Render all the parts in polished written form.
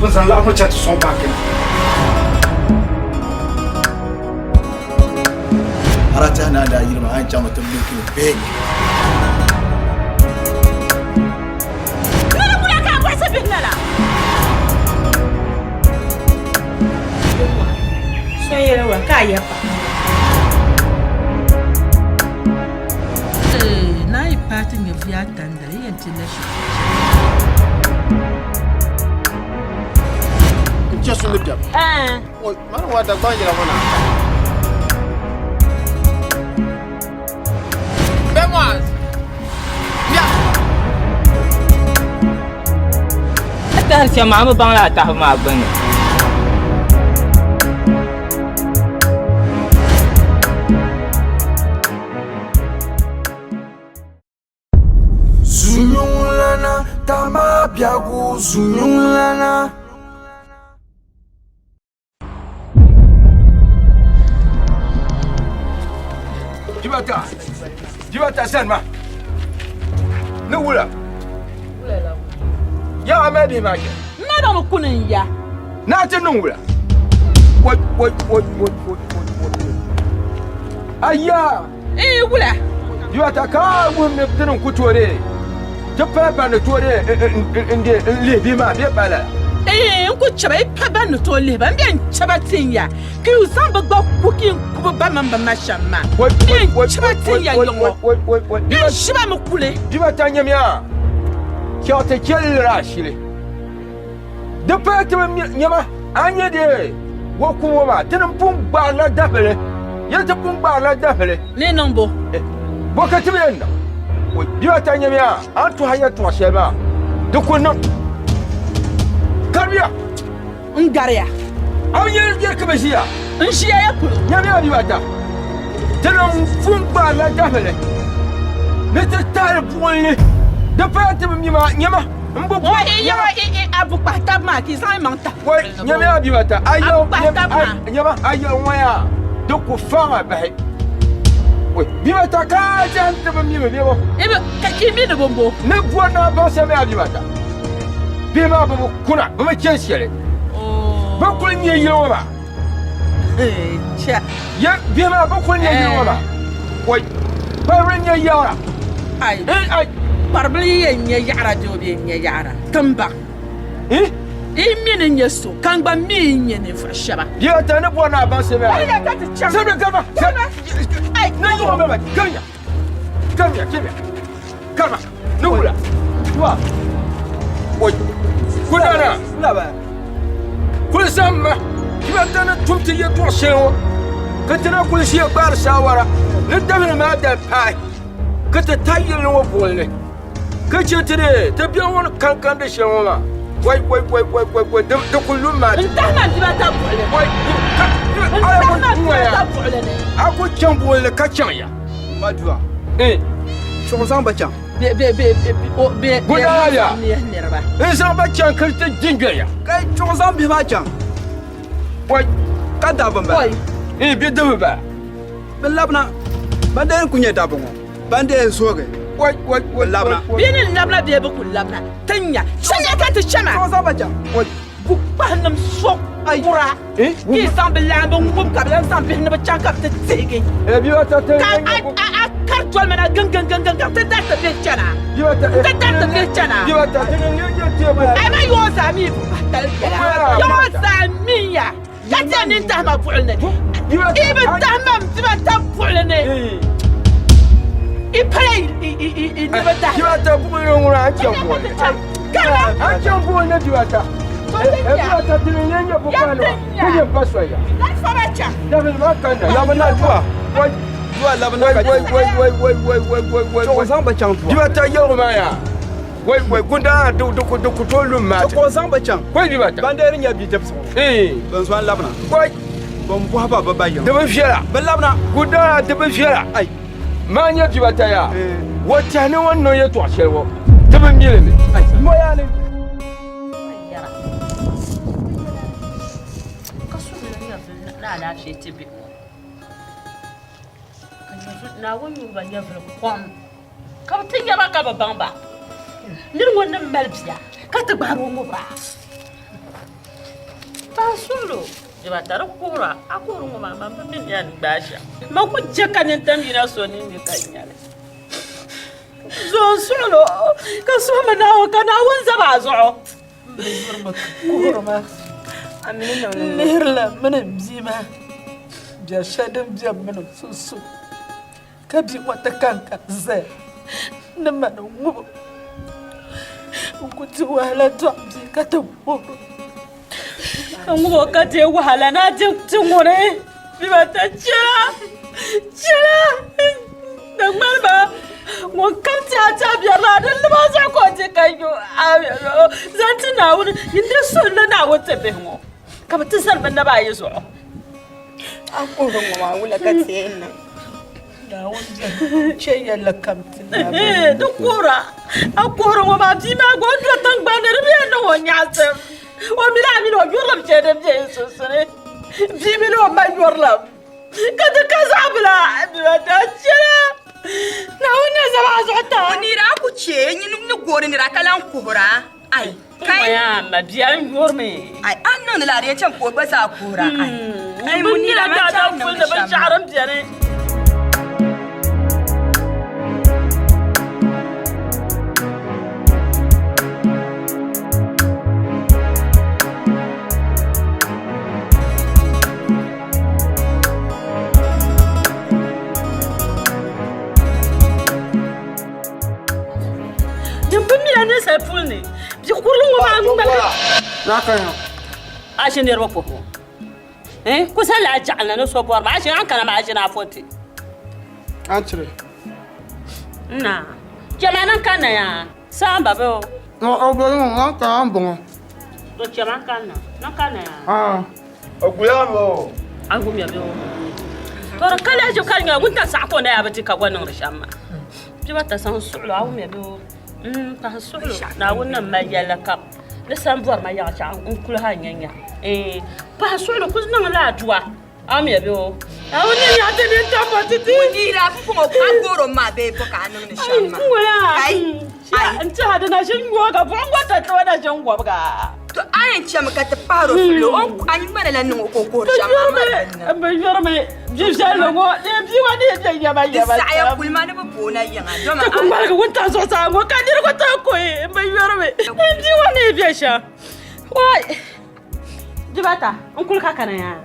Bɛ zaŋ laɣim ŋɔ chaŋ ti sɔŋ banki ni. A daa tɛhi ni a daa yiri maa a yɛn chaŋmi ti make it big. Noli wula ka a bɔhisi bihi lala? So yɛli wa ka a yɛ pa. Naa yi paai ti nyɛvuya tandali, yi yɛn ti la shɛli. N chɛ suli biɛm. Oi, mani wa Dagbaŋ yɛla ŋɔ na. Bɛmɔz, ya. A tahiri shɛm maa, a mi baŋla a tahibu maa gbunni. Zunyuŋlana tama biɛgu zunyuŋlana. Jibata, jibata sani ma. Ni wula. Ya a mali bihi maa chɛ. M ma ba mi kuni n ya. Naa ti niŋ wula. Woi woi woi woi woi woi woi. Aya. Ee wula. Jibata ka wuhim ni ti niŋ ku tooi dee. Ti pala ban ni tooi dee n dee n lihi bihi maa bee pa lala. Ee n ku chɛ ba yi pa ban ni tooi lihi ba n bɛn chɛ ba tin ya ka yi zaŋ bɛ gba ku ka n ku bɛ ba mini bɛ ma shɛm maa. N bɛn chɛ ba tin ya yiŋɔ bɛn ʒi ba mi kuli. Jibata nyamiya chaɣ ti chɛ liri ashili. Di pala ti bi nyama a ni nya dee o kum ŋɔ maa, ti ni pun gbaarila dahili. Yɛli ti pun gbaarila dahili. Ni niŋ bo? Bo ka ti bi yɛn niŋ? Bia ta nyamiya a ni tɔhi yɛtɔɣ shɛli maa, di ku niŋ. Gariya! N gariya. A bi yɛli yɛli ka bi ʒiya? N ʒiya ya polo. Nyamiya bia ta, ti ni pun gbaarila dahili ni ti tahili buɣim ni. Di pala ti bi mi maa, nyama. M bi bɔri i yaɣa i i a bu kpahi tab maa ka i zaŋ i maŋ tahi Wai, nyami a bia ta, a A bu kpahi tab maa. Nyama a yaɣa ŋɔ yaa, di ku faŋ a bahi. Wai, bia ta ka a chani ti bi mi mi bebo. I bi, ka i mi ni bimbo. Ni bɔri ni a baŋ shɛm yaa bia ta, bihi maa bi bi kuna, bi bi chani shɛli. Bɛ kuli nyɛ yili ŋɔ maa. Chɛ. Ye, bihi maa bi kuli nyɛ yili ŋɔ maa. Wai, kparibili nyɛ yaɣira. Ai, Eh, ai. kparibili yi yɛn nyɛ yaɣira bee o bi yɛn nyɛ yaɣira, timba. Eh? Yi mi ni nyɛ so, ka n gba mi yi nyɛ ninvuɣ shɛba. Bia ta ni bɔri ni a baŋ shɛm yaa. Waliya ka ti chaŋ. Sabila karima. Karima. Ai, Na yi ŋɔ bala, kariya. Kariya, kariya. Karima, ni wula. Wa. Oi. Kudana. Wula ba. Kuli zaŋma bia ta ni tum ti yɛtɔɣ shɛli ŋɔ ka ti na kuli ʒiya gbaari saawara ni dabili maa dali paai ka ti tahi yilli ŋɔ buɣili ni ka chɛ ti dee ti biɛhi ŋɔ ni kankandi shɛli ŋɔ maa wai wai wai wai wai wai di di kuli lum maa N tahi ma bia ta buɣili ni. wai ka N tahi ma bia ta buɣili ni. A ku chaŋ buɣili ni ka chaŋ ya Madua. Eh. Chuɣu zaŋ ba chaŋ. Be be be o be be Gudaya. niriba. N zaŋ ba chaŋ ka ti jinjɛya. Ka chuɣu zaŋ bihi maa chaŋ. Oi. Ka dabba m-bala. Oi. Eh, bi dibi ba. Bɛ labina. Ban dee n-ku nyɛ dabba ŋɔ. Ban dee n-zoogi. Oi, oi, oi, Bɛ labina. Bɛ ni labina bee bɛ ku labina. Ti nya. Chamiya ka ti chama. Chuɣu zaŋ ba chaŋ. Oi. Bukpahinim so kura. Eh? Ka yi zaŋ bɛ laamba ŋub ka bɛ lan zaŋ bihi ni bɛ chaŋ ka bɛ ti tihigi. Eh, bi ba ta ti Ka a a kari doli ma na giŋgiŋgiŋgiŋ ka ti dariti bihi chana. Bi ba ta Ti dariti bihi chana. Bi ba ta ti ni nyɛ teebuli. Ai ma yoo zaa mi bukpahi tali biɛla. Yoo zaa mi ya ka ti yɛn nini tahi ma buɣili ni. I bi tahi ma m bi ba ta buɣili ni. I pala i i i i ni bi tahi. Bi ba ta buɣili ni ŋuna a chaŋ buɣili. Karima. A chaŋ buɣili ni bi ba ta. Dua labina ka Chuɣu zaŋ ba chaŋ dua. Bia ta yɛligu maa yaa wai wai gundaa di di ku di ku tooi lum maa Chuɣu zaŋ ba chaŋ. Wai bia ta. Ban deeri nyɛ bidibsi ŋɔ. Bɛn zo n-labina. Wai. Bɛn bɔhi ba bɛ ba yiŋa. Di bi viɛla. Bɛ labina. Gundaa di bi viɛla. Ai. Maa nyɛ bia ta yaa. Wa tɛhi ni o ni niŋ yɛtɔɣ shɛli ŋɔ ti bi mi li mi. Ai. Moya ni. Ka suhuri nyɛvili ni alaafee ti bihi ŋɔ ka Naawuni yuui ba nyɛvili kom ka bɛ ti nya ba ka bi baŋ ba nir ŋɔ ni mali bia ka ti gbaari o ŋubira. Paɣa suɣulo dibata di kuhira, a kuhiri ŋɔ maa man bi mi ni a ni gbaai shɛm. Man ku chɛ ka nintam yina so ninni ka n nyɛli. Zo n suɣulo ka suhimi Naawuni ka Naawuni zab a zuɣu. Kuhirima n lihirila mini m bia maa biɛri shɛli din be m mini o sunsuuni ka bia ŋɔ ti ka n-ka zaya ni ma ni ŋub o. N ku di wahala dɔɣi bia ka ti ŋub o. Ka ŋub o ka deei wahala ni a di ti ŋuni bibata chɛla chɛla di ŋmani ba ŋun kam ti a ti a biɛri la di lima zuɣu ka o di ka yo a zaŋ ti Naawuni yin di suhuri ni Naawuni ti bihi ŋɔ ka bi ti zani bi naba ayi zuɣu. A kuhiri ŋɔ maa wula ka ti yɛn niŋ? Naawuni biɛri chɛ yɛlli kam ti Naawuni. Di kuhira, a kuhiri ŋɔ maa bia maa gba o do tiŋgbani ni di bi yɛn niŋ o nyaɣisim. O mini a mini o yurilim shɛli din be yi sunsuuni. Bia mini o ma yurilim ka di ka zaɣ bila bia daa chɛla Naawuni na zab a zuɣu taa. O nira a ku chɛ nyini ni gooni nira ka lan kuhira ai kai. N ma bia n yurimi. Ai a ni niŋdi la di yɛn chɛmi ka o gba zaa kuhira ai. Ai mu nira daa daa puli ni binshɛɣu din beni. Din bi mila ninsal puli ni, bi kurili ŋɔ maa ŋmaligi. A ʒi niriba puhibu. Eh, ku zali a jaɣili ni so bɔri ma, a ʒi a ni kana maa a ʒini a fonti. Antire. Na, chɛma niŋ ka na ya, saamba bɛ o. O bɔri ŋɔ, ŋɔ ka an bɔŋɔ. To chɛma ka na, niŋ ka na ya. Ah, o guya bɛ o. A gumya bɛ o. To di kali a ʒi ka di nyɛla wuntaŋ saɣa ka o na yaa bi di ka gba niŋdi shɛm maa. Bɛ ba ta saŋ suɣulo, a wumya bɛ o. Pahi suɣulo, Naawuni ni mali yɛlli kam. Ni san bɔri ma yaɣa shɛŋa n kuli ha nya nya. Pahi suɣulo kuli niŋ la adua. Amia bɛ o. Naawuni ni yaɣa ti nini tam ti ti. Ŋun dira puŋɔ ka goro ma bee bɔ ka a niŋdi shɛm maa. Ŋuna n tiɛha di na ʒin yooga buɣim gba tataba na ʒin wɔbiga. To a yɛn chɛmi ka ti pahiri o suɣulo o ni a ŋmana la niŋ o ka o kuhiri shɛm maa mali bini. N bi yurimi bia viɛlli ŋɔ ni bia ŋɔ ni bɛ yɛma yɛma. Di saɣaya kuli ma ni bi booi na yiŋa dama. Ti ku ŋmaligi wuntaŋ zuɣusaa ŋɔ ka niriba tooi kuhi n bi yurimi ni bia ŋɔ ni bɛ shɛm. Wai dibata n kuli ka kana yaa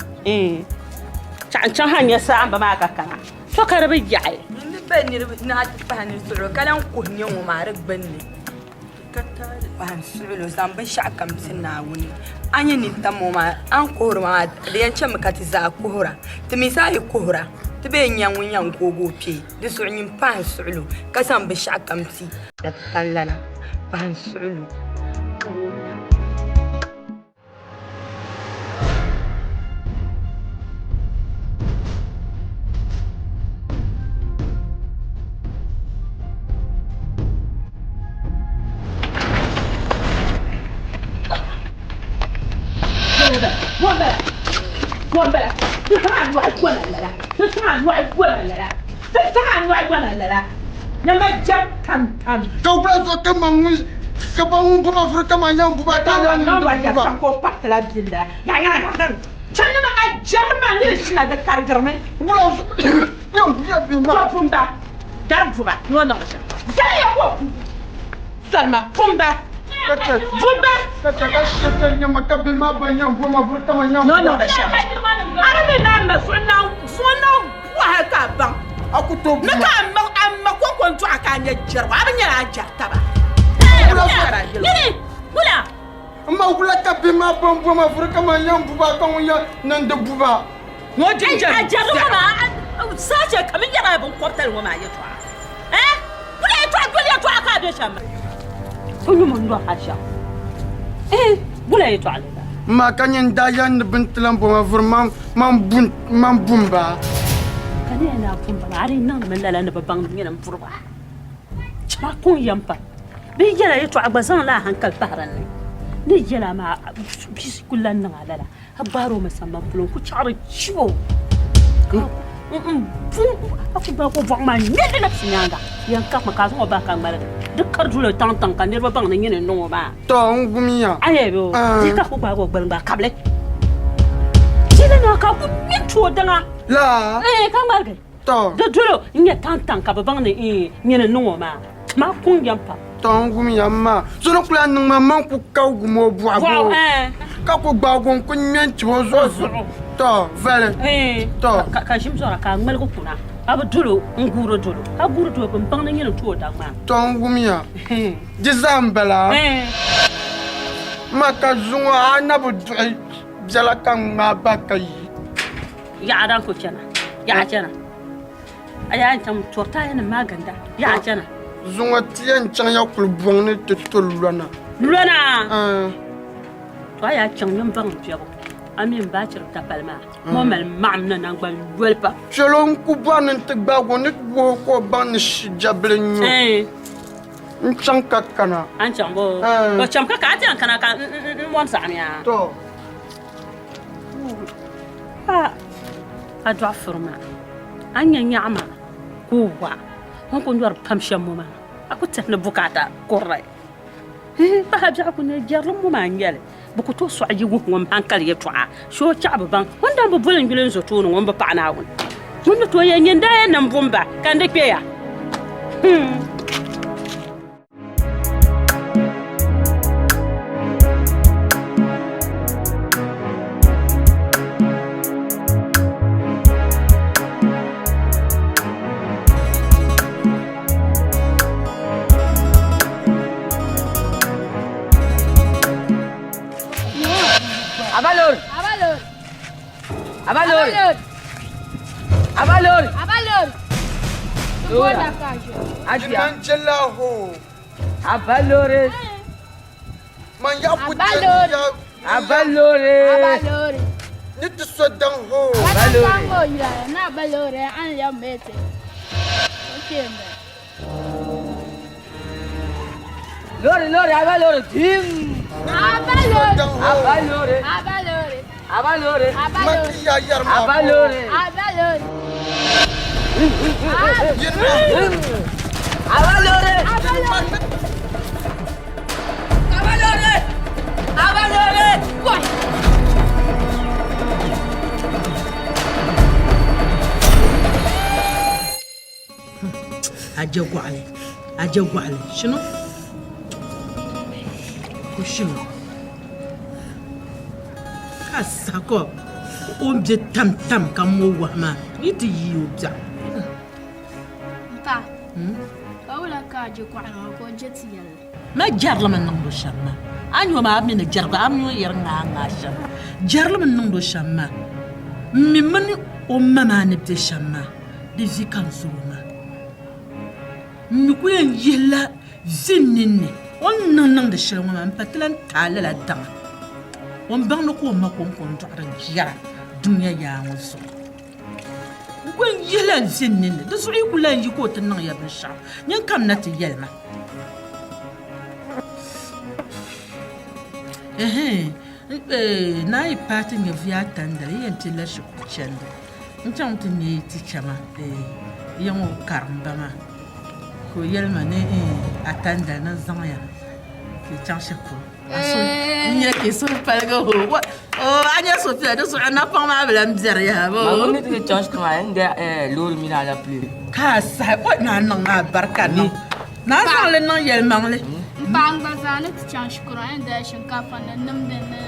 chaɣ n chaŋ ha n-nya saamba maa ka kana to ka di bi yaɣi. N ni be niriba ni a ti pahi ni suɣulo ka lan kuhi nya ŋɔ maa di gbunni. Ka taali pahi n suɣulo zaŋ binshɛɣu kam ti Naawuni. A nya nintam ŋɔ maa, a ni kuhiri maa di yɛn chɛmi ka ti zaa kuhira. Ti mi zaa yi kuhira, ti bee n-nya ŋun yɛn goog o kpee. Di zuɣu nyin pahi n suɣulo ka zaŋ binshɛɣu kam ti. Dabitalilana, pahi n suɣulo. Ka o bala zuɣu ka ma ŋun ka ba ŋun buba furi ka ma nya buba ta nya ŋun buba. Ka chɛ ka shɛta nyama ka bihi maa ba nya buba furi ka ma nya buba. A ku tooi Ni ka a ma kɔŋko n-dɔɣi ka a nyɛ jɛrigu, a bi nyɛla a jɛri taba. Nyini, wula? N ma wula ka bihi maa ba m-bo ma vuri kaman yɛn buba ka ŋun yɛn niŋdi buba. Ŋɔ jinjɛm A jɛri ŋɔ maa, saache ka mi yɛra binkɔbitali ŋɔ maa yɛtɔɣa. Eh? Wula yɛtɔɣa doli yɛtɔɣa ka a be shɛm maa? O nyumo n-dɔɣi a shɛm. Eh, wula yɛtɔɣa li la? M ma ka nyini daa yɛli ni bɛ ni ti lan bo ma vuri man bum ba. Ka ni yɛn daa bum ba maa, a dii niŋdimi lala ni bɛ baŋ ni nyini m-buri ba. Chama kuŋ yɛm pam. Bɛ yi yɛl a yɛtɔɣa gba zaŋla a hankali pahi din ni. Ni yɛl a maa, bia ku lan niŋ a lala. A gbaari o mi sambani polo n-ku chaɣiri chib o. Ka a ku gbaag o bɔɣu maa ŋme li labisi nyaaŋa. Yɛn kabimi ka a zaŋ o bahi ka ŋmaligi di kari duli tiŋtiŋ ka niriba baŋ ni nyini n-niŋ o maa. Tɔ, n gumiya. A yɛli o, Dihi ka a ku gbaag o gbali ŋ-gbaai kabili. na ka ku ŋmɛ n-ti o daŋa. Laa. Ee, ka ŋmaligi. Tɔ. Di dolo n-nyɛ taŋtaŋ ka bɛ baŋ ni ee, nyini n-niŋ o maa. Tima kuŋ yɛm pam. Tɔ n wum ya maa. So ni kuli niŋ ma man ku ka wum o bɔɣu. Bɔɣu, ɛɛ. Ka ku gbaagi o n-ku ŋmɛ n-tib o zuɣu. Tɔ, vali. Ɛɛ. Tɔ. Ka ʒim zɔra ka a ŋmaligi kuna. A bi dolo n-guuri dolo. A guuri dolo bɛ ni baŋ ni nyini n-ti o daŋ maa. Tɔ n wum ya. Di zaa m-bala. Ɛɛ. Ma ka zuŋɔ a na bi duɣi biɛla ka n ŋmaai bahi ka yi. Yaɣa dan ku chana. Yaɣa chana. A yaa n-chaŋ tɔri taayanima maa ginda. Yaɣa chana. Zuŋɔ ti yɛn chaŋ ya kulibɔŋ ni ti to lɔna. Lɔna? To a yaa chaŋ nyin baŋ biɛbu. A mi m-baai chiri tapali maa. Ŋɔ mali maɣim ni naŋgban yoli pam. Chɛlo n-ku bɔri ni n-ti gbaagi o ni wuhi ka o baŋ ni shijabili n-nyɛ o. N chaŋ ka kana. A ni chaŋ bɔ? O chaŋ ka ka a ti yɛn kana ka n mɔri saɣim ya. Tɔ. A dɔɣi furi maa, a ni nya nyaɣa maa ka o wa, o ni ku nyɔri pam shɛm ŋɔ maa, a ku tɛhi ni bukaata kurili. Paɣa biɛɣu ku ne jɛrilim ŋɔ maa n-nyɛ li. Bɛ ku tooi sɔɣi yi wuhi ŋun hankali yɛtɔɣa shee o chaɣi bi baŋ. O ni daa bi boli n yuli n-zo tooni ŋɔ m-bi paɣi Naawuni. Ŋun ni tooi yɛn nyɛ n daa yɛn niŋ bumba ka n di kpe ya. Abalor. Abalor. Abalor. Abalor. Abalor. Dora. Ajiya. Manjela ho. Abalore. Man ya ku Abalore. Abalore. Abalore. Ni ti so daŋ ho. Abalore. Na abalore an ya mete. Okay. Lori lori abalore tim. Abalore. Abalore. Abalore. Abalore. Abalore. Abalore. Abalore. Abalore. Abalore. Abalore. Why? A je gɔɣili a je gɔɣili shino ku shino ka saha ka o ni be tamtam ka mo wahu maa yi ti yi o biɛɣu. Mpa, ka wula ka a je gɔɣili ŋɔ ka o je ti yɛlli? Ma jɛrilimi n-niŋdi o shɛm maa. A ni o maa a mi ni jɛrigu a mi o yɛri ŋaa ŋaa shɛm. Jɛrilimi n-niŋdi o shɛm maa. M mi mini o ma maa ni be shɛm maa, di vi ka n zɔr o maa. M mi ku yɛn yihila vi n ninni o ni niŋ niŋdi shɛli ŋɔ maa m-pa ti lan taai lala daŋa. O ni baŋ ni ka o ma kɔŋko n-dɔɣiri jɛra dunia yaa ŋɔ zuɣu. N ku yɛn yihila n vi n ninni, di zuɣu yi ku lan yi ka o ti niŋ ya binshɛɣu, nyin kamina ti yɛli ma. Ɛhɛn, naa yi paai ti nya vuya ata n-dali, yi yɛn pilila shikuru chandi. N chaŋ ti nya yi ticha maa, ya ŋɔ karimba maa, ka o yɛli ma ni ata n-dali ni n zaŋ ya ka yi chaŋ shikuru. N nya ka yi suhu paligi hoo, a nya suhupiɛlli di zuɣu napaŋ maa bi lan biɛri yaha. Ma ŋun ni ti chaŋ shikuru maa, n da loori mini alapile. Ka a sahi, o naa niŋ ma barika niŋ. Naa zaŋ li niŋ yɛlimaŋli. M paɣa n gba zaa ni ti chaŋ shikuru a ni dali shinkaafa ni nimdi ni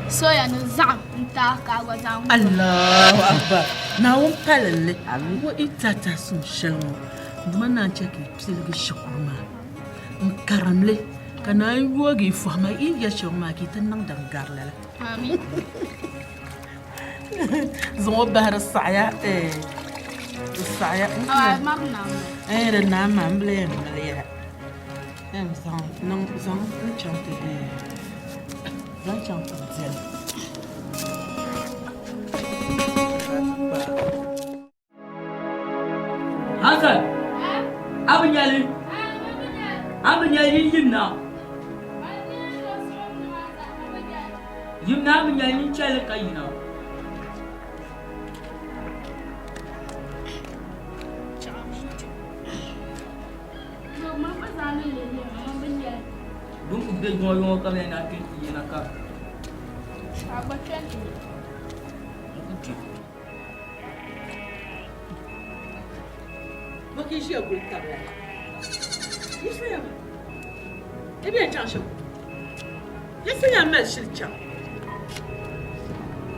soya ni zaɣim n taai ka a gba zaa ŋubi. Allahu Akbar! Naawuni palilli o yi ti a tɛhi suŋ shɛli ŋɔ, duma naan chɛ ka yi piligi shikuru maa n karim li ka naan yoogi yi fɔhi maa yi ya shɛli ŋɔ maa ka yi ti niŋ din gari lala. Amin. Zaŋ o bahi di saɣaya di saɣaya eh di naai maa n bi lahi yɛn mali yaha yɛn zaŋ niŋ zaŋ n chaŋ ti zaŋ chaŋ ti deli. Hassan, a bi nyɛli a bi nyɛli yi yim na yim na a bi nyɛli yin chɛli ka yina. Dun ku be yɔŋɔ yɔŋɔ ka bi na kpɛ ti yina ka. Bɔ ka yi ʒiya guli tab lala? Yiɣisiya maa, yi bi yɛn chaŋ shɛm? Yiɣisiya m-mali shili chaŋ.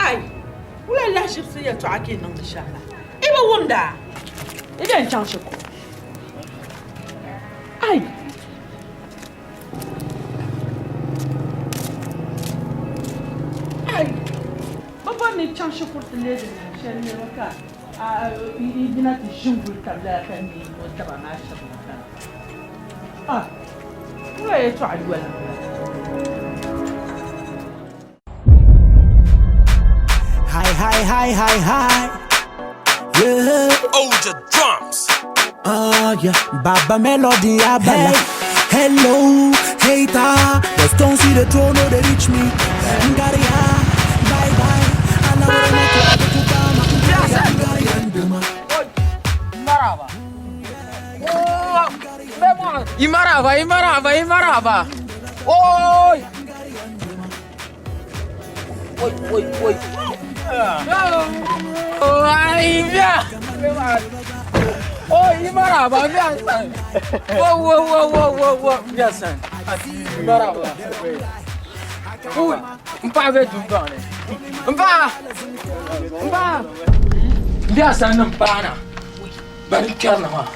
Ai, wula lahiʒibisi yɛtɔɣa ka yi niŋdi shɛm maa? Yi bi wumda? Yi bi yɛn chaŋ shikuru? Ai! Ai! Bɛ bɔri ni yi chaŋ shikuru ti leegi niŋ shɛli niriba ka a yi yina ti ʒi n-guli tab lala ka neei o taba maa shɛm ŋɔ kana. Ah! Wula yɛtɔɣa yoli m-bala. Hi, hi, hi, hi, hi. Yeah. Oja drums. Oh, yeah. Baba Melody Abala. Hey. Hello, hater. The stones see the throne, no, they reach me. Ngaria, bye bye. And I will not Maraba. Imaraba, Imaraba, Imaraba. Oi! Oi, oi, oi. Ai, via. Oi, Imaraba, via. Wo, wo, wo, wo, wo, wo, via san. Imaraba. Ui, mpa be dundoŋ ni. Mpa! Mpa! Via san ni mpaana. Bari kpɛrina maa.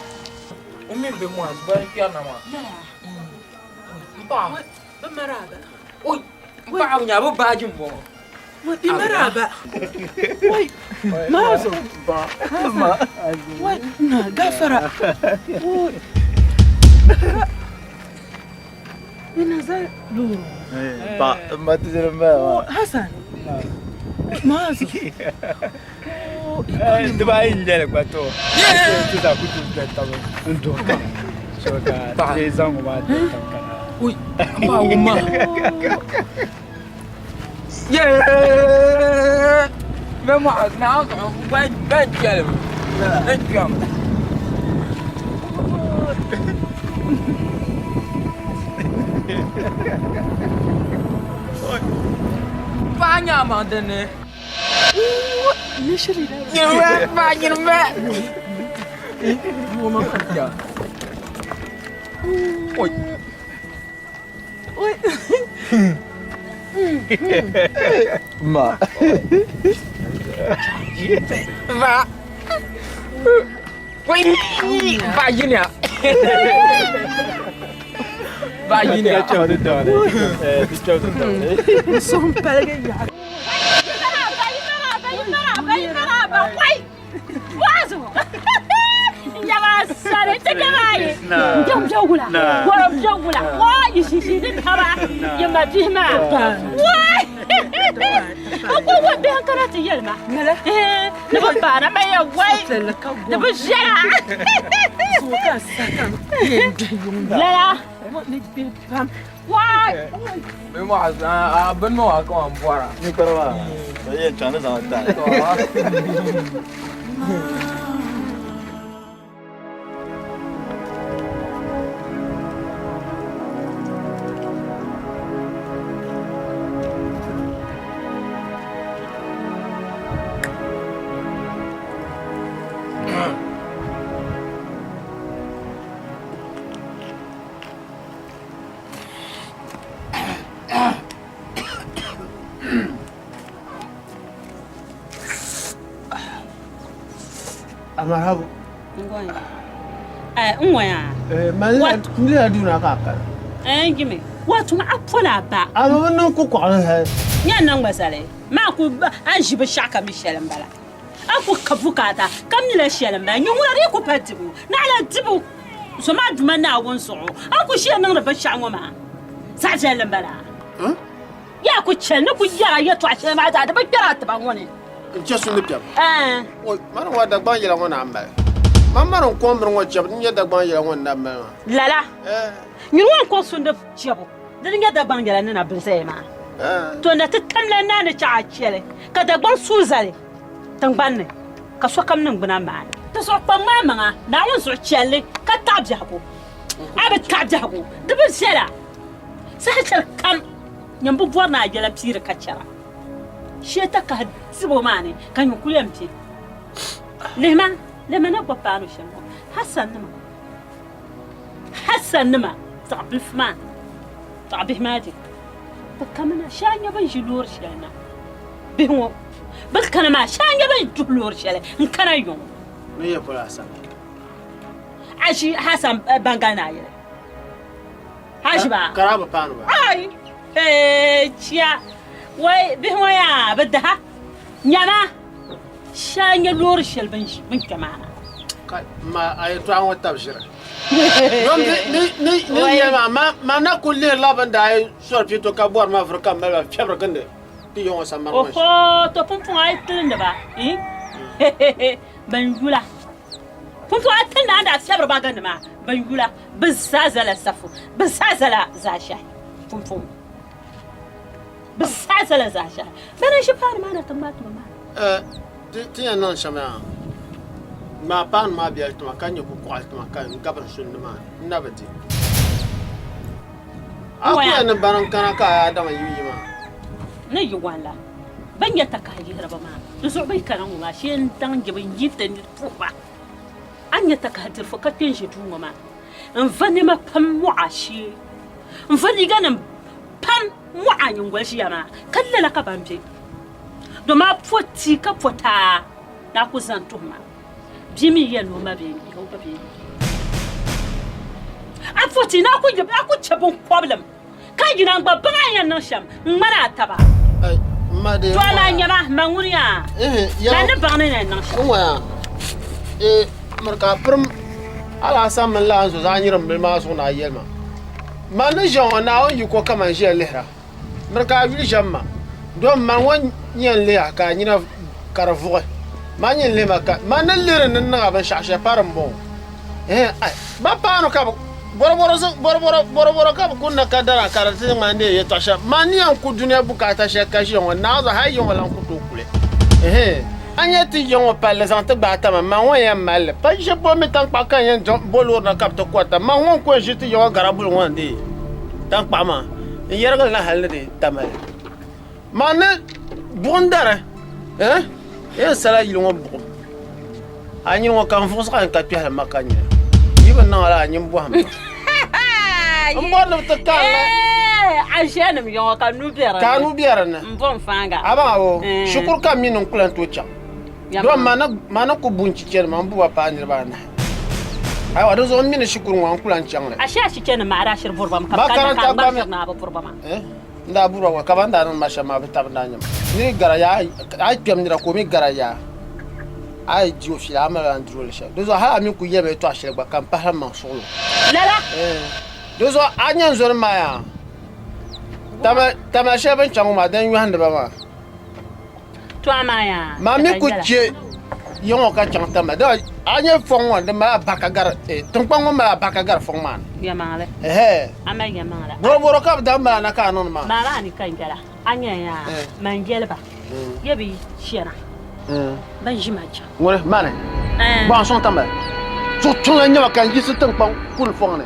O mini bɛ mɔɣu bari kpɛrina maa. Mpa. Bɛ maraba. Oi, mpa nya bɛ baaji m-bɔŋɔ. Wai, maraba. Wai, maazo. Wai, na gafara. Wai. Ina za loro. Ba, ma ti ziri m-bala maa. Hassan. Maazo. Dibaayi n-nyɛ li gba to. Ti zaa ku tuui kpɛri taba n-duhi ka so ka ti zaŋ ŋɔ maa diri taba ka naai. Ui, ma wumma. Yee! Bɛ mɔɣu naa zuɣu ban kpɛlim n kpɛm. Paɣa nyaamaŋ dinni. Ma. Va. Va yina. Va yina. Suhum paligi yaɣa. Bini maa ka n bɔra. Ninkpara maa, a yɛn chaŋ ni zaŋ taai. Marhabu. N ŋɔya. Mali duna ka a kali. N jimi. Wato a pola ba. A bi niŋ kukɔɣili hali. Nya niŋ gba zali. Maa ku a ʒi binshɛɣu ka mi shɛli m-bala. A ku ka bukaata ka mila shɛli m-bala. Nyɛ ŋuna di yi ku pa dibu, naɣila dibu. Zom a Duuma Naawuni zuɣu, a ku ʒiya niŋdi binshɛɣu ŋɔ maa zaɣ viɛlli m-bala. Yaa ku chɛli ni ku yɛr a yɛtɔɣ shɛli maa zaa, di bi kpɛr a tiba ŋɔ ni. N chɛ sundi kpɛbu. Ɛɛn. Oi, mani ŋɔ Dagbaŋ yɛla ŋɔ na m-mali. Man mani n kɔŋ bini ŋɔ chɛbu, di nyɛ Dagbaŋ yɛla ŋɔ n na m-mali maa. Lala. Ɛɛn. Nyini ŋɔ n kɔŋ sundi chɛbu, di ni nyɛ Dagbaŋ yɛla ni na bili zaya maa. Ɛɛn. To na ti tamla naa ni chaɣ a chɛli ka Dagbaŋ suui zali tiŋgbani ni ka sokam niŋgbuna maani. Ti zuɣu kpaŋ maa maŋa, Naawuni zuɣu chɛli li ka taɣi biɛhigu. A bi taɣi biɛhigu, di bi viɛla. Saha shɛli kam, nyin bi bɔri ni a yɛla piiri ka chɛra. Shee takahi dibu maa ni ka nyin kul yɛn be. Lihima. Lɛma na gba paanu shɛm ŋɔ, Hassan nima, Hassan nima zaɣ bilifu maa, zaɣ bihi maa di bɛ kamina shee a nya bɛ ni ʒi loori shɛli na. Bihi ŋɔ bɛ ni kana maa shee a nya bɛ ni duhi loori shɛli n-kana yuŋ. Ni yɛ polo Hassan? A ʒi Hassan Bangali ni a yɛli. A ʒi ba? Ka daa bi paani ba? Ai! Hee chia! Wai bihi ŋɔ yaa bɛ daha nyama shee a nya loori shɛli bɛ ni ʒi bɛ ni kpɛ maa na. Kai, ma a yɛtɔɣa ŋɔ tabi ʒiri. Dom ni ni ni yɛli maa, ma ma na kuli lihirila bɛ ni daa yi sɔri pito ka bɔri ma vuri ka m mali ba fiɛbiri gindi ti ya ŋɔ sambani ŋɔ shɛm. Oho, to pumpɔŋɔ a yi tilindi ba, eh, bɛn yula. Pumpɔŋɔ a tilindi a ni daa fiɛbiri ba gindi maa, bɛn yula. Bɛ zaa zala safu, bɛ zaa zala zaashɛhi pumpɔŋɔ. Bɛ zaa zala zaashɛhi. Bɛna n-ʒi paanu maa na ti ŋmaai tuma maa. Eh, ti yɛn niŋ shɛm yaa, ŋmaai paanu maa biɛli tima ka nyɛ kukɔɣili tima ka n gabiri sundi maa, n na bi di. A ku yɛn ni bari n-kana ka a yaa daŋ yi yi maa. Ni yi wani la, bɛ ni nya takahi yihiriba maa, di zuɣu bɛ yi kana ŋɔ maa, shee n-daŋ yi bi yi ti puhi ba. A ni nya takahi dirifo ka kpe n-ʒi duu ŋɔ maa, n va nɛma pam mɔɣ a shee, n va liiganim pam mɔɣ a nyiŋgoli ʒiya maa, ka lala ka ban be. Dama a po ti ka po taa ni a ku zaŋ tuhi ma. Bia mi yɛli ni o ma bee n-bihi o gba bee n-bihi. A po ti ni a ku chɛ biŋkɔbilim ka yina n-gba baŋ a ni yɛn niŋ shɛm n-ŋmani a taba. To amaa nyama, ma ŋuni yaa? Man ni baŋ ni yɛn niŋ shɛm. Miri ka a pirim Alhassan mini Lahanzo zaɣ nyirim bili maa zuɣu ni a yɛli ma, Man ni ʒiya ŋɔ, Naawuni yiko ka man ʒiya lihira. Miri ka a yuli ʒɛm ma, dom man ŋɔ yɛn lihi a ka a nyina ka di vuɣi. Man nyin lihi ma ka man ni lihiri ni n niŋ a binshɛɣu shɛli pa di m-bɔŋɔ. Ɛhɛn, ai, ba paanu ka bɛ bɔrɔbɔrɔ zaŋ bɔrɔbɔrɔ bɔrɔbɔrɔ ka bɛ kunna ka dara ka di ti ŋmani deei yɛtɔɣ shɛli. Man ni yɛn ku dunia bukaata shɛli ka ʒiya ŋɔ, Naawuni hal yi ŋɔ lan ku tooi ku li. Ɛhɛn, a nya ti ya ŋɔ palli zaŋ ti gbaai tama, man ŋɔ yɛn mali li. Pa ʒe bo mi taŋkpaɣu ka n yɛn bo loori na ka bɛ ti kɔrita. Man ŋɔ n-ku yɛn ʒi ti ya ŋɔ garabuli ŋɔ n-deei taŋkpaɣu maa. N yɛrigili na hal ni di tamali. Man ni buɣim dari, eh, yɛn sala yili ŋɔ buɣim. A nyini ŋɔ ka n vuɣisiɣi a ni ka kpɛhili ma ka nyini. Yi bi niŋ a la, a nyin bɔhim ma. N bɔri ni bɛ ti kaai la. A ʒiɛnim ya ŋɔ ka nuu be di ni. Ka nuu be di ni. M bo n faaŋa. A baŋ a o, shikuru kam mi ni n ku lan tooi chaŋ. Dɔn ma ni ku bu n chichanima m bu ba paai niriba anahi. Ayiwa, di zuɣu m mi ni shikuru ŋɔ n ku lan chaŋ li. A shee a chichanima maa, a daa shiri buri ba mi ka bɛ kanna ka a ŋmari shiri ni a bi buri ba maa. N daa buri ba gba, ka ban daa niŋdi ma shɛm maa bi tabi n daa nya ma. Nir yi gara yaa, a yi kpɛm nira ka o mi gara yaa, a yi di o fiila, a mali a ni diri o li shɛli. Di zuɣu hal a mi ku yɛli ma yɛtɔɣ shɛli gba ka m pahiri m maŋ suɣilo. Lala! Di zuɣu a nya n zɔnim maa yaa, tamali shɛli bɛ ni chaŋ ŋɔ maa, din yɔhindi ba maa. To amaa yaa, Ma mi ku chɛ ya ŋɔ ka chaŋ tamali. Dama a nya fɔŋ ŋɔ di mali abarika gari, tiŋkpaŋ ŋɔ mali abarika gari fɔŋ maa ni. Yɛlimaŋli. Ɛhɛ. A mali yɛlimaŋli. Bɔrɔbɔrɔ ka bɛ daa mali a na ka a niŋdi maa. Maa maa ni ka n yɛla, a nya yaa, man yɛli ba, ya bi chana, ban ʒi ma chaŋ. Ŋuni? Mani? Bɔhim sɔŋ tamali. Zuɣu tuŋ n-nyɛ ma ka n yiɣisi tiŋkpaŋ kuli fɔŋ ni.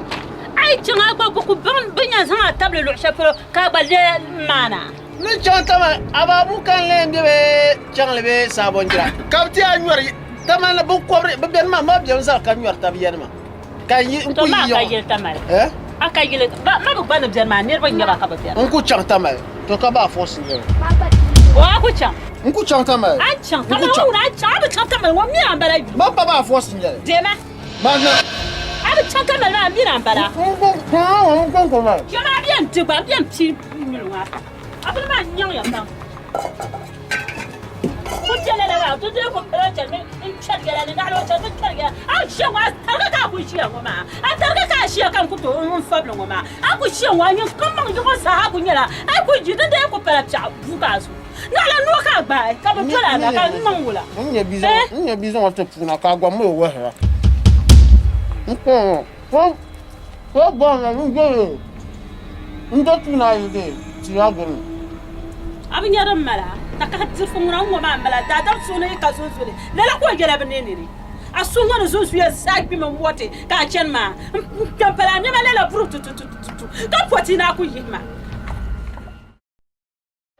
A yi chaŋ a gba bɛ ku baŋ bɛ ni yɛn zaŋ a tabili luɣ shɛli polo ka a gba lee maana. Ni chaŋ tamali ababu ka n lee be bee chaŋli bee saabɔnjira ka bɛ ti a nyɔri tamali ni binkɔbiri bɛ beni maa ma bemi zali ka nyɔri tab yanima ka n yi n ku yi ka yili tamali a ka yili ba ma bi gba ni beni maa niriba n-nyɛ ba ka bɛ beni n ku chaŋ tamali to ka ba fɔɔsi nyɛba o a ku chaŋ n ku chaŋ tamali a chaŋ tamali ŋɔ wuna a chaŋ a bi chaŋ tamali ŋɔ mi a n bala yuli ma pa ba fɔɔsi nyɛli deema ma na a bi chaŋ tamali maa mi na n bala n ku n ku n ku kpɛma a bɛn di gba n bɛn pii nyuli ŋɔ ata a bini maa nyaŋya pam ku bela lala maa di dee ku pala o chani mi n kpɛrigila ni naɣila o chani mi kpɛrigila a ʒiya ŋɔ a tariga ka a ku ʒiya ŋɔ maa a tariga ka a ʒiya ka n ku tooi n fabili ŋɔ maa a ku ʒiya ŋɔ a nyin kam maŋ yiɣi o zaa a ku nyɛla a ku yi di dee ku pala piɛɣu buu ka a zo naɣila noo ka a gbaai ka bi doli a na ka n niŋ wula n nyɛ bia zaŋ o ti puuna ka a gba mi o wahira n kɔŋ Ko bɔhim n doli n do tuun ayi di tia gbuni. A bi nya din mala, takahi dirifu ŋuna ŋ-ŋɔ maa m-bala, daadam suhu ni yi ka zunzuli, lala ka o yɛla bi ne nini. A suhu ŋɔ ni zunzuya zaa kpimi m-mɔti ka a chani maa, m kpɛm pala a nɛma lala buri tututututu ka pɔti ni a ku yihi ma.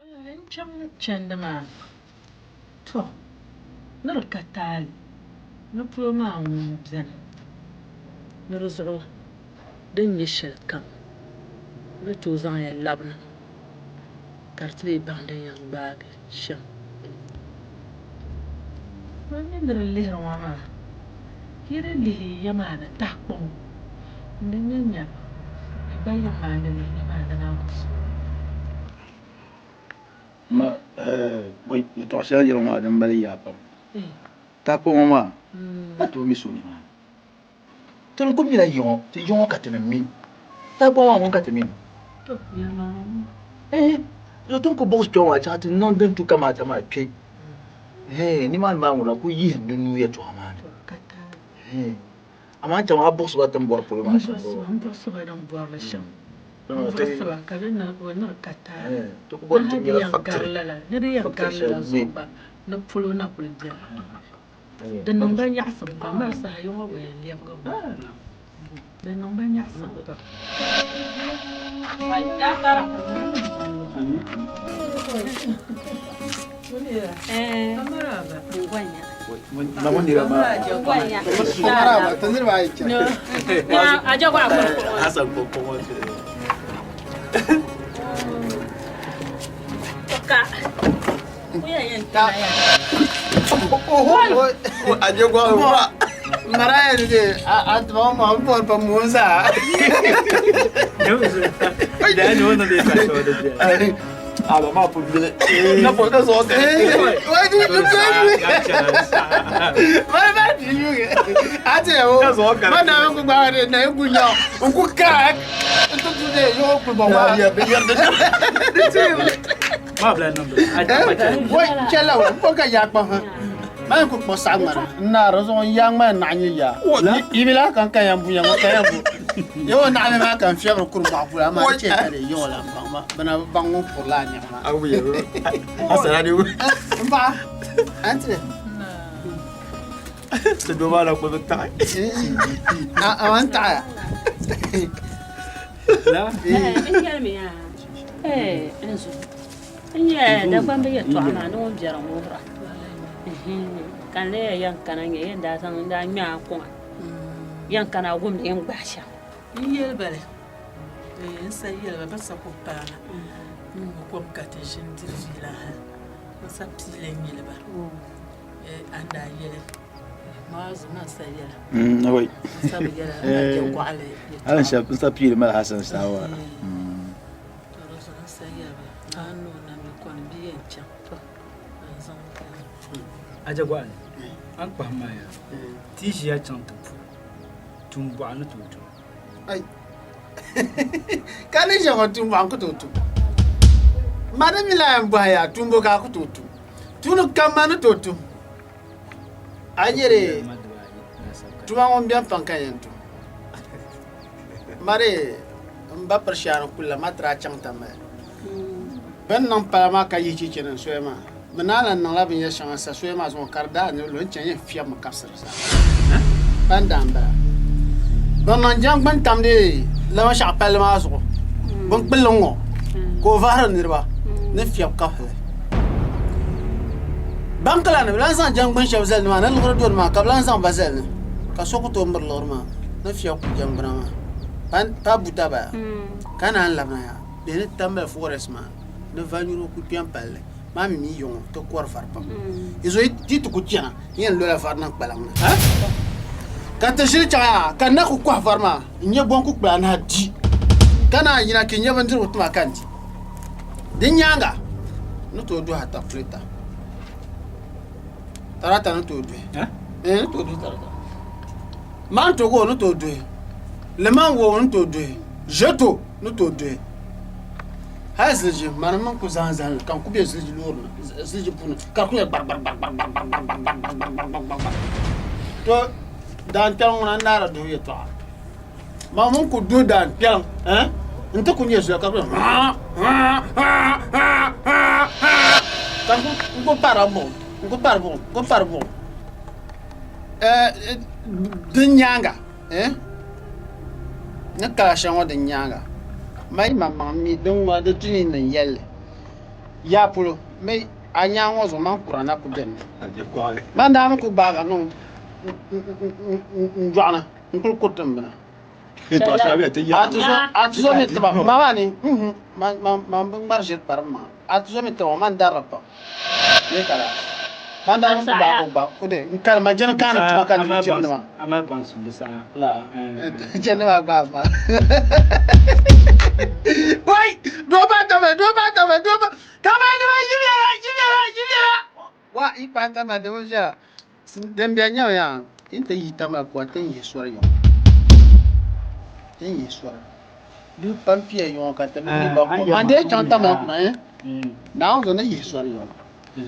N chaŋ chandi maa, tɔ! Ni di ka taali. Ni polo maa ŋun beni, ni di zuɣu din nyɛ shɛlikam ni tooi zaŋ ya labina ka di ti leei baŋ din yɛn gbaagi shɛm. Ban mi ni di lihiri ŋɔ maa, yi di lihi ya maa ni tahikpaŋ n-di nya nyabu, yi gba yiŋ maa ni lihi ya maa ni naan ku so. Ma, yɛtɔɣ shɛli yɛli ŋɔ maa din mali yaa pam. Tahikpaŋ ŋɔ maa, a tooi mi so nimaani. Ti ni kuli mila yi ŋɔ, ti yi ŋɔ ka ti ni mi. Tahikpaŋ maa ŋun ka ti mi ni. Ɛɛh, so ti ni kuli buɣisi kpe ŋɔ maa chaŋ ti niŋ din tu kamaata maa kpe. Ɛɛh, nimaani maa ŋuna kuli yihim di nuu yɛtɔɣa maa ni. Ɛɛh, amaa n chaŋ a buɣisi ba ti ni bɔri polo maa shɛm bɔ. M buɣisi ba din bɔri li shɛm. M buɣisi ba ka di niŋ ka taali. Ti ku bɔri Ni ti hal di nyɛla yɛn factory. gari lala, ni di yɛn Factory gari shɛli lala mi. zuɣu gba ni polo na kuli beni. Di niŋ ba nyaɣisim pam, mali saha yi ŋɔ bi yɛn lɛbigi ba. Di niŋ ba nyaɣisim pam. Maraya ne a tuma ma n pɔri pa muun zaa. Aba ma pu bile. Na pɔri ka zuɣu tɛ. Wai di di di. Mara ba di yuge. A ti o. Ma na ku gba de na ku nya. N ku ka. N tu tu de yo ku ba ma. Ya be yar de. Ma bila niŋdi. Wai chela wa ko ka ya kpa ha. Ma ku kpɔ saɣa ŋmana n naari zuɣu n yaa ŋmani naɣa nyɛ yaa yibila ka n ka yan bu ya ŋɔ ka yan bu yɛ naɣa maa ka n fiɛbiri kuri mɔɣu polo amaa di chɛ ka di yɛ o la n baŋ ma bina bi baŋ ŋun puri laa niɛma maa. N paɣa anti Ti doo maa na kuli bi taɣi. A man taɣaya. N yɛlimi yaa n zo n nyɛ Dagbamb yɛltɔɣa maa ni ŋun biɛri ŋuhira ka n lee yɛn kana nyɛ yɛn daa zaŋ n daa ŋmɛ a kuŋa yɛn kana wum ni yɛn gbahi shɛm. N yɛli ba li n sa yɛli ba bɛ sa ku paana n nyu kom ka ti ʒini diri fiila ha n sa piila nyɛli ba a ni daa yɛli Maazu maa sa yɛla n sa bi yɛla a je gɔɣali yɛltɔɣa N sa piili mali Hassan saawara. To di zuɣu n sa yɛli ba a ni o namdi kɔni bia yɛn chaŋ to n zaŋ A je gɔɣali a ni kpahim maa yaa ti yi ʒiya chaŋ ti pu tumbɔɣu ni tooi tum. Ai. Ka ni ʒe ŋɔ tumbɔɣu n ku tooi tum. Ma di mi lahi yɛn bɔhi yaa tumbo ka a ku tooi tum. Tuuni kam ma ni tooi tum. A yɛri tuma ŋun bɛni pam ka n yɛn tum. Ma di m ba pirishaani kulila ma ti daa chaŋ Tamale. Bɛ ni niŋ pala maa ka yihi cheche nim soya maa, bɛ naan lahi niŋla binyɛr shɛŋa sa soya maa zuɣu ka di daa ni lu n-chaŋ yɛn fiɛbimi kabisiri zaa. Ban daa m-bala. Bɛ niŋ jɛŋgbuni tamdi Lamashɛɣu palli maa zuɣu binkpulli ŋ-ŋɔ ka o vahiri niriba ni fiɛbi kabisili. Banki la ni, bɛ lahi zaŋ jɛŋgbuni shɛba zali nimaani ni liɣiri do nimaani ka bɛ lahi zaŋ ba zali ni ka so ku tooi miri liɣiri maa ni fiɛbi ku jɛŋgbuna maa. Pa buta bala ka naan labina yaa. Bɛ ni tambali forest maa ni vanyuro ku kpɛm palli maa mi mi yiŋɔ ti kɔri vari pam. Yi zo yi ti ku chana n yɛn lola vari niŋ kpalaŋ ni ha ka ti ʒili chaŋ yaa ka n na ku kɔhi vari maa n nyɛ bɔn ku kpula anahi di ka naan yina ka n nyɛ bindirigu tima ka n di. Di nyaaŋa n ni tooi duhi ata kulita tarata ni tooi duhi n ni tooi duhi tarata man togo ni tooi duhi liman wo ni tooi duhi ʒeto ni tooi duhi hali ziliji mani mini ku zaŋ zahim ka n ku be ziliji loori ni ziliji puuni ka di ku nyɛ gbari gbari gbari gbari gbari gbari gbari gbari gbari gbari gbari gbari gbari to daankpɛliŋ ŋuna n naara duhi yɛltɔɣa maa mini ku duhi daankpɛliŋ n ti ku nyɛ zuya ka di ku nyɛ ka n ku parila buɣim n ku pari buɣim n ku pari buɣim din nyaaŋa Ni kala shɛli ŋɔ din nyaanga mali maŋmaŋ mi din ŋɔ di tu ni niŋ yɛlli yaa polo mi a nyaanga ŋɔ zuɣu man kura na ku beni mi. Man daa mi ku gbaaga niŋ. n dɔɣini n kuli kuriti n bina. A ti zo mi tiba ma maa ni man bi ŋmari ʒiri pari m maŋa. A ti zo mi tiba man darili pam. Bee ka laa. Man daa ku gbaagi o gba n kali ma jɛni kaani tuma ka di chɛndi maa. A mali baŋsim di saha. Chɛndi maa gbaai ma. Wai! Doo maa taba doo maa taba doo maa taba doo ʒibɛla ʒibɛla ʒibɛla. Wa yi paai taba di bi viɛla. Din bɛ nyɛmi yaa yi ti yi tamali kuwa ti ni yihi sori yiŋɔ ti ni yihi sori bihi pam kpiya yiŋɔ ka ti bi mi ban kɔŋ man dee chaŋ tamali kuma eh Naawuni zuɣu ni yihi sori yiŋɔ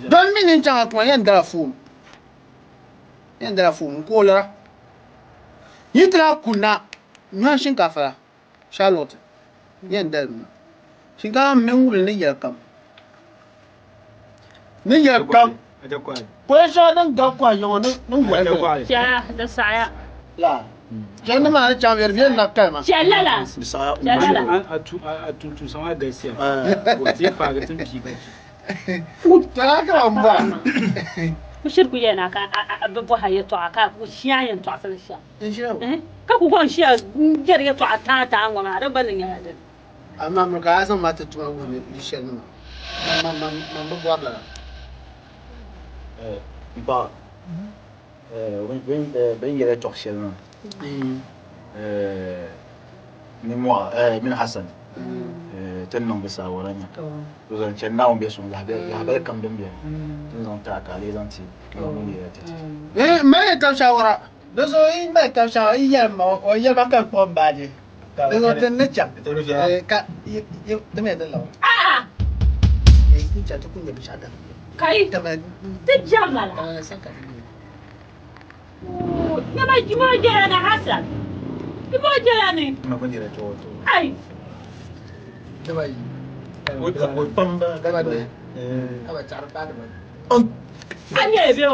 don mi ni chaŋ kuma yɛn dala foon yɛn dala foon n ku o lira yi ti lahi kunna nyɔhi shinkaafa la Charlotte yɛn dali mi shinkaafa mini ŋubili ni yɛli kam ni yɛli kam pɔli shɛŋa din gabi kɔhi yiŋɔ ni ni wɔli Chɛla di saɣaya. La chɛndi maa ni chaŋ bɛ di bɛ na kalima. Chɛli lala. Chɛli lala. A tumtumsa maa galisiya o ti paagi ti ni pii ka chɛ. Tɔla ka ban bɔra. Bɛ shiri ku yɛli na ka bɛ bɔhi a yɛtɔɣa ka a ku shia yɛn tɔɣisiri shɛm. Ka ku kɔŋ shia n-yɛri yɛtɔɣa taai-taai ŋɔ maa, di gba ni nyɛla dini? Amaa miri ka a zaŋ ma ti tuma wuhi ni di shɛli nima. Man bi bɔri lala. M paɣa, bɛ ni yɛli yɛtɔɣ shɛli maa nimɔhi mini Hassan ti ni niŋ bɛ saawara nya. To zaŋ chani Naawuni biɛhi suŋ lahibali kam din beni ti ni zaŋ ti a ka a lee zaŋ ti ŋun yɛli ti ti. M mali yɛtɔɣ shaawara. Di zuɣu yi mali tab shɛŋa yi yɛli ma o yɛli ma ka n kpuɣi m baaji. Di zuɣu ti ni chaŋ ka ti mi di lawa. Ti chaŋ ti ku nya binshɛɣu dali. Kai ti jɛrima la. Nyama jimo jɛla ni Hassan. Jimo jɛla ni. Ai. A nyɛ bɛ o.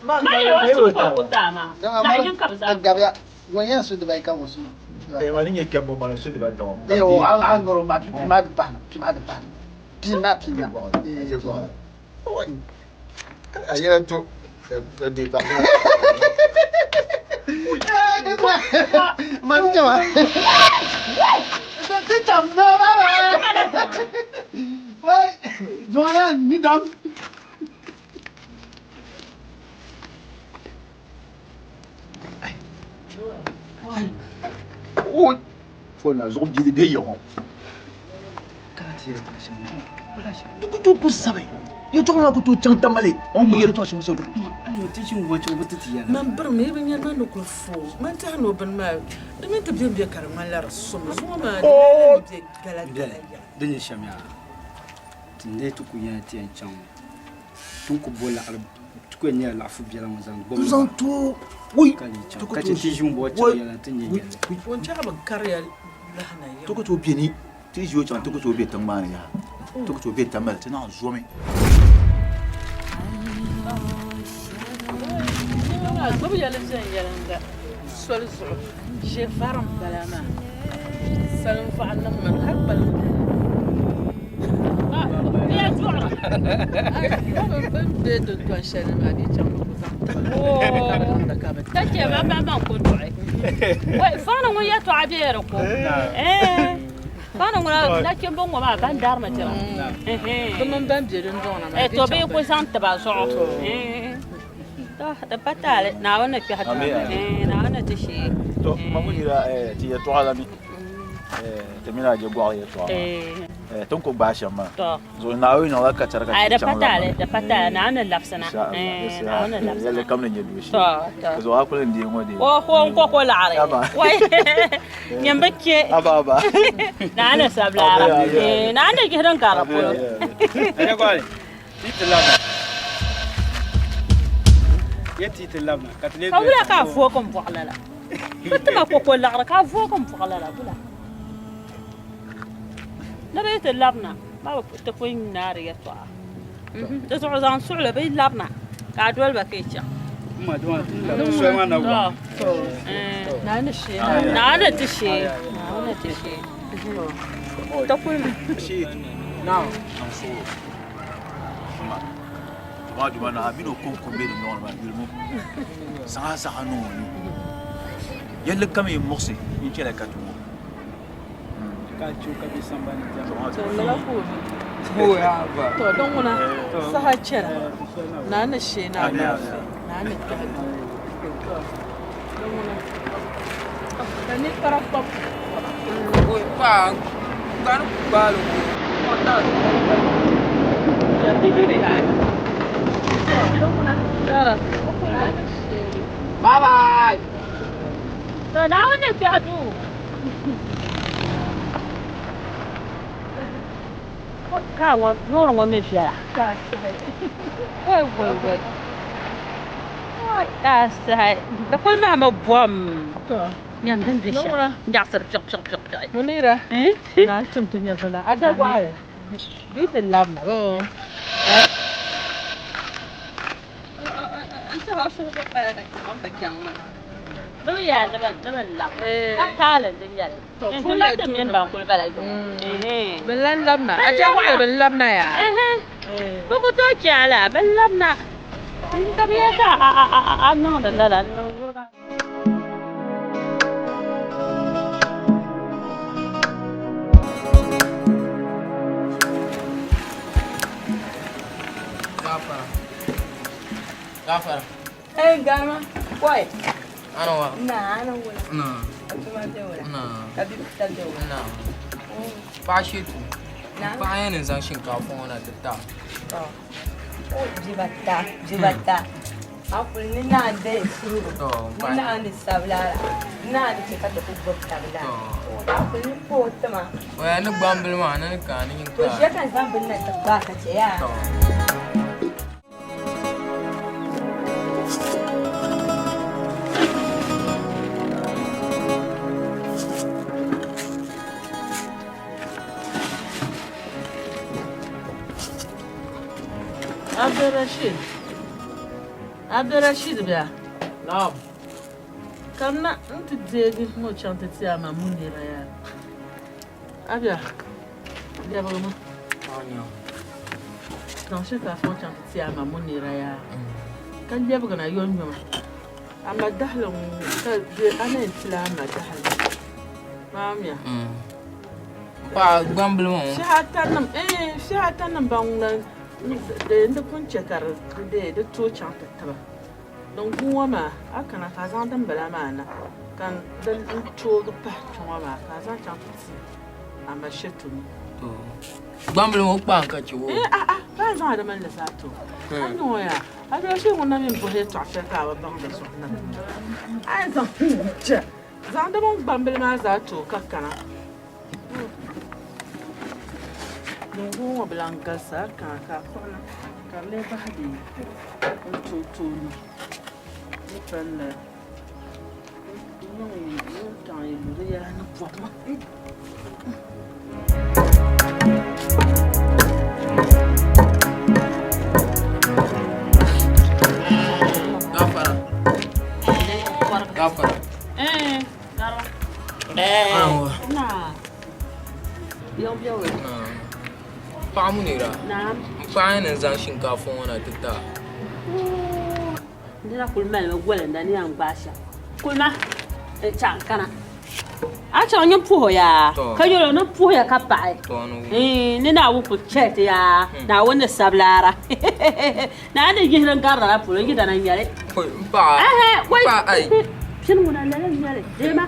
Ma yɛ o su ko taa maa. Zaɣ yini ka bɛ zaŋ. Man birimi yi bi nyari man ni kuli fo man tɛha ni o bini maa di mini ti bɛ bɛ ka di ŋmanila di somi zuŋɔ maa di nyɛla ni bɛ gala gala ya. Di ni shɛm yaa ti ni ti ku yɛn ti yɛn chaŋ ti ni ku bo laɣiri ti ku yɛn nyɛla laɣifu biɛla ŋɔ zaŋ gbubi zaŋ to wui ka lee chaŋ ka chɛ ti ʒi ŋun bɔŋɔ chaŋ yɛla ti nyɛ yɛlli. Ŋun chaŋ bi kariya lahina Ti ku tooi be ni ti ʒi o chaŋ ti ku tooi be tiŋ maa ni yaha ti ku tooi be Tamale ti naɣ zomi. Niriba maa gbubi ya li viɛnyɛliŋga soli zuɣu ʒe vari m-bala maa. Salinvɔɣu niŋ mi hal kpalim Bɛ duɣira. Bɛ ni be dundɔn shɛli ni maa bɛ chaŋ bɛ ku zaŋ tiba ka bɛ niŋdi ka bɛ Ka chɛ ba ban ban ku duɣi. Wai faŋni ŋun yɛtɔɣa be di ko. Faŋni ŋuna nachimba ŋɔ maa ban darimi tira. Bɛ mini ban be dundɔŋ ni maa To bɛ ku zaŋ tiba zuɣu. To di pa taali Naawuni ni kpɛhi ti. Naawuni ni ti shee. To ma ŋun yira ti yɛtɔɣa la mi ti mini a je gɔɣili yɛtɔɣa maa ti ni ku gbaai shɛm maa zuɣu Naawuni niŋla kachara ka ti chaŋ la maa. Di pa taali Naawuni ni labisina. Naawuni ni labisina. Yɛlli kam ni nyɛ dooshee. Di zuɣu a kuli n deei ŋɔ deei. O ko n ko ko laɣiri. Wai nyɛ bi kpe. Aba aba. Naawuni ni sabilaara. Naawuni ni yihi din gari polo. Ka wula ka a vooi n bɔɣi lala? Bɛ ti ma koko liɣiri ka a vooi n bɔɣi lala wula? Ni bɛ yi ti labina ma bi ti pun naai di yɛltɔɣa. Di zuɣu zaŋ suɣili bɛ yi labina ka a doli ba ka yi chaŋ. Naawuni ti shee. Naawuni ti shee. Ti kulimi. tuma tuma duma na a mini o konko m-be di nɔŋ ni maa yulimi zaŋ a zaɣa niŋ o ni yɛlli kam yi muɣisi n chɛla ka ti ŋɔ. Ka chɛ ka bɛ sambani diɛma. To lala ka o mi. To din ŋuna saha chɛna naa ni shee ni alaafee naa ni kpɛhi duu. To din ŋuna ka ninkpara kpabu. Bye bye. To Naawuni ni kpɛhi duu. Ka ŋɔ loori ŋɔ mi viɛla. Wai wai wai. Ka sahi di kuli mahimi bom. Nyam din be shɛm n-nyaɣisiri piɣ piɣ piɣ piɣi. Munira, naa tim ti nyɛvili a dagɔɣi bee ti labina. Bɛ lan labina, a dagɔɣi bɛ labina yaa. Bɛ ku tooi chɛ a la, bɛ labina. Ka bɛ yɛli ka a niŋdi lala. Gafara. Gafara. Hey, Garma. Boy. Ana wa. Na, ana wala. Na. Atuma te wala. Na. Ka bi ta te wala. Na. Paɣa shetu. Na. Paɣa yɛn ni zaŋ shinkaafa ŋɔ na ti ta. To. O jibata, jibata. A kuli ni naa deei suhigu, ni naa ni sabila la, ni naa ni chɛ ka ti ku gbibi tab la. A kuli ni pooi ti ma. Oya ni gbambili maa ni ni ka ni nyin To ka. ʒiya ka n zaŋ bini na ti gbaai ka chɛ yaa. Abdulrashid. Abdulrashid bia. Naam. Kamina n ti deegi ŋɔ chaŋ ti ti a ma Munira yaa. Abia, lɛbigimi. Zaŋ shinkaafa ŋɔ chaŋ ti ti a ma Munira yaa. Ka lɛbigina yomyoma. A ma dahili ŋɔ ka a na yɛn tila a ma dahili. Maamia. Paɣa gbambili maa ŋɔ. Shihi ata nim, eh, shihi ata nim ban ŋuna n di pun chɛ ka di di tooi chaŋ ti tiba. Din gu ŋɔ maa, a kana ka a zaŋ dimbala maa na ka di toogi pahi kpe ŋɔ maa ka a zaŋ chaŋ ti ti a ma Shetu ni. Gbambili ŋɔ kpaam ka chɛ o. Eh, ah, ah, ka a zaŋ a di mini li zaa ti o. A ni ŋɔ yaa, a bia shee ŋun na mi bɔhi yɛtɔɣa shɛli ka a bi baŋ di zuɣu na. A yɛn zaŋ chɛ. Zaŋ di mini gbambili maa zaa ti o ka kana. Lungu ŋɔ bi lan galisi a kana ka a kpuɣi li ka di lee bahi di n tooi tooi ni di palli wuntaŋ yi lu di yɛla ni bɔbimi. Gafara. Gafara. Paɣa Munira, n paɣa ni zaŋ shinkaafa ŋɔ na ti ta. Nira kuli malimi golinda ni yɛn gbaai shɛm. Kulima chaŋ kana. A chaŋ nyin puhi o yaa ka yɛl o ni puhiya ka paɣi ni Naawuni kuli chɛli ti yaa Naawuni ni sabi laara Naa ni yihi din garila la polo yidana n-nyɛ li. Pini ŋuna lala n-nyɛ li. Deema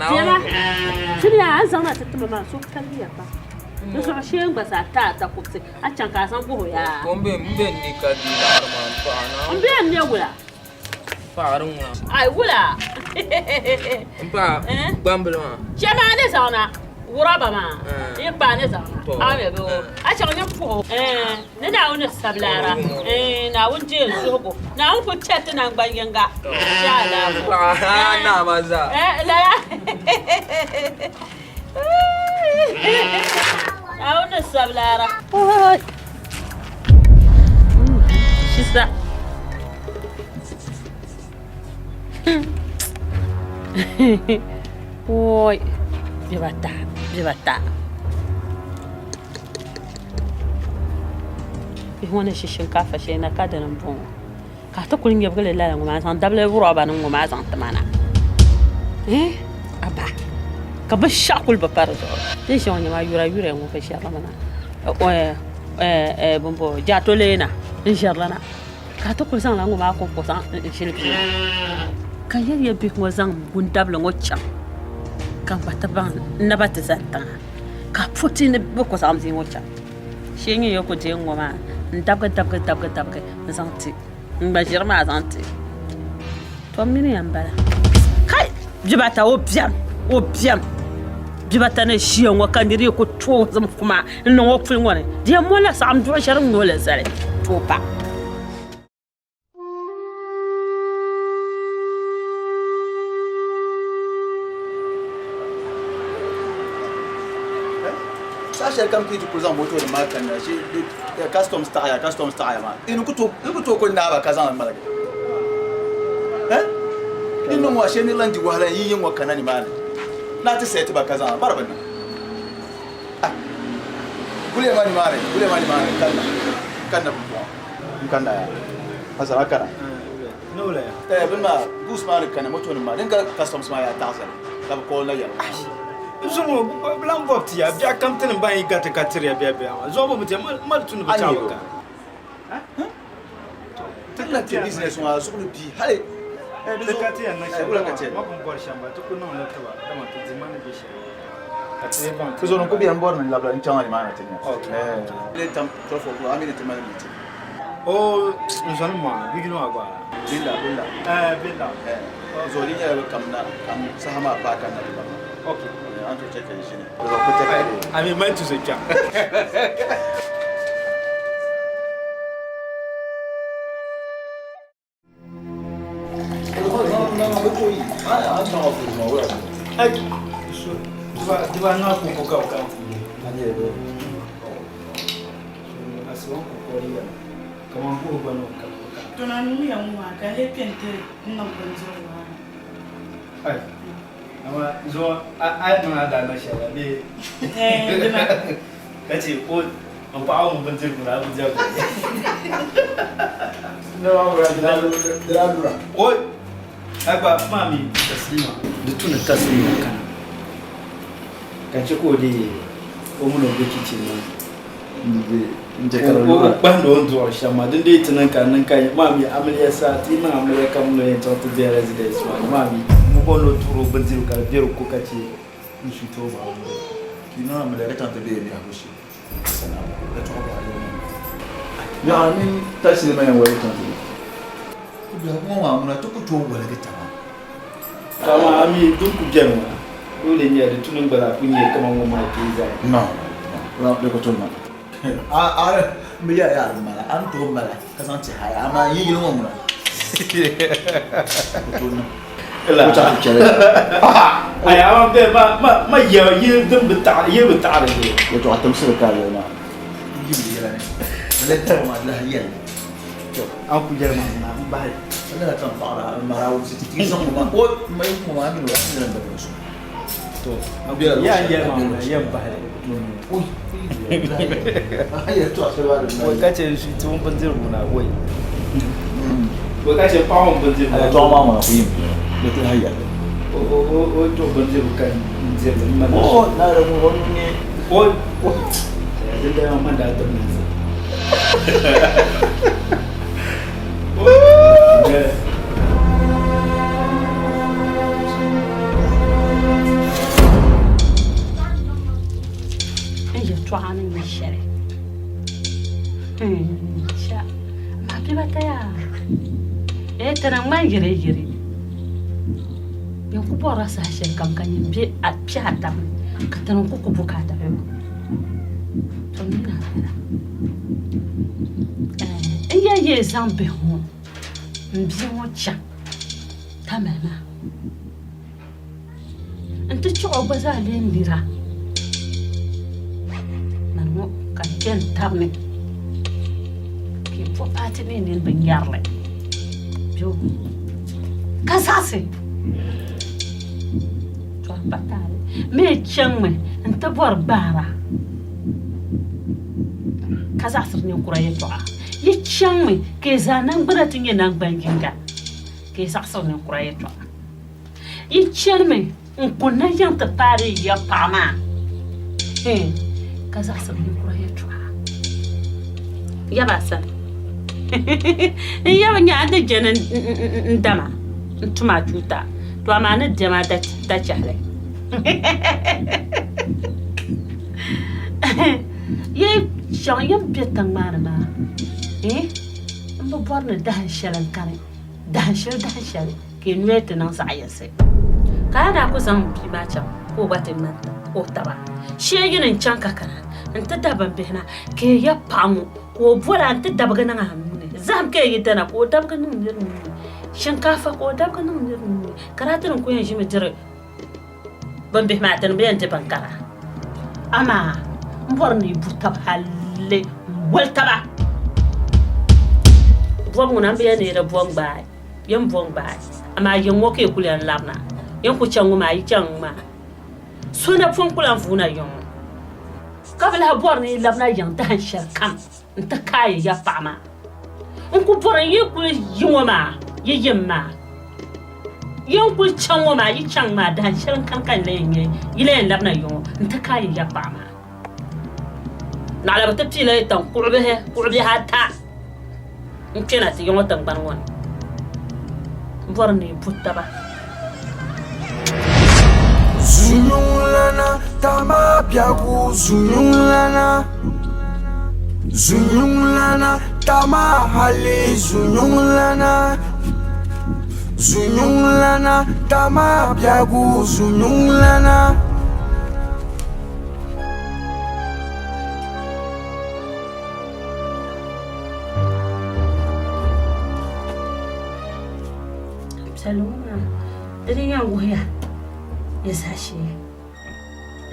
deema pini yaa a ni zaŋ na ti ti ma maa so kaligiya pam. Di zuɣu shee n gba zaa ti a takɔbisi a chaŋ ka a zaŋ guhi o yaa. N be n ni ka di laɣiri maa m paɣa Naawuni. M be n ne wula? Paɣa di ŋuna. Ai wula? M paɣa gbambili maa. Chɛ maa ni zaŋ na wurɔba maa yi kpaai ni zaŋ na a mi bi a chaŋ ni puhi o ni Naawuni ni sabi laara Naawuni deei n suhigu Naawuni kuli chɛ ti naŋgban yinga chɛ alaafo. Paɣa a naa maa zaa. Lala Naawuni ni sabi laara. Shisa. Woi, bibata, bibata. Bihi ŋɔ ni ʒi shinkaafa shɛli na ka dini m-bɔŋɔ ka a ti kuli nyɛbigi li lala ŋɔ maa n-zaŋ dabili rɔba nim ŋɔ maa zaŋ ti ma na. Eh, aba ka binshɛɣu kuli bi pa di zuɣu. Din ʒiya ŋɔ nyɛ maa yura yura ŋɔ bi ʒɛrili mi na. Eh, bɔmbɔ jaato lee na n ʒɛrili na ka a ti kuli zaŋla ŋɔ maa kɔŋko zaŋ n ʒili bia ka yɛli ya bihi ŋɔ zaŋ gundabili ŋɔ chaŋ ka n gba ti baŋ n naba ti zani tiŋa ka pɔti ni bɛ ku zaŋ bia ŋɔ chaŋ. Shee nyɛ ya ku deei ŋɔ maa n dabigi dabigi dabigi dabigi n zaŋ ti n gba ʒiri maa zaŋ ti tom mini ya n bala kai bibata o biɛm o biɛm bibata ni ʒiya ŋɔ ka niri ku tooi zim kuma n niŋ o puli ŋɔ ni di yɛn mɔla saɣam duɣu shɛli ŋɔ li zali tooi pa. Saha shɛli kam ka yi ti kuli zaŋ moto nim maa kanna shee customs taɣaya customs taɣaya maa yi ku tooi kuli naai ba ka zaŋli ŋmaligi di niŋ ŋɔ shee niri lan di wahala n yi yi ŋɔ kana nimaani ni a ti sɛti ba ka zaŋ bari bi niŋ guliya maa nimaani guliya maa nimaani kanna kanna pumpɔŋɔ n kanna ya asara kana eh bin maa goose maa ni kana moto nim maa din ka customs maa yaa taɣasili ka bi call na yɛli Zuŋɔ bi lan bɔbi ti ya biɛɣu kam ti ni ban yi gariti ka tiri ya biɛhi biɛhi maa zuɣu bi bi ti ya mali tu ni bi chaɣi bi ka. Ti lan ti business ŋɔ a zuɣu ni bii hali Ti ka ti yɛn niŋ shɛm dama ma pun bɔri shɛm ba ti ku niŋ li tiba dama ti di ma ni be shɛli ka ti lee baŋ ti Ti zuɣu ni ku bɛn bɔri ni labila n chaŋ nimaani ti nya. Okay. Tam 12 o'clock a mi ni ti mali meeting. O n zɔni maa bia yino maa gba. Billa billa. Eh billa. Eh zoli nyɛla bi kam na kam saha maa paai ka na bi baŋ. Okay. An to chɛ ka yi ʒini. Di zuɣu ku chɛ ka yi. A mi mali tuzo kpɛm. Di tu ni Taslima kana ka n chɛ ka o deei o mini o be kichin maa o kpahindi o ni duɣiri shɛm maa din dii ti niŋ ka niŋ ka maa mi amiliya saha ti yi niŋ amiliya ka mini o yɛn chaŋ ti be residence maa ni maa mi m bɔri ni o duɣiri o bindirigu ka di be di ko ka chɛ n suit o maa. Ti yi niŋ amiliya ka chaŋ ti be biɛhigu shee. Yaha ni Taslima yɛn woligi chaŋ ti be biɛhigu ŋɔ maa ŋuna ti ku tooi woligi taba. Kaman a mi din ku beni maa dole nyɛla di tu ni gba zaa ku nyɛ kaman ŋɔ maa kpee zaa. No, no, di ku tooi niŋ. A a mi yɛla yaa di mala, a ni tooi mala ka zaŋ ti haya, amaa yi yili ŋɔ ŋuna di ku tooi niŋ. Ay ama bɛ ma ma ma yɛ yili din bi taɣiri yili bi taɣiri li. Yɛltɔɣa timsili ka a yɛli maa yi bi yɛla ni di lahi taba maa di lahi yɛli A ku yɛli ma ŋuna n bahi. Lala ka n paɣira n mara a wumsi ti ti zaŋ ŋɔ maa o ma yi ŋɔ maa mini o a ti ni da so. To ya yɛli ma ŋuna yɛn bahi li. Wai ka chɛ ti ŋun bindirigu ŋuna wai. Wai ka chɛ paɣa ŋun bindirigu ŋuna. Yɛltɔɣa maa ŋuna ku yim di ti lahi yɛli. O o o duɣi bindirigu ka n diri li n mali. O na di ŋun o ni. O o din dali maa man daa diri na zaa. N yɛltɔɣa ni nyɛ shɛli amaa bibata yaa ee ti ni ŋmani yiri yiri nyin ku bɔrila saha shɛli kam ka nyin be a kpɛ a tab ni ka ti ni ku ku bukaata bɛ to mi na bala n yɛn yee zaŋ bihi ŋɔ n bia ŋɔ chaŋ tamali maa N ti chuɣu gba zaa lee nira mani ŋɔ ka n kpɛ n tabi ni ka yi po paati ni nini bi nyarili ka zaɣisi tɔri pa taali mi chaŋmi n ti bɔri gbaara ka zaɣisiri ninkura yɛtɔɣa. Yi chaŋmi ka yi zaa naŋgbana ti nyɛ naŋgban yinga, ka yi zaɣisiri ninkura yɛtɔɣa. Yi chanimi n-ku na yiŋ ti paai yi ya paɣa maa, ka zaɣisiri ninkura yɛtɔɣa. Yaba sani, n yaba nya a ni je ni n dama n-tum a tuuta, to amaa ni dɛm a dachɛhili. Yi chaŋ yi ni be tiŋ maa ni maa, m bi bɔri ni dahin shɛli n-kani, dahin shɛli dahin shɛli ka yi noya ti niŋ zaɣ yinsi. Ka a daa ku zaŋ m bia maa chaŋ ka o gba ti ŋmani o taba. Shee yini n-chaŋ ka kana nti da bimbihi na, ka yi ya paɣa ŋɔ ka o bol a nti dabigi niŋ a nuu ni. Zahim ka yi yi dana ka o dabigi niŋ nir nuu ni, shinkaafa ka o dabigi niŋ nir nuu ni, ka daa ti ni ku yɛn ʒimi diri bimbihi maa ti ni bi yɛn di binkara. Amaa m bɔri ni yi bu tab halli n-woli taba. Bɔbu ŋuna m bi yɛn ni yi di bo n-gbaai, yin bo n-gbaai, amaa yiŋ ŋɔ ka yi kul yɛn labina. Yin ku chaŋ ŋɔ maa, yi chaŋ ŋɔ maa, so napɔŋ ku lan vuuna yiŋ ŋɔ. Ka bɛ lahi bɔri ni yi labina yiŋ dahin shɛli kam nti kaai yi ya paɣa maa. N ku bɔri ni yi kul yi ŋɔ maa, yi yim maa. Yi ni kul chaŋ ŋɔ maa, yi chaŋ maa, dahin shɛli n-kani ka n lan yɛn nya yi lan yɛn labina yiŋɔ nti kaai yi ya paɣa maa. Naɣila bɛ ti piila yi taŋ kuɣubihi, kuɣubihi ata n-kpɛna ti yiŋɔ tiŋgbani ŋɔ ni. M bɔri ni yi bu taba. Zunyuŋlana tama biɛhigu zunyuŋlana Zunyuŋlana tama hali zunyuŋlana Zunyuŋlana tama biɛhigu zunyuŋlana. Piɛlli ŋɔ maa di ni yɛn wuhiya ni zaashee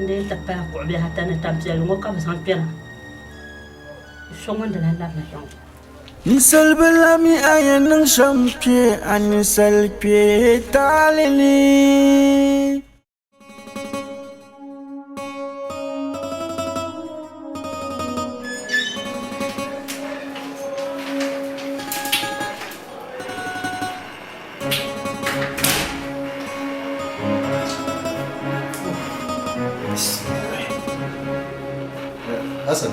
n-dii ti pali kuɣ bihi ata ni tampiɛlli ŋɔ ka bɛ zaŋ kpɛna so ŋun di lahi labina kpɛŋɔ. Ninsal bi lahi mi a yɛn niŋ shɛm kpe a ninsal kpee taali ni. Hassan,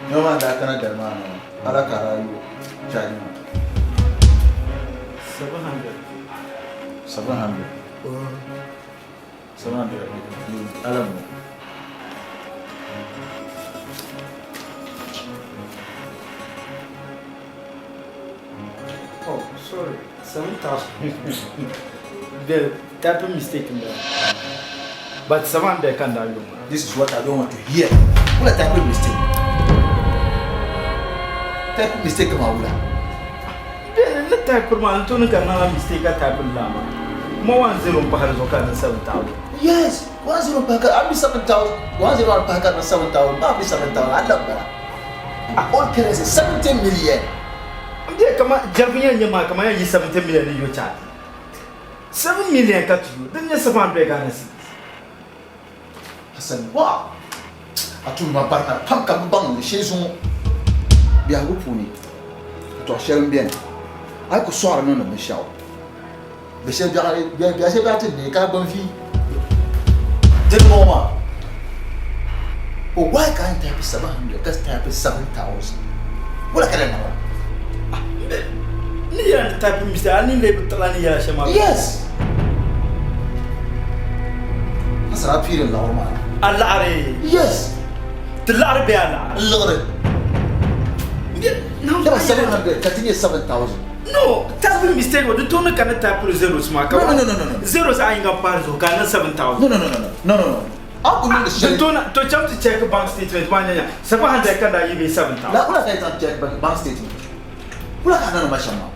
nɛma maa daa kana dali maa na ala ka a daa yo chaji maa. 700. 700. 700 ala mo. Oh, sorry. 7,000. The typing mistake in there. But 700 can die. This is what I don't want to hear. What a typing mistake. Typing mistake ma wula. Ni type maa n tooni ka niŋla mistake ka type la maa. Kuma 10 n pahari zuɣu ka niŋ 7000. Yes, 10 pahi ka a mi 7000, 10 n pahi ka niŋ 7000, maa mi 7000 a lam bala. All currency 70 million. N bɛ kama jɛrigu yɛn nyɛ maa kama yɛn yi 70 million ni yo chaati. 7 million ka ti yo, din nyɛ 700 Ghana cedis. Hassan wa a tum ma barina pam ka m baŋ ni shee zuŋɔ biɛhigu puuni yɛtɔɣ shɛli m-beni a yi ku sɔɣiri niŋdi binshɛɣu bɛ shɛli biɛɣu ti neei ka a gbani vi dini bɔŋɔ maa o why ka a ni type 700 ka type 7000 wula ka di niŋ a? Ni yɛla ni type mistake a ni lee bi tiɣila ni yɛla shɛm maa. Yes. Hassan a piiri n laɣiri maa. A laɣiri? Yes. Ti laɣiri bee a laɣiri? N liɣiri. Dama 700 ka ti nyɛ 7000. No, typing mistake o di tooni ka ni type zeros maa ka No, no, no, no, no. Zeros a yinga pahi zuɣu ka a niŋ 7000. No, no, no, no, no, no, no, no. A ku niŋdi shɛli. Di tooni to chaŋ ti check bank statement maa nyanya 700 ka daa yi bee 7000. La wula ka yi zaŋ check bank statement? Wula ka a niŋdi ma shɛm maa?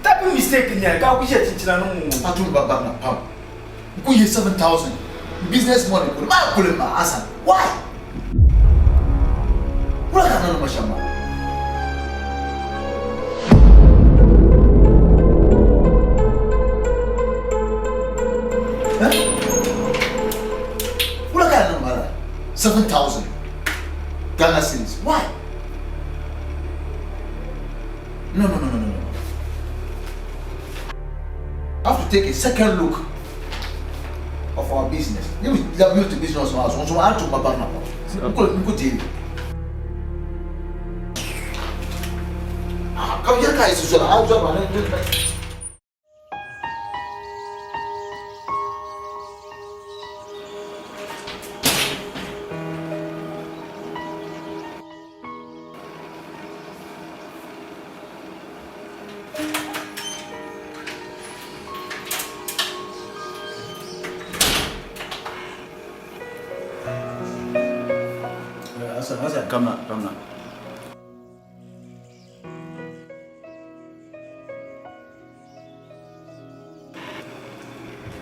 Typing mistake n-nyɛ ka a ku ʒe chinchina ni ŋ-ŋɔ. A tum ba barina pam. N ku yi 7000 business money kuli maa kuli ma Hassan. Why? Wula ka a niŋdi ma shɛm maa? Wula ka a niŋ ma la 7000 Ghana. No, no, no, no, no. I have to take a second look of our business. Ni bi labi yuli ti business maa zuɣu, n zuɣu a ni tum ma barina pam. N ku n ku deei li. Ah, ka bi yɛli ka a yiɣisi zɔra, a zɔri maa ni ni. Hasan, Hasan, come now, come now.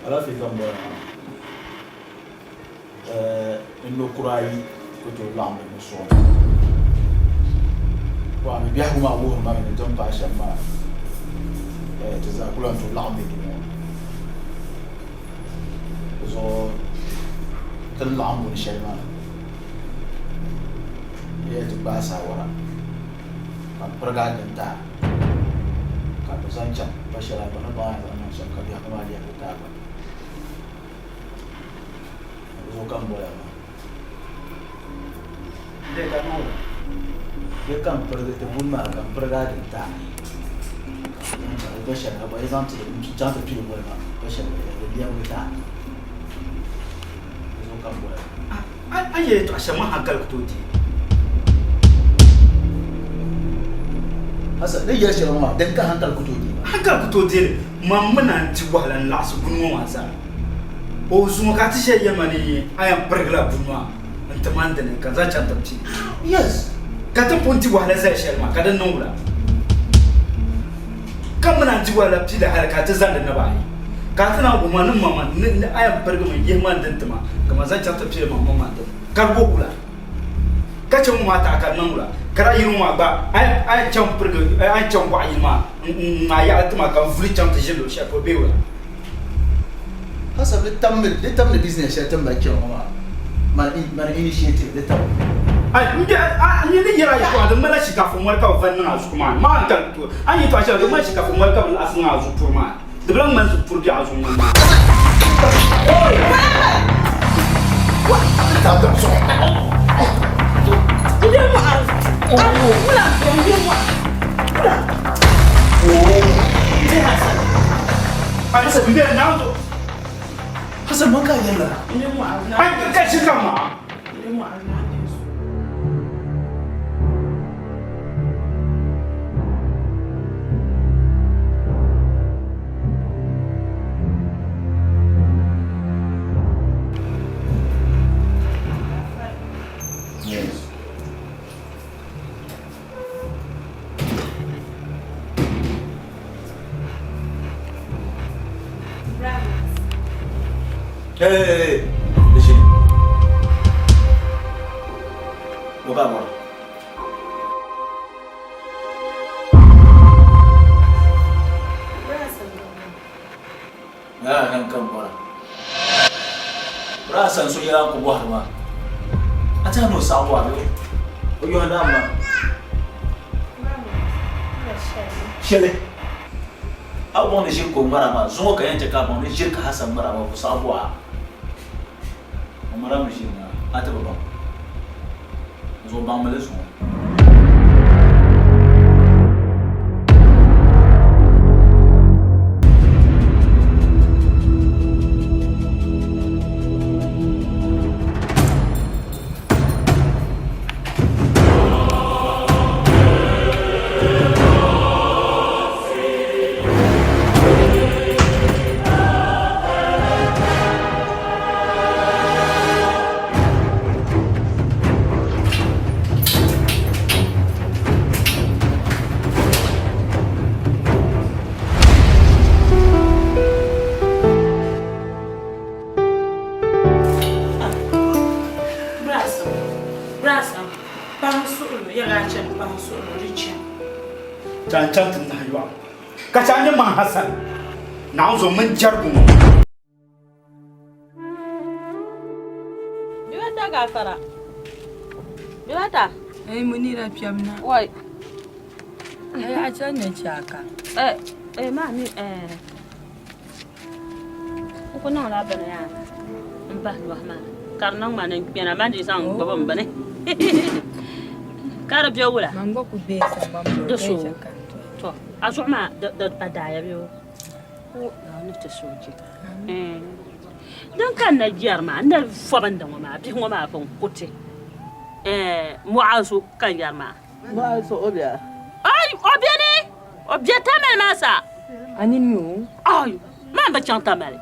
Alaafee ka n bɔra maa n no kura ayi ku tooi laɣim di ni suɣi mi biɛhigu maa wuhiri ma mi ni din pahi shɛm maa ti zaa ku lahi tooi laɣim be di ŋɔ di zuɣu ti ni laɣim boli shɛli maa di yɛn ti gbaai saawara ka n pirigi a din tahi ka bɛ zaŋ chaŋ pa shɛli a gba ni baŋ a ni zaŋ niŋ shɛm ka biɛhigu maa lɛbigi taai gba. Di zuɣu ka m boli a maa. Di ka niŋ o di ka m pirigi ti buni maa ka m pirigi a din taai ka bɛ zaŋ chaŋ di gba shɛli a gba yi zaŋ ti n chaŋ ti pili boli maa gba shɛli di lɛbigi taai di zuɣu ka m boli a maa. A ni yɛli yɛltɔɣa shɛm maa hankali ku tooi deei. Hassan, ni yɛli shɛli ŋɔ maa, din ka hankali ku tooi deei maa. Hankali ku tooi deei li. Man mi na n-ti wahala n-laɣisi buni ŋɔ maa zaa. O zuŋɔ ka a ti shɛli yɛli ma ni a yɛn pirigila buni maa n-ti ma n dini ka n zaŋ chaŋ ti pili. Yes. Ka ti pun ti wahala zali shɛli maa ka di niŋ wula? Ka mi na n-ti wahala pili hali ka a ti zaŋ di naba ayi. Ka a ti naan wuhi ma ni ma ma ni a yɛn pirigimi yihi ma n dini ti ma ka ma zaŋ chaŋ ti pili ma ma dini ka di bo wula? Ka chɛ ŋɔ maa taɣi ka di niŋ wula? Ka daa yini ŋɔ maa gba a yɛn chaŋ pirigi a yɛn chaŋ bɔɣa yini maa n-ŋmaai yaɣili ti ma ka n vuli chaŋ ti ʒini luɣ shɛli polo bee wula? Hassan, di tam di tam ni business shɛli ti ni mali chani ŋɔ maa mani initiative di tam. Ai, n biɛhi, a ni ni yɛri a yɛtɔɣa di ŋmanila shinkafa mɔri ka bɛ va niŋ a zuɣu maa ni. Maa n kali to, a ni yɛtɔɣa shɛli di ŋmani shinkafa mɔri ka bɛ laɣisi niŋ a zuɣu puri maa ni. Di bi lahi ŋmani zuɣu puri biɛɣu zuɣu ŋmani maa. Hassan man ka yɛlla. Ai, ka shi ka maa. Yes. Hey, hey, hey, listen. Boka bora. Ah, kan kan bora. Bra san so yɛla ko bɔhiri ma. A ti no saɣa bɔhiri o yɔhi na ma. Shɛli. A bɔŋ ni ʒiri ka o ŋmara maa zuŋɔ ka yɛn chɛ ka a bɔŋ ni ʒiri ka Hassan ŋmara maa ka o saɣa bɔhi a. O ŋmara mi ʒiri maa a ti bi baŋ. Zuɣu baŋmi li zuŋɔ. Ka n chaŋ ti nahi yɔɣu ka chɛ a ni man Hassan Naawuni zuɣu mini jɛrigu ŋɔ. Bibata gafara. Bibata. Eh, Munira piamna. Wai. A chani ni chɛ a ka. Eh, eh, maa mi, eh, n ku niŋla bini yaa n bahi nɔhi maa ka di niŋ ma ni n kpɛna man di zaŋ n gbubi n bini ka di be wula Man gba ku be sambani polo di ka so yi chɛ ka n doli. To a zuɣu maa di pa daaya bee o o Naawuni ni ti sooji din ka n na yɛri maa n na fɔbindi ŋɔ maa bihi ŋɔ maa bɛn ku ti Mu'azu ka n yɛri maa. Mu'azu o bɛ? Ai o beni o be Tamale maa sa. A nini mi o? Ai man bi chaŋ Tamale.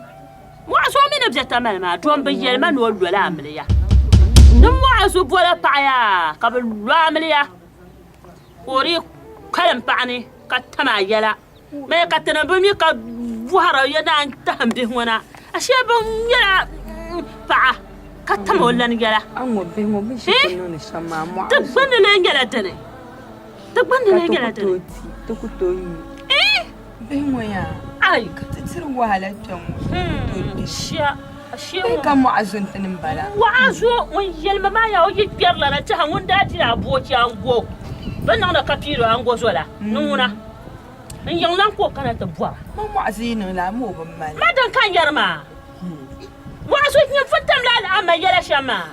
Mu'azu o mi ni be Tamale maa dom bi yɛli ma ni o lola amiliya. Ni Mu'azu bola paɣa yaa ka bɛ lo amiliya ka o dii kalim paɣa ni ka tam a yɛla. Maya ka ti na bi mi ka bɔhira ya naan tahim bihi ŋɔ na, ashee bɛ nyɛla paɣa ka tam o lan yɛla. Di gbunni lee nyɛla dini? Di gbunni lee nyɛla dini? Ti ku tooi nyu. Bihi ŋɔ yaa. Ai. Ka ti tiri wahala kpe ŋɔ. Shia. Bee ka mɔɣu zo nti ni m-bala. Mɔɣu zo ŋun yɛlimi maa yaa o yi kpɛrila na tɛha ŋun daa diri aboochi ango bɛ niŋdi ka piiri ango zo la ni ŋuna n yiŋ lan ka o kana ti bɔra. Ma mɔɣu zo yi niŋ la a mi o bi mali. Ma din ka n yɛri maa mɔɣu zo nyin pun tamla a ma yɛla shɛm maa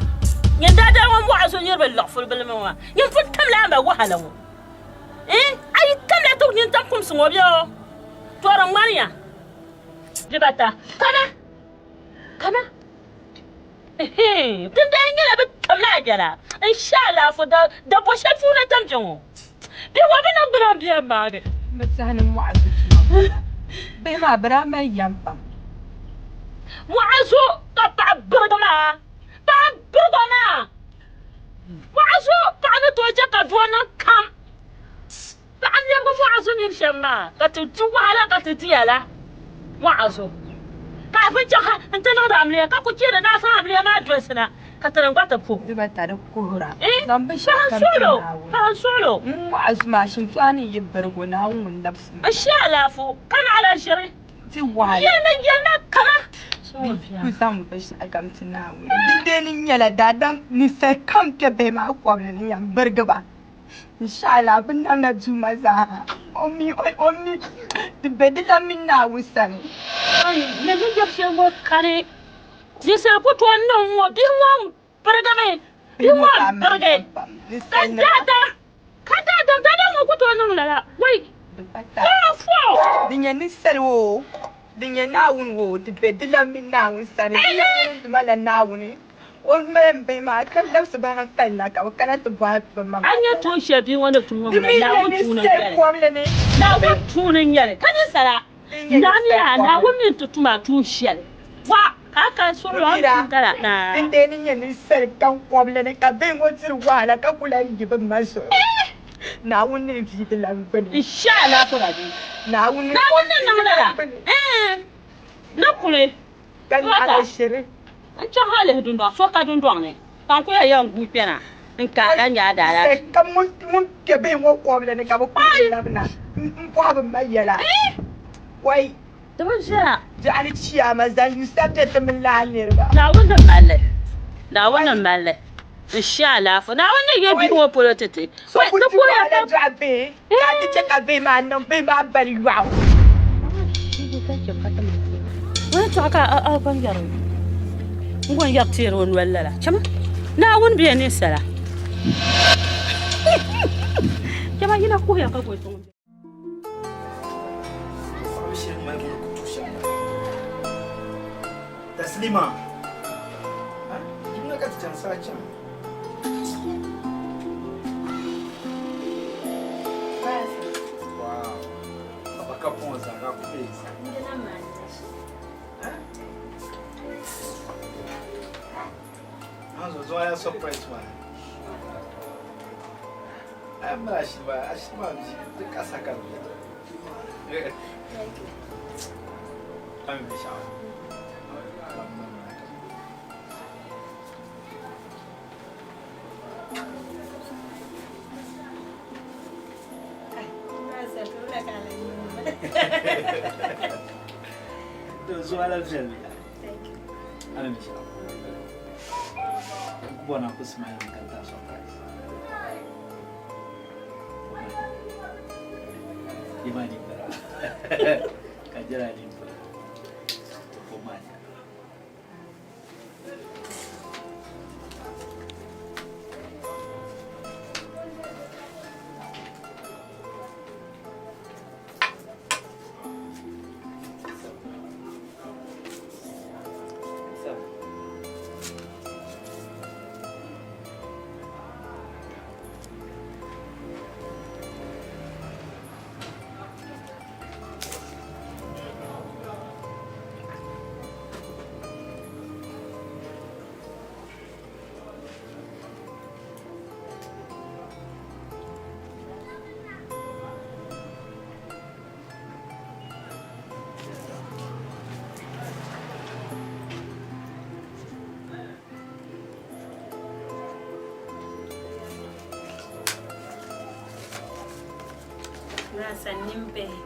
nyin daadali ŋɔ mɔɣu zo niriba liɣifuli bilimi ŋɔ maa nyin pun tamla a ma wahala ŋɔ a yi tamla ti nyin tam kumsi ŋɔ bɛ o to di ŋmaniya dibata kana. Kana din daa nyɛla bɛ tamla a yɛla n she alaafo dabɔ shɛli puuni tam kpe ŋɔ bɛ ŋɔ bɛ niŋ gbuna m-be maa ni. Bɛ saha ni mɔɣu zu tuma m-bala. Bihi maa bɛ daa mali yɛm pam. Mɔɣu zu ka paɣa birigi maa, paɣa birigi maa. Mɔɣu zu paɣa ni tooi che ka doo niŋ kam. Paɣa n-lɛbigi mɔɣu zu mini shɛm maa, ka ti di wahala ka ti diya la mɔɣu zu. Ka a pun chaŋ ha nti niŋdi amiliya ka ku chɛ di ni a zaŋ amiliya maa dolisi na ka ti ni gba ti puhi. Dibata di kuhira. Zaŋ binshɛɣu kam ti Naawuni. Paɣa n-suɣil o. M mɔɣu zu maa, shintɔɣu ni yi birigi o, Naawuni ŋun labisi ma. N she alaafo ka naɣila ʒiri. Ti wahala. Yɛlimi yɛlima kama. Bɛ ku zaŋ binshɛɣu kam ti Naawuni. Dindee ni nyɛla daadam ninsal kam kpe bihi maa kɔbili ni yɛn birigi ba. Inshallah bɛ namla duuma zaa o mi o mi di be di la mini Naawuni sani. Ni ni yɛri shɛli ŋɔ kani ninsal ku tooi niŋ ŋɔ bihi ŋɔ pirigimi bihi ŋɔ m-pirigi ka daadam ka daadam daadam ŋɔ ku tooi niŋ lala wai fo. Di nyɛ ninsal o di nyɛ Naawuni o di be di la mini Naawuni sani di la mini Duuma la Naawuni. O mali m bihi maa ka labisi ba hankali na ka bɛ kana ti bɔhi bɛ maŋa. A nya tuun shɛli bia ŋɔ ni tum ŋɔ Di mi Naawuni nyɛ tuuni ninsal n-nyɛ li. kɔbili ni. Naawuni tuuni n-nyɛ li, ka ninsala Naawuni yaa Naawuni mi n-ti tum a tuun shɛli. Wa ka a ka suɣilo a ni tum gala naa. Din dee ni nyɛ ninsal kam kɔbili ni ka bihi ŋɔ diri wahala ka ku lahi yi bɛ ma zuɣu. Naawuni ni vie di lan gbuni. N she alaafee la bee? Naawuni Naawuni ni niŋ lala? Ɛɛn, ni kuli. Ka naɣila shiri. N chaŋ hal lihi dundɔŋ, so ka dundɔŋ ni, ka n ku yɛn yɛn guui kpɛna n-ka ka nya a daalahichi. Ka ŋun kpe bihi ŋɔ kɔbili ni ka bɛ kuli labina m-bɔhi bɛ ma yɛla, Wai! Di bi viɛla. Biɛɣuni chiyaama zaŋ yusa be ti mini lala niriba. Naawuni ni mali li. Naawuni ni mali li. N she alaafo. Naawuni ni yɛ bihi ŋɔ polo ti ti. So ku ti wahala dɔɣi bihi, ka di chɛ ka bihi maa niŋ bihi maa bali yɔɣu. Wani tɔɣa ka a gba yɛri n gba yɛri teeri o noli lala chama Naawuni bɛ ninsala chama yina kuhiya ka boli ŋun Taslima. Jimna ka ti chaŋ saa chaŋ. Wow. Baba ka pɔŋ zaa ka ku be zaa. An zo ya surprise ma. Ai mala shi ba, a shi ma bi duk a saka bi. An bi sha'awa. To zuwa lafiya ne. Ana mi sha'awa. Kubwa na ku smile kan ta surprise. Yi maa nimpira. Ka jɛra nimpira. O maa ni. Sannin bihi.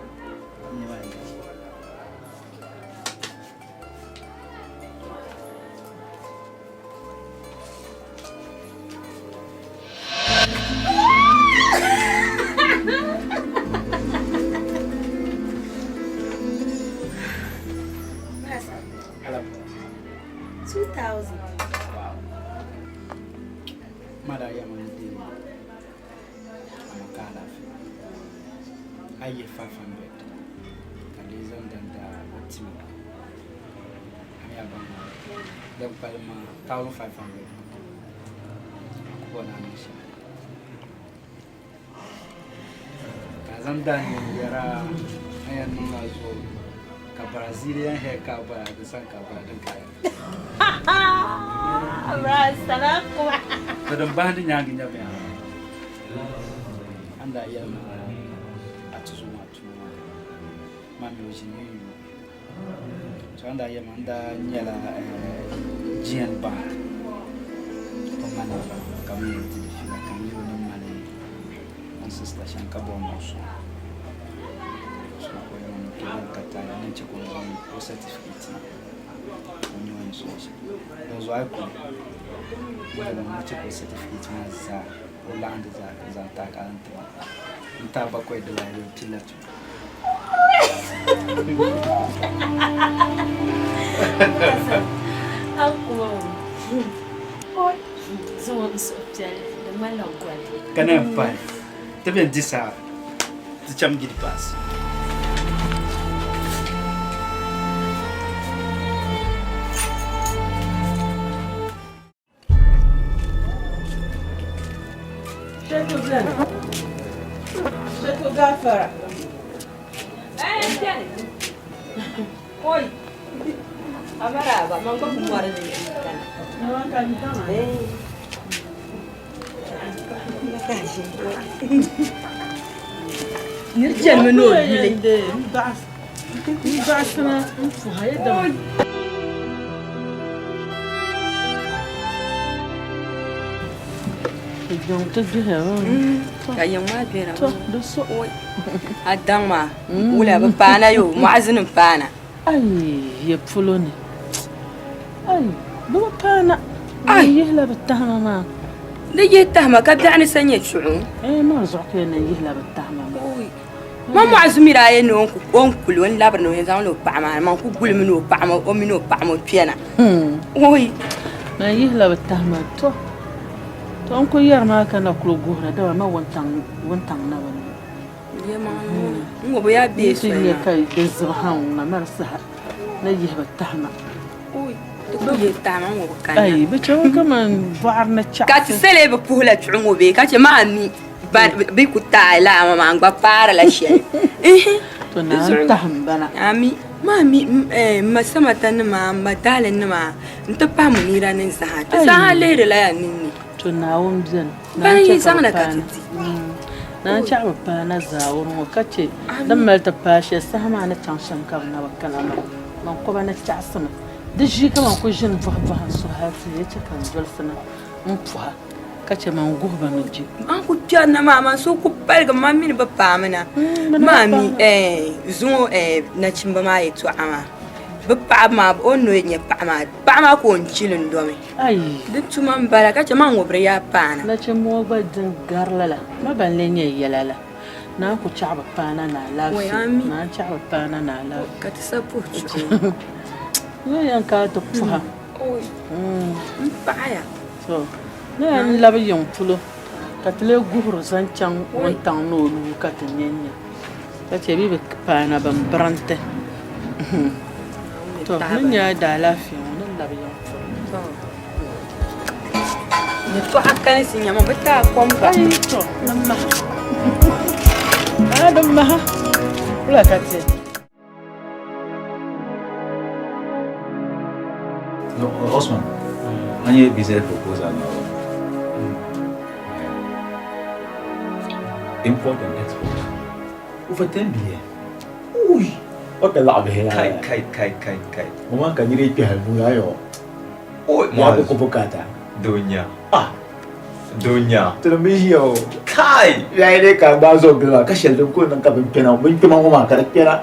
Ma daa yɛli ma ni deemi ama ka alaafee a yi yihi 500 ka lee zaŋ din da o tima a mi a baŋ maa din kpalim maa 1500 a ku bɔri ni a niŋ shɛli ka a zaŋ daa neen yɛra a yɛn niŋla zuɣu ka Brazilian hair ka a bɔra di sani ka a bɔra din ka To din bahindi nyaangi nya binyɛra a ni daa yɛli ma a tuzo maa tuma maa maa mi o ʒi ni yuui to a ni daa yɛli ma n daa nyɛla GN Bank o manager ka mi yɛn diri fiila ka n yɛli o ni mali n sista shɛm ka bɔri ni o sɔŋ so ka o yɛli ma ni o bɔri ka taali ni n chɛ ka o zaŋ o certificate na o nyɛ o ni sɔŋ shɛm dinzuɣu a yi kuli n yɛli ma ni o chɛ ka o certificate maa zaa o laɣindi zaa ka o zaŋ taai ka n ti ma n taai bakɔi dibaayi bɛ pilila tuma. Ka naan pahi ti bɛn di saa ti cham gidi paasi. Sheku beni. Sheku gafara. Eh, beni. Oi. Amaraba, man gba kun mɔri ni Niri chɛnimi ni o yuli. N baɣasina n puha ya dama. Ka yiŋ maa bela a daŋ maa wula bi paana yo mɔɣuzinim paana. Ai ya polo ni ai bɛ bi paana bɛ yihila bɛ tahima maa. Di yihi tahima ka biɛɣuni sa nyɛ chuɣu. Ee maa zuɣu ka yɛn na yihila bɛ tahima maa. Man mɔɣu mi daa yɛn ni o ni kuli o ni labiri ni o yɛn zaŋla o paɣa maa man ku gulimi ni o paɣa maa o mini o paɣa maa kpɛna. Oi! Man yihila bi tahima to to n kuli yɛri maa ka na kuli guhira dama ma wuntaŋ wuntaŋ na bi ne. N ŋɔ bi yaa bee soli maa. N ti nya ka di zibi ha ŋuna mari saha na yihi bi tahima. Oi! Ti ku yihi tahima n ŋɔ bi kanna. Ai bi chɛmi kaman bɔɣiri ni chaɣisi. Ka ti sali bi puhila chuɣu ŋɔ bee ka chɛ maa mi. Bɛ ku taai laa maa maa n gba paarila shɛli. To naan tahim bana. Ami. Maa mi m ma Samata nima, m ma Daali nima n-ti pahi Munira ni zaa. Ti zaaha lihirila ya ninni. To Naawuni beni. Bana yi zaŋ na ka ti di. Naan chɛ a bi paana zaawuni ŋɔ ka chɛ din mali ti paai shɛli saha maa ni chaŋ shɛm ka bɛ na bi kana maa. Man kɔba ni chaɣisimi. Di ʒii ka man ku ʒini bɔhibɔhi n suhu hal ti ya chɛ ka n dolisi na m-puha. Ka chɛ man guhi ba ni je. Man ku kpɛri na maa, man suhu ku paligi man mini bi paami na maa mi zuŋɔ nachimba maa yɛtɔɣa maa bɛ paɣaba maa o ni nyɛ paɣa maa paɣa maa ka o ni chili n-domi di tuma m-bala ka chɛ man ŋubiri yaa paana. Nachimba ŋɔ gba din gari lala ma ban lee nyɛ yɛla la. Naa ku chaɣi bi paana ni alaafee. Naa chaɣi bi paana ni alaafee. Ka ti sa puhi chuɣu. Yo yɛn ka ti puha. N paɣaya. So, ni yɛn labi yiŋ polo ka ti lee guhiri zaŋ chaŋ wuntaŋ ni o lu ka ti nya nya. Ka chɛ bɛ bi paana bin birinti. To, ni nya daalaafee ŋɔ ni labi yiŋ polo. Yɛltɔɣa kani si nyama bi taai kom ba. Ayi to, din maha. Ah, din maha. Kula ka ti. No, Osman, an ye business proposal na Import and export. Over 10 billion. Ui! O ka laɣa bihi Kai, kai, kai, kai, kai. O ma ka niri kpɛhi nuu ayo. Oi, Ya ku ku bukata. Dunya. Ah. Dunya. Tiri mi ʒiya o. Kai! Ya yi dai ka gba zo gili maa ka shɛli din ku niŋ ka bin kpɛna bin kpɛma ŋɔ maa ka di kpɛna.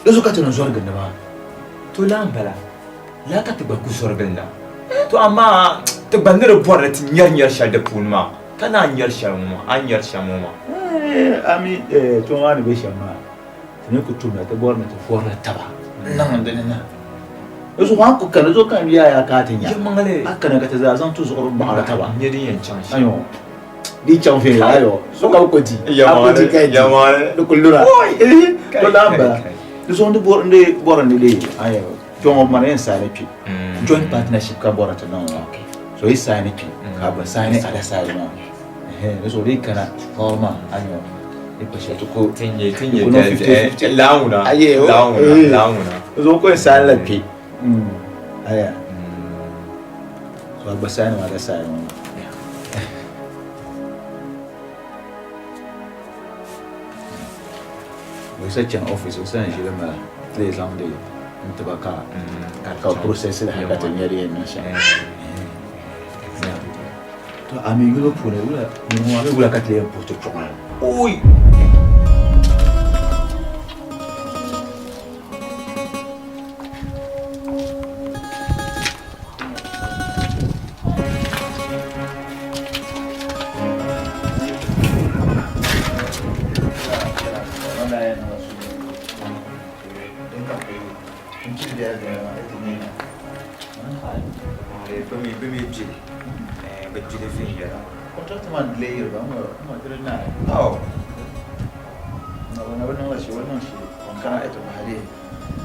Di zuɣu ka ti niŋ zɔri gindi maa. To laa m-bala. Laa ka ti gba ku zɔri ginda. To amaa ti gba ni di bɔri ni ti nyari nyari shɛli di puuni maa ka naan nyari shɛli ŋɔ maa, a ni nyari shɛm ŋɔ maa. A mi tuma maa ni be shɛm maa, ti mi ku tumda ti bɔri ni ti fɔrila taba n-niŋ di ni na. Di zuɣu a ni ku kani, di zuɣu ka n yuya yaa ka a ti nya. A kana ka ti zaa zaŋ ti zuɣuri gbaɣiri taba. Ayo, di chaŋ viɛnyɛla, ayo, so ka bi ku di, a ku di ka yi di, di ku lura. To laa m-bala. Di zuɣu n di bɔri ni leei, ayo, kpɛŋɔ mani yɛn saani kpi. Joint partnership ka bɔri ti niŋ ŋɔ. So yi saani kpi, ka a gba saani other side maa. Di zuɣu di yi kana ɔri maa, ayo. Zuɣu ko saani la kpe aya so a gba saani maa ka saani ŋɔ o sa chaŋ office o sa ʒili maa ti lee zaŋdi n tiba ka ka process li hali ka ti nya di yɛn niŋ shɛm To a mi yuli puuni wula niriba maa mi wula ka ti yɛn puhi ti chuɣu maa? Oi! Bɛ gbili viɛnyɛla. Contract maa delay yiri ba ŋɔ diri naai. Oh. Na bɛ na bɛ niŋla shee bɛ niŋ shee ban kana ɛti bahi dee.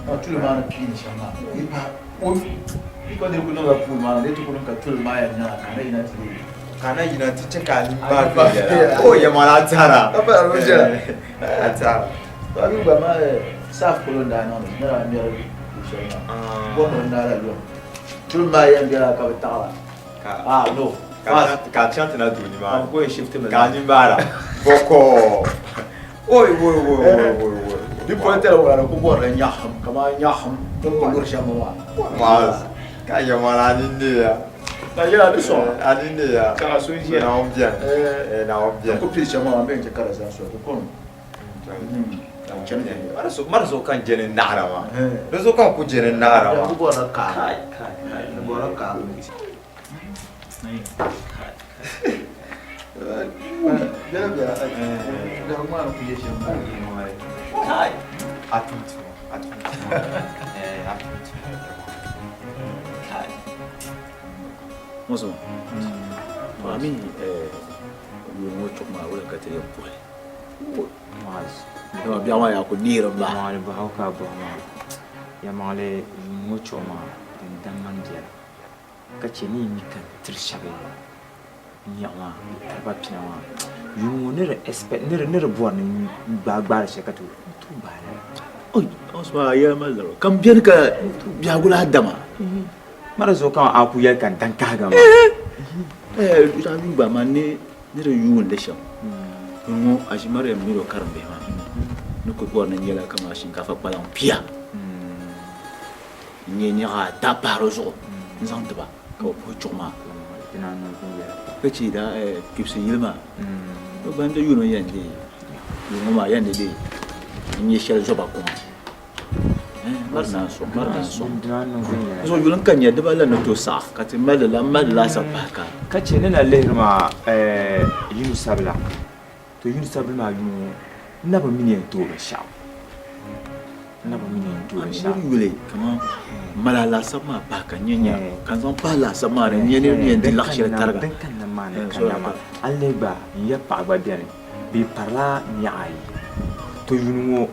Na tuli maa ni piini shɛm maa yi pa o yi ka di ku niŋla pool maa ni di ti ku niŋ ka tuli maa yɛn nyaŋa ka a na yina ti leei. Ka a na yina ti chɛ ka a nini maa viɛnyɛla. O yɛma la a tɛhira. A pala di bi viɛla. A tɛhira. To a mi gba maa saaf polo n daa niŋdi nira ŋmɛri shɛli maa kom n daa lahi yom tuli maa yɛn bɛla ka bi taɣira. Ah no. Ka a chaŋ ti na duu nimaani. Ka n shift mi. Ka a nini baara. Bɔkɔɔ. Oi oi oi oi oi oi. Di pɔli tɛli wula di ku bɔrila nyaɣisim kamani nyaɣisim din ku luri shɛm maa. Maaz ka yɛma la a nini neeya. Ka yɛla di sɔŋ. A nini neeya. Ka so ʒiya. Naawuni beni. Naawuni beni. N ku pili shɛm maa n bɛ n chɛ ka di zani soli di kɔŋ. Mara zuɣu ka n je ni naɣira maa. Di zuɣu ka n ku je ni naɣira maa. Di bɔrila kaari. Di bɔrila kaari. Bela bela. Biɛhigu maa ni ku yɛ shɛm maa. Kai! A tum tuma. A tum tuma. A tum tuma. Kai! Musa, a mi yuun ŋɔ chuɣu maa wula ka ti yɛn puhi? Dama biɛɣu maa yaa ku neeri m ba. Yɛlimaŋli bɔhigu ka a bɔhi maa. Yɛlimaŋli yuun ŋɔ chuɣu maa din dan man biɛla ka chɛ ni yi mi ka n tiri shɛba nyaɣu maa n tiri ba pina maa yuun ŋɔ ni di expect ni di ni di bɔri ni n gbaai gbaari shɛli ka ti n tooi gbaai lala. Oi, Osman a yɛli ma lari kam beni ka biɛhigu lahi dama. Mara zuɣu ka a ku yɛli ka n dan kahiga maa. Eh, a yuui gba man ni ni di yuun li shɛm ŋɔ Aʒi Mariam mini o karimbihi maa ni kuli bɔri ni nyɛla kamani shinkaafa kpalaŋ pia n-nyɛ nyaɣa ata pahi di zuɣu n-zaŋ ti ba ka bɛ puhi chuɣu maa ka che daa kpibisi yili maa bɛ gba n-di yuuni yɛn deei yuun ŋɔ maa yɛn di deei n-nyɛ shɛli zoba kuŋa. Mari naan sɔŋ, mari naan sɔŋ. Zuɣu yuli n ka nya diba la ni tooi saɣi ka ti mali la mali laasabu pahi ka. Ka che ni na lihiri maa Yunusabila. To Yunusabila maa yuŋ ŋɔ N na bi mi ni yɛn ti o binshɛɣu. N na bi mi ni yɛn ti o binshɛɣu. N yuli kaman mali a laasabu maa pahi ka n nya nya ka n zaŋ pahi laasabu maa ni n nya ni yɛn di laɣ shɛli tariga. Din kanna maa ni kanna maa a ni lihi gba n ya paɣa gba beni bɛ parila nyaɣa ayi. To yuuni ŋɔ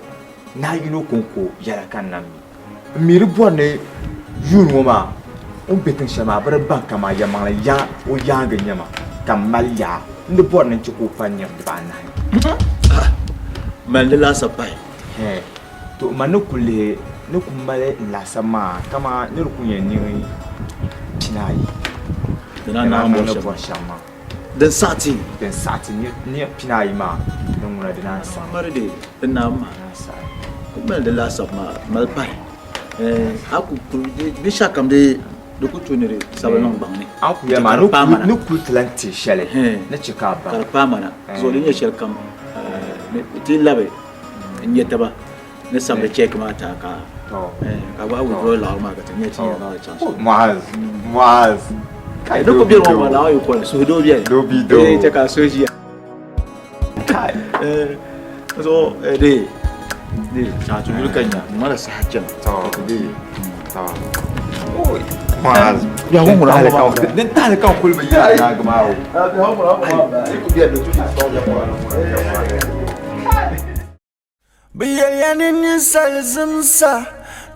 nahi yino kɔŋko yɛla ka n na mi. N mi di bɔri ni yuuni ŋɔ maa o ni be tiŋ shɛli maa bɛ di baŋ kaman yɛlimaŋli ya o yaaŋa n-nyɛ ma ka m mali yaa. N di bɔri ni n chɛ ka o pa niɣi dibaanahi. Mali di laasabu pahi. Hɛɛ, to man ni ku lihi ni ku mali n laasabu maa kaman ni di ku yɛn niŋ pinaayi. Di naan ni bɔri shɛm maa. Din saɣi ti. Din saɣi ti niɣi pinaayi maa ni ŋuna di naan saɣi. Mari di di naam maa. Naan saɣi. Ku mali di laasabu maa mali pahi. A ku binshɛɣu kam di di ku tu ni di sabi niŋ gbaŋ ni. A ku yɛli maa ni kuli ti lan ti shɛli ni chɛ ka a baŋ. Ka di paai ma na. Zuɣu di nyɛ shɛli kam ti labi n nyɛ taba ni sabiri check maa ti a ka ka gba withdraw laɣiri maa ka ti nyɛ ti yɛn zaŋli chaŋ shɛli. Muaz, Muaz. Di ku beni ŋɔ maa Naawuni yi kɔli suhudoo beni. Doo. Ee chɛ ka a suhu ʒiya. Kai. So de de chaŋ ti yuli ka nya n mali saha chana. To. De. To. Muaz. Biɛhigu ŋuna ŋɔ maa. Din tahali ka n kuli bi yɛli naagi maa o. Biɛhigu ŋuna ŋɔ maa. Yi ku beni di tu ni sɔŋ ya Bɛ yɛliya ni ninsal zimsa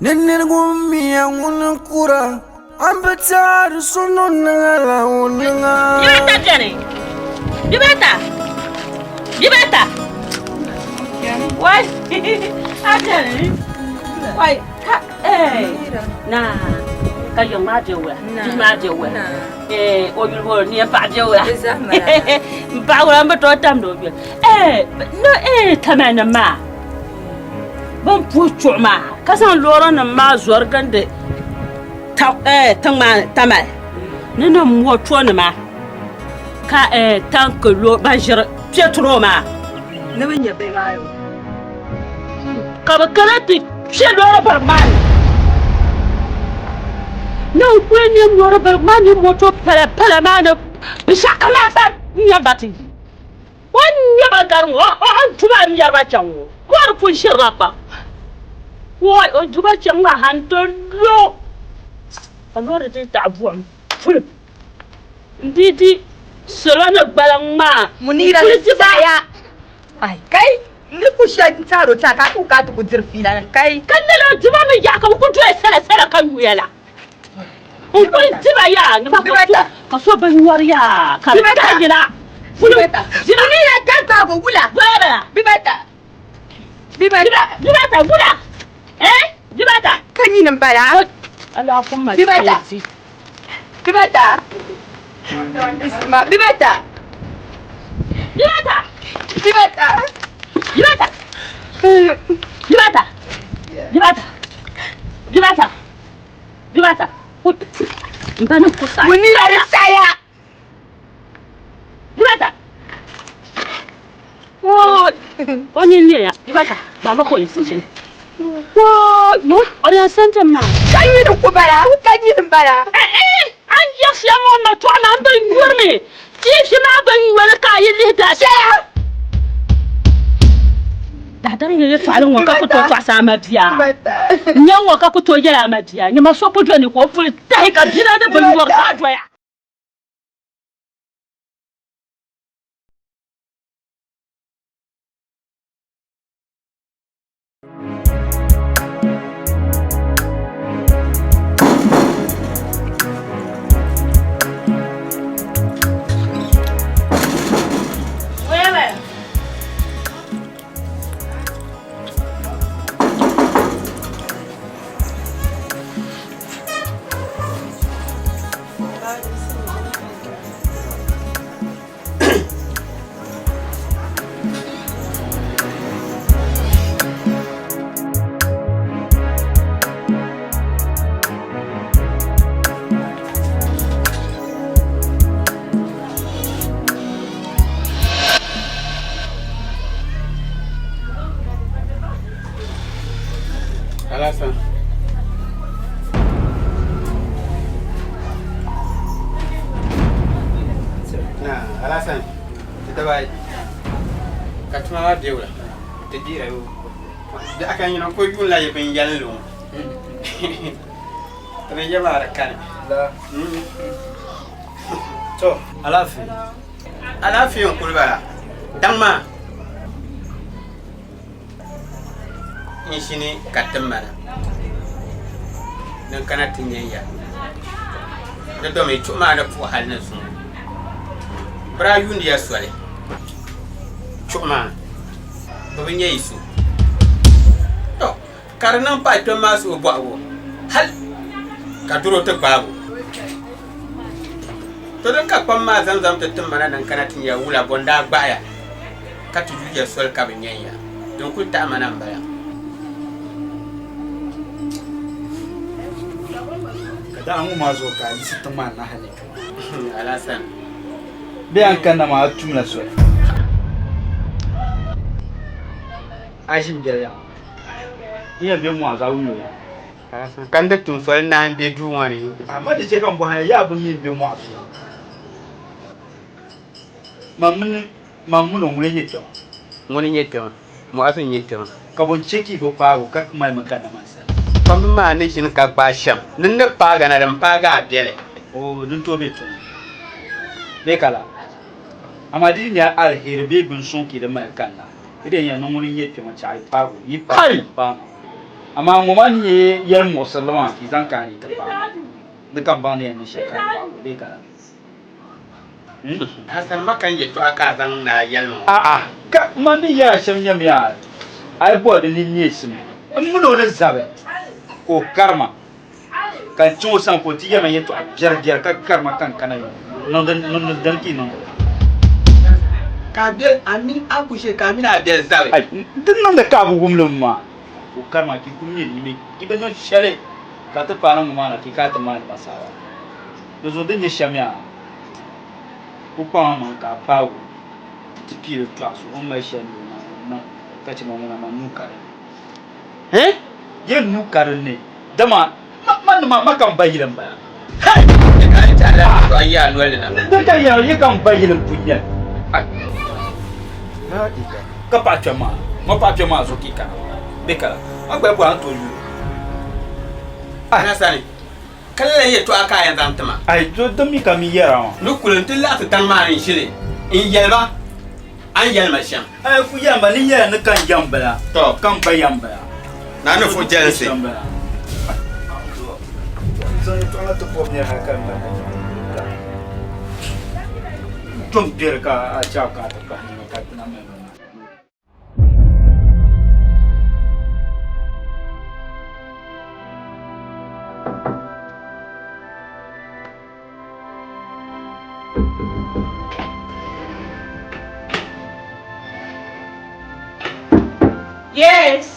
ni nir ŋun miya ŋuni kura, a ni bi taari so ni o niŋ a la o niŋ a. Bibata beni. Bibata. Bibata. Wai. A beni. Wai. Ka eh. Na. Ka yiŋ maa be wula. Bihi maa be wula. Eh, o yuli bolo ni paɣa be wula. N paɣa wula n bi tooi tamdi o bɛ. Eh, no eh tamali nim maa. Bin puhi chuɣu maa ka zaŋ loori nim maa zori gindi eh tiŋ maa tamali ni ni moto nima ka eh tanki lo ban ʒiri petrol maa. Ni bi nyɛ bihi maa yoo. Ka bɛ kana ti kpe loori barigu maa ni. Ni n kuli nya loori barigu maa ni moto pala pala maa ni binshɛɣukam maa zaa nya ba ti o ni nya ba gari ŋɔ o ni duba n-ŋmɛri ba chaŋ ŋɔ ka o di pun ʒirila kpam woi o duba chaŋ maa ha n-ti lu ka loori dii taɣi buɣim puli n-dii di salo ni gbaliŋ maa Munira n-kuli di ba. Ai kai n ni ku shɛli n taari o taa ka a ti ku ka a ti ku diri fiila ni kai. Ka lala o diba mi yaha ka bɛ ku doya sala sala ka yuya la. N kuli diba yaa ni ba ka so bi nyɔri yaa ka di tahi yina. Bibata. Munira ka gbaagi o wula. Bibata. Bibata. Bibata. Bibata wula. Eh? Bibata. Ka nyini n bala. Ala kum ma. Bibata. Bibata. Bibata. Bibata. Bibata. Bibata. Bibata. Bibata. Bibata. Bibata. Mba ni kusa. Munira di saya. Bibata. Woo. O nini ne ya. Bibata. Baba ko yin sishin. Woo. O yan sente ma. Ka nyini ku bala. Ka nyini bala. Eh eh. An yiɣisiya ŋɔ ma tɔɣa ma n bin yurimi. Tiifi maa bin yoli ka a yi lihi daa shɛya. Daadam nyɛ yɛtɔɣili ŋɔ ka ku tooi tɔɣisi a ma bia. Nyɛ ŋɔ ka ku tooi yɛli a ma bia. Nyɛ ma so ku doli ka o puli tahi ka bina ni bin yɔri ka a doya. Alasan. Na, Alasan. Ti daba ayi. Ka tuma maa be wula? Ti dira yo. Biɛɣu ka nyina ko yuun la yi bin yɛlli ŋɔ. Ti bi yɛ maa di kani. La. To, alaafee. Alaafee n kuli bala. Daŋ maa. N ʒini ka ti mana. Din kana ti nyɛ ya. Di domi chuɣu maa ni puhi hali ni zuŋɔ. Bɛ daa yuundi ya soli. Chuɣu maa, bɛ bi nya yi so. To, ka di niŋ paai kpɛm maa suhu bɔhigu hal ka doro ti gbaag o. To din ka kpam maa zaŋ zaŋ ti tim ma na din kana ti nya wula bɔ n-daa gbahi ya ka ti yu ya soli ka bi nyan ya. Din kul tahi ma na m-bala. Ka daa ŋɔ maa zuɣu ka a yiɣisi tiŋ maa nahi ni. Alhassan. Bee a ni kanna maa a tumla soli. A ʒi m-beli ya. N yɛn be mɔɣu zaa wuyo ya. Ka n di tum soli naai m-be duu ŋɔ ni. Amaa di chɛ ka m bɔhi ya, yaa bi mi m-be mɔɣu zuɣu? Man mini man mini o ŋuni n-nyɛ kpɛma? Ŋuni n-nyɛ kpɛma? Mɔɣu n-nyɛ kpɛma. Ka bɔ n-chɛ ka yi bi paag o ka mali mi kanna man sani? Kpamba maa ni ʒini ka gbaai shɛm, din ni paag a na, din paag a beli. Oo, din tooi be tuma bee ka la. Amaa di yi nya aliheri bee binsuŋ ka yi di mali kanna, yi di yɛn nya ni ŋuni n-nyɛ kpɛma chaɣ yi paag o, yi paag o paai ma. Amaa ŋɔ maa ni nyɛ yɛlimuɣisirili maa ka yi zaŋ kana ni yi ti paai ma, di ka m baŋ ni yɛn niŋ shɛli ka di paag o bee ka la. Hassan ma kan yɛtɔɣa ka a zaŋ na yɛli ma ŋɔ. A'a, ka man ni yɛra shɛm nyamiya, a yi bɔri di ni neesim, m min o ni zabi ka o kari ma, ka n chaŋ o sani ka o ti yɛli ma yɛtɔɣa biɛribiɛri ka kari ma ka n kana yɔŋ niŋdi dini ka yi niŋdi li. Ka a bɛ a mini a ku shee ka a mini a bɛli zabi. Ai, di niŋdi ka a bi wum li maa, ka o kari ma ka yi kul nya ni yi bi niŋ shɛli ka ti paai ni ŋɔ maa na ka yi kana ti maani ma saha. Di zuɣu din nyɛ shɛm yaa, ku kpaŋ amaŋ ka a paag o ti piiri tɔɣis o ni mali shɛli ni o niŋ ka chɛ ma ŋuna man nuu ka di ni. Hɛn? Yɛn nuu ka di ni, dama ma ni ma ka m ba yili m-bala. Hɛi! Din ka yɛra yi ka m ba yili m-pun nyɛ li. Ka paɣa kpɛm maa, ma paɣa kpɛm maa zuɣu ka yi kana bee ka la? A gba yi bɔri a ni tooi yuui o. Ka lala yɛtɔɣa ka a yɛn zaŋ ti ma? Ai, to di mi ka mi yɛra ŋɔ. Ni kuli nti laɣisi daŋ maa ni n-ʒili n-yɛli ba a ni yɛli ma shɛm. Ai, ku yɛli ba ni yɛla ni ka n yɛm bala, Tɔ! ka m ba yɛm bala. Naa ni fuɣi jɛlinsi. Zaŋ yɛtɔɣa ŋɔ ti bɔbi nira hali ka di mali Tom biɛri ka a chaɣ ka a ti kpahi nɛma ka ti na mali ba maa. Yes.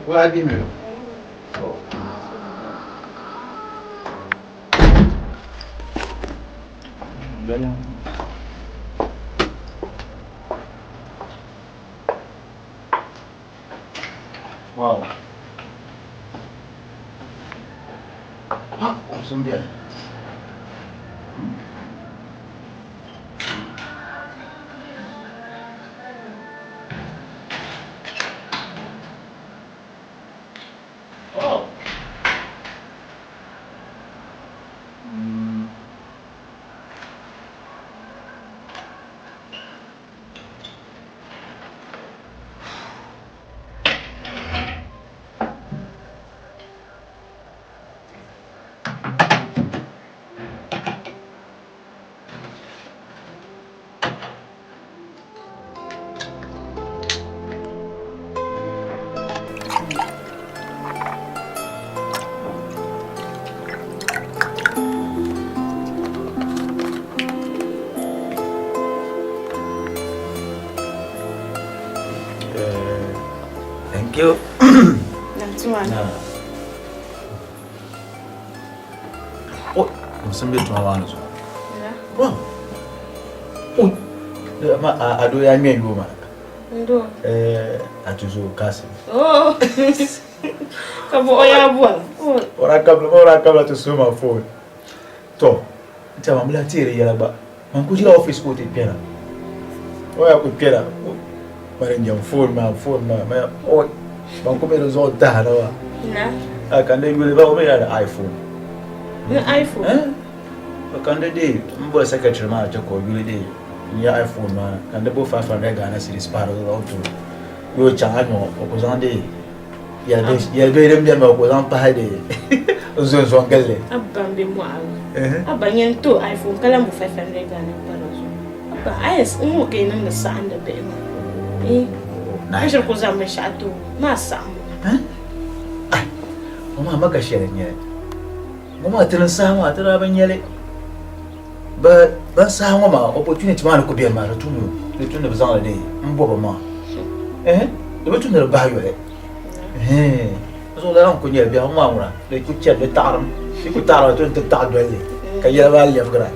Vladimir. Wow. Ah, kumsum biɛni. Wow. Mm. Thank you. That's one. Oh, musamman tuma maa ni zuɣu. Wow. Oh, ma a do ya ŋmɛ yooma. Ndo. Eh, a tuzo kasi. Oh. Ka bo o yaa bɔri. O daa kabila o daa kabila ti suhi ma phone. To, n tɛha man bi lahi teeri yɛla gba. Man ku ʒila office ka o ti kpɛna. O yaa ku kpɛna mani n-nyɛ phone maa phone maa man o man ku mi di zuɣu tahi na maa. Na. A ka n di yuli ba o mi yaa di iPhone. Ni iPhone? Eh? Ka n di dee m boli secretary maa chɛ ka o yuli dee n nya iPhone maa ka n di bo 500 Ghana cedis pahi di zuɣu o ti o. Yoo chaŋ a nyɔɣu o ku zaŋ dee Yɛli bihi din beni maa ka o zaŋ pahi di n zo n-zo n-gili li. Abba m-be mɔɣili. Abba nyini ti o iPhone ka lahi bo 500 Ghana pa di zuɣu. Abba a yɛn n-ŋɔ ka yi niŋdi saɣindi bihi maa. A ni shiri ku zaŋ binshɛɣu ti o maa saɣim o. Ŋɔ maa maka shɛli n-nyɛ li. Ŋɔ maa ti ni saha maa ti daa bi nya li. Ban saha ŋɔ maa opportunity maa ni ku beni maa di tu ni bɛ zaŋ li dee m-bo bɛ maŋa. Di bi tu ni di bahi yoli. Zuɣu lala n-ku nyɛli biɛhigu maa ŋuna di ku chani di taɣirimi di ku taɣirimi ti ti taɣi doli li ka yɛla maa lɛbigira.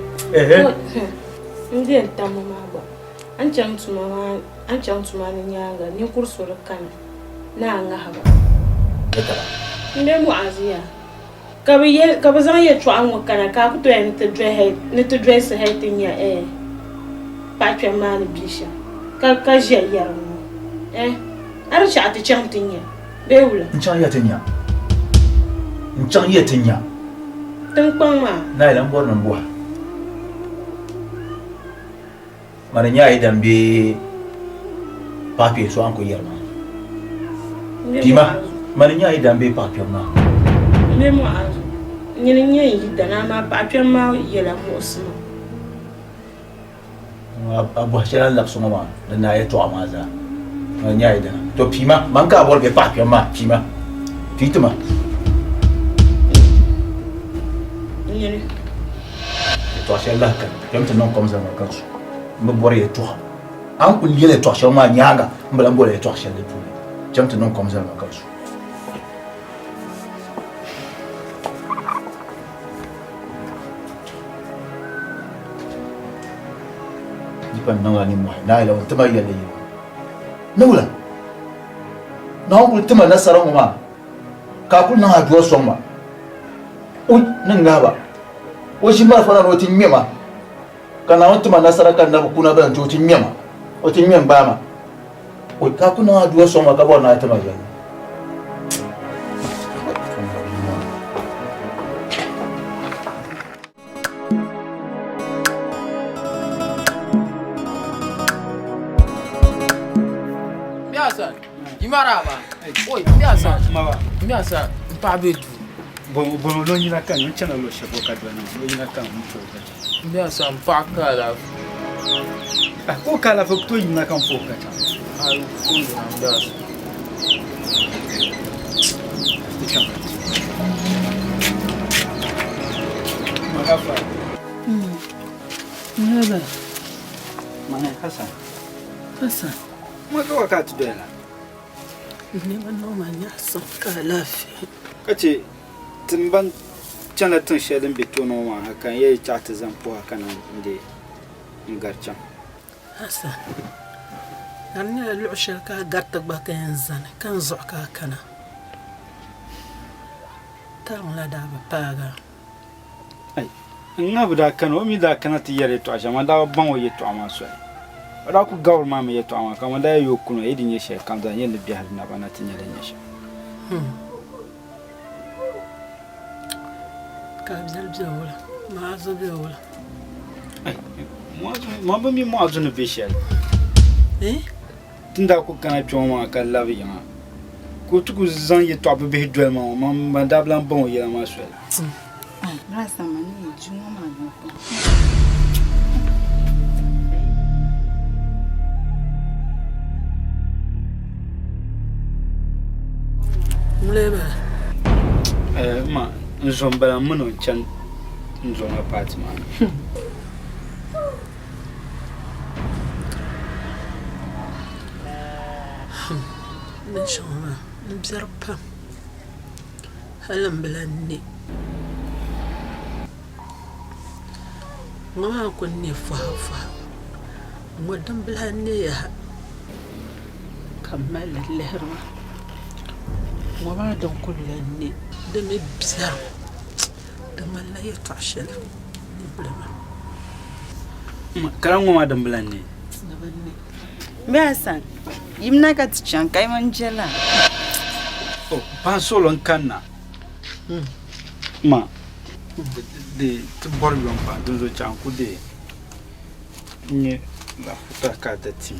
N di yɛn tammi maa gba a ni chaŋ tuma maa a ni chaŋ tuma ni nyaaŋa ninkuri so di kana ni a ŋahi ba. M be Mu'azu yaa. Ka bɛ yɛli, ka bɛ zaŋ yɛltɔɣa ŋɔ kana ka a ku toya ni ti doli hali, ni ti dolisi hali ti nya ɛɛ paɣ kpɛm maa ni be shɛm, ka, ka ʒiya yɛri ŋ-ŋɔ, Ɛɛ, a di chaɣ ti chaŋ ti nya, bee wula? N chaŋ ya ti nya. N chaŋ ya ti nya. Tiŋkpaŋ maa. Naayila m bɔri ni m bɔhi ma di nya a yi dan bee paɣ kpee so a ni ku yɛri maa. Dima, ma di nya a yi dan bee paɣ kpɛm maa. M be Mu'azu, nyini n-nyɛ n yidana, amaa paɣ kpɛm maa yɛla muɣisi ma. A bɔhi shɛli a ni labisi ŋɔ maa, di naai yɛtɔɣa maa zaa. Ma di nya a yidana. To piima, man ka a bɔri bɛ paɣ kpɛm maa, piima. Pii ti ma. Nyini. Yɛtɔɣ shɛli lahi kani, kpɛm ti niŋ kom zali ma ka su. M bi bɔri yɛtɔɣa. A ni kul yɛli yɛtɔɣ shɛli maa nyaaŋa, m bi lan bɔri yɛtɔɣ shɛli di puuni. Cham ti niŋ kom zali ma ka su. Di pa niŋla nimmɔhi, Naayila ŋun ti ma yɛlli yini ŋɔ. Ni wula? Naawuni kul ti ma nasara ŋɔ maa, ka a kul niŋ adua sɔŋ ma. O ni ŋahi ba, o ʒi malifa na ni o ti ŋme ma. Ka Naawuni ti ma nasara ka n na bi kuna bala nti o ti ŋme ma, o ti ŋme m-baai ma. Oi, ka a ku niŋ adua sɔŋ ma ka bɔri ni a ti ma yɛlli. Mbiasa, yi maraba. Oi, mbiasa. Mbiasa, m paɣa be duu. Bɔŋɔ lo nyina ka n chana luɣ shɛli polo ka doli na, lo nyina ka n puhi ka chaŋ. Mbiasa, m paɣa ka alaafee. Ka o ka alaafee ku tooi yina ka n puhi ka chaŋ. Ayi, o yina mbiasa. Ti chaŋ. Magafa. Naba. Mana Hassan. Hassan. Magawa ka ti doya la. Nɛma niŋ ma nyaɣisim ka alaafee. Ka chɛ ti ni ban chanila tiŋ shɛli din be tooni ŋɔ maa ha ka n yɛli chaɣ ti zaŋ puhi a ka na n-deei n-gari chaŋ. Hassan, ka di nyɛla luɣ shɛli ka a gariti gba ka yɛn zani ka n zuɣu ka a kana. Tariŋ la daa bi paagi a. Ai, n ŋa bi daa kana, o mi daa kana ti yɛri yɛtɔɣa shɛm, man daa bi baŋ o yɛtɔɣa maa soli. O daa ku gabiri ma mi yɛtɔɣa maa, ka man daa yɛli o kuni o, yi di nyɛ shɛli kam zaa, n yɛn ni biɛhi di naba na ti nya di nyɛ shɛm. Ka biɛli be wula? Muazu be wula? Ai, Muazu, man bi mi Muazu ni be shɛli. Eh? Ti ni daa ku kana kpe ŋɔ maa ka labi yiŋa, ka o ti ku zaŋ yɛtɔɣ bibihi doli ma ŋɔ, man daa bi lan baŋ o yɛla maa soli. Ma, n zo m-bala m mini o n-chani n zo ŋɔ paati maa ni. Binshɛŋa maa di biɛri pam hali n bi lahi ne ŋɔ maa ku ne fɔha fɔha ŋɔ din bi lahi ne yaha ka m mali li lihiri ba. Ŋɔ maa din kuli lahi ne di mi biɛrim di ŋmanila yɛltɔɣa shɛli ni bili maa. Kala ŋɔ maa din bi lahi ne. Di bi ne. Bɛ Hassan, yimina ka ti chaŋ ka yi mini jɛla. O, paɣa suɣulo n-kanna. Ma, di ti bɔri yom pam, dinzuɣu chaŋ ku deei n-nyɛ laɣifu ka a ti tim.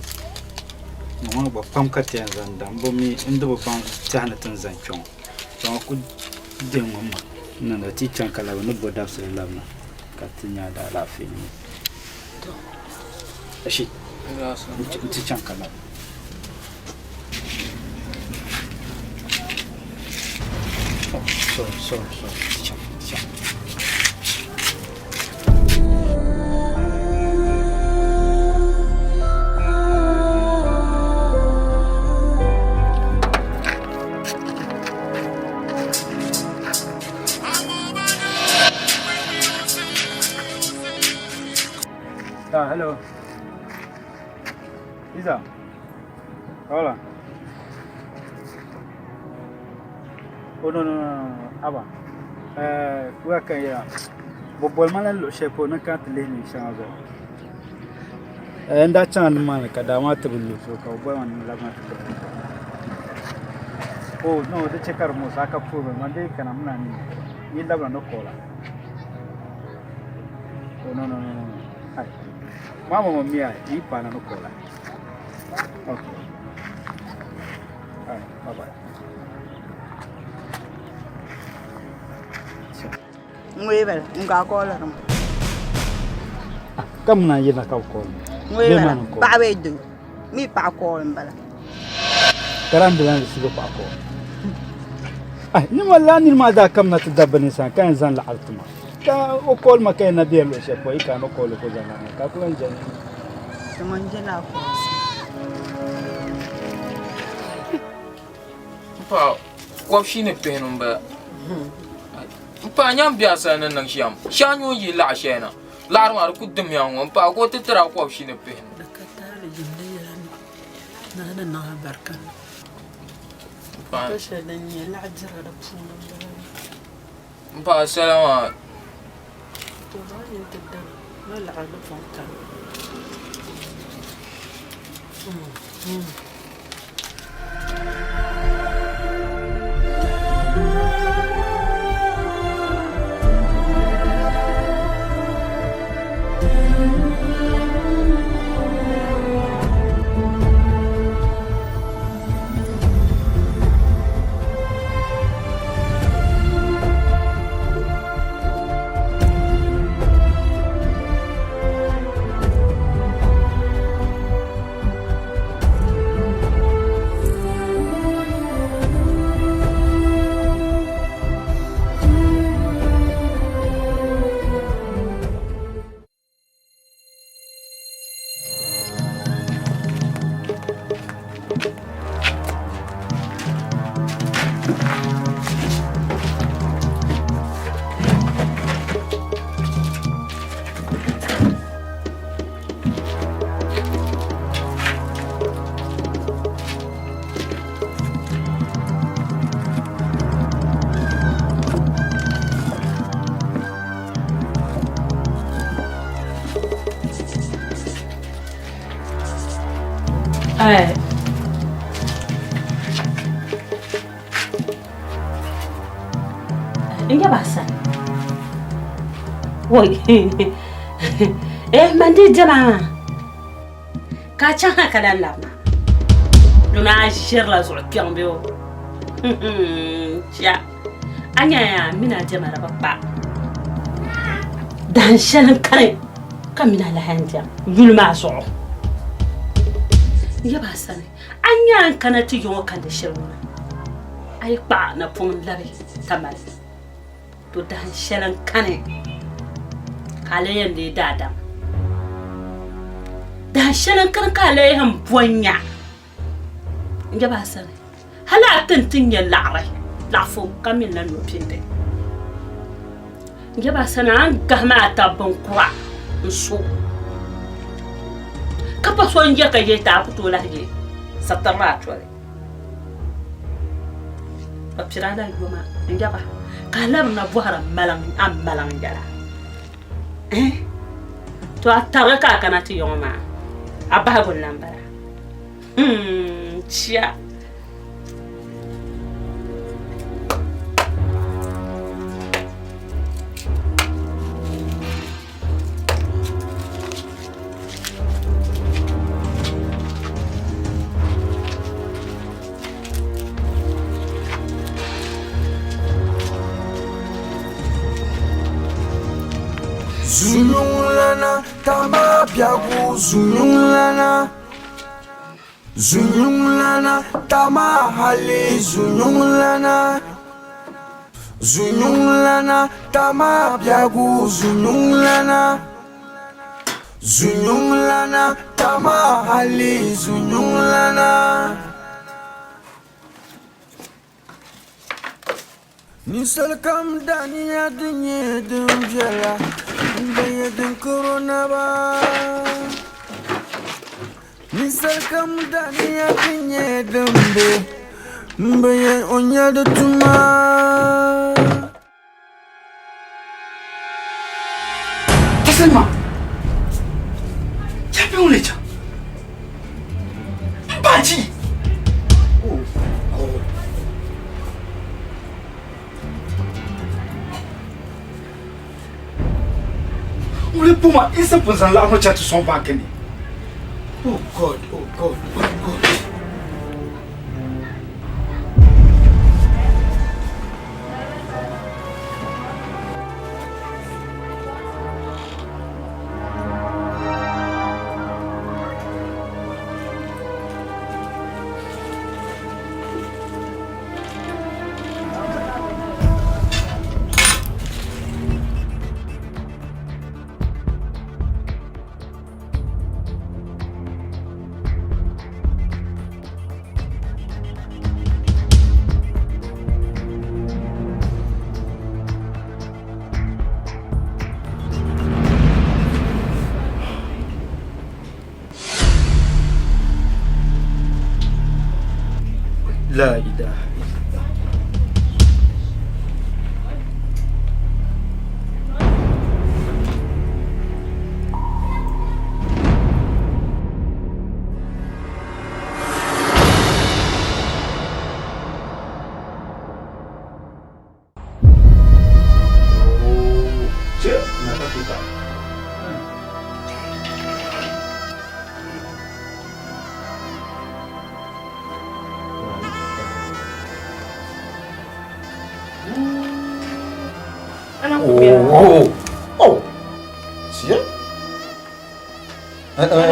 Ŋɔ maa gba pam ka ti yɛn zaŋ da, m bi mi n di bi baŋ tɛha ni ti ni zaŋ kpe ŋɔ. Chaŋ ku deei ŋɔ ma n-niŋda ti yi chaŋ ka labi ni bo dabisili labina ka ti nya daalaafee ni. Ashi, n ti chaŋ ka labi. Sorry, sorry, sorry. Ti chaŋ, ti chaŋ. Ah, hello. Isa. Hola. Oh, no, no, no, no. Aba. Eh, where can you? Bɛ boli ma la luɣ shɛli polo ni kana ti lihi neen shɛŋa zuɣu. Eh, n daa chaŋ nimaani ka daa maa ti bi lu so ka bɛ boli ma ni n labina ti ti Oh, no, di chɛ ka di muɣisi a ka problem. Man dii kana m ni yi labina ni kɔɔla. Oh, no, no, no, no. Hi. Mama ma miya yi paana ni kɔɔla. Okay. All right, bye-bye. Ŋɔ bala n ka kɔɔliri ma. Ka muna yirina ka bi kɔɔli Ŋɔ bala paɣa bee doo mi paɣa kɔɔli n bala. Ka di lan receive paɣa kɔɔli. Ni ma laa niri maa daa kamina ti dabba ni sani ka yɛn zaŋ laɣiri ti ma ka o kɔɔli ma ka yɛn na bela luɣ shɛli polo yi kana ni kɔɔli ka o zaŋ laɣiri ma ka a ku lan ʒe ni. Ti ŋun je laa kɔɔsi. M paɣa kɔbishii ni pihinu m-bala. M paɣa nyam bɛ a sani ni niŋ shɛm. Shɛŋa nyɛ o yi laɣ shɛli na. Laɣiri maa di ku dimya ŋ-ŋɔ. M paɣa ka o ti tiri a kɔbishii ni pihinu. Di ka taali yimdi yɛla ni Naa ni niŋ alibarika niŋ. Ka shɛli din nyɛ laɣ dira di puuni m-bala maa. M paɣa sala maa. To zaŋ nini ti dana ni laɣiri di pɔŋ tani. N yaba Hassan. Woi. Eh, man di diɛma maa. Ka a chaŋ ha ka lan labina. Domi a ʒirila zuɣu kpiɔŋ bɛ o. Chia. A nyaya mini a diɛma di bi kpa. Dahin shɛli n kani ka mini a lahi yɛn diɛm yuli maa zuɣu. N yaba Hassan, a nya n kana ti yiŋɔ kandi shɛli ŋɔ na, a yi kpaɣi napɔŋ n-labi Tamale. To dahin shɛli n kani ka a lee yɛn leei daadam. Dahin shɛli n kani ka a lee yɛn bo n-nya n yaba a sani. Hali a ti n-ti nya laɣiri laɣifu ka mi n-lan no pindi. N yaba a sani a ni gahim a tab binkura n-so ka pa so n-ye ka ye ti a ku tooi lahi ye sitirili a toli. Bɛ piri a la yoma n-yaba ka a labirina bɔhiri a maliŋ yɛla. Eh? To a tarigi ka a kana ti ya ŋɔ maa, a bahigu n-lan bala. Hmm, chia. Zunyuŋlana tama biɛgu zunyuŋlana Zunyuŋlana tama hali zunyuŋlana Zunyuŋlana tama biɛgu zunyuŋlana Zunyuŋlana tama hali zunyuŋlana Ninsal kam daniya din nyɛ din viɛla n-gba nyɛ din karo naba. Ninsal kam daniya din nyɛ din be m-bi yɛn o nya di tuma. Tasilima, chape ŋun lecha. Mbaji. Oh, oh. Ŋun puma insa pun zaŋ laɣim chaŋ ti sɔŋ banki ni. Oh God, oh God, oh God. La ilaha illallah. Oh, oh, siya?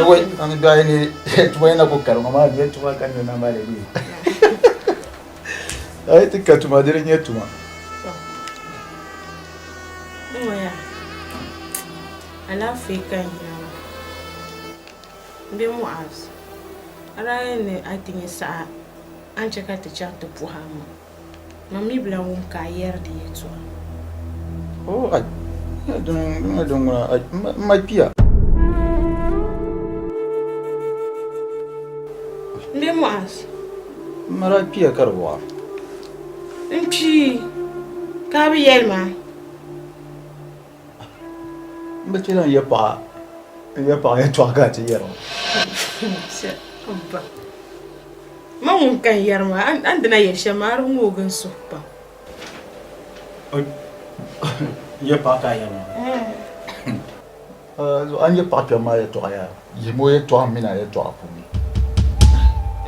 Wai, an biya ne tuma yana kokarin amma biyar tuma kan nuna ma da ne. Ai tikka tuma dirin ya tuma. N-ŋɔya, alaafee ka n nya ŋɔ. M be Mu'az, a daa yɛli ni a ti nya saha a ni chɛ ka ti chaŋ ti puhi a ma. Man mi bi lan wum ka a yɛri di yɛtɔɣa. Oh, ai, din din ŋuna, ai, m ma kpiya. M be Mu'az. M ma daa kpiya ka di wɔɣa. N kpi ka a bi yɛli ma? M bi chɛla n ya paɣa n ya paɣa yɛtɔɣa ka a ti yɛri o. M ba, man ŋun ka n yɛri maa, a ni dina yɛli shɛm maa, a di ŋoogi n suhu pam. N ya paɣa ka a yɛri maa? A ni ya paɣa kpɛm maa yɛtɔɣa yaa, yihimi o yɛtɔɣa m mini a yɛtɔɣa puuni.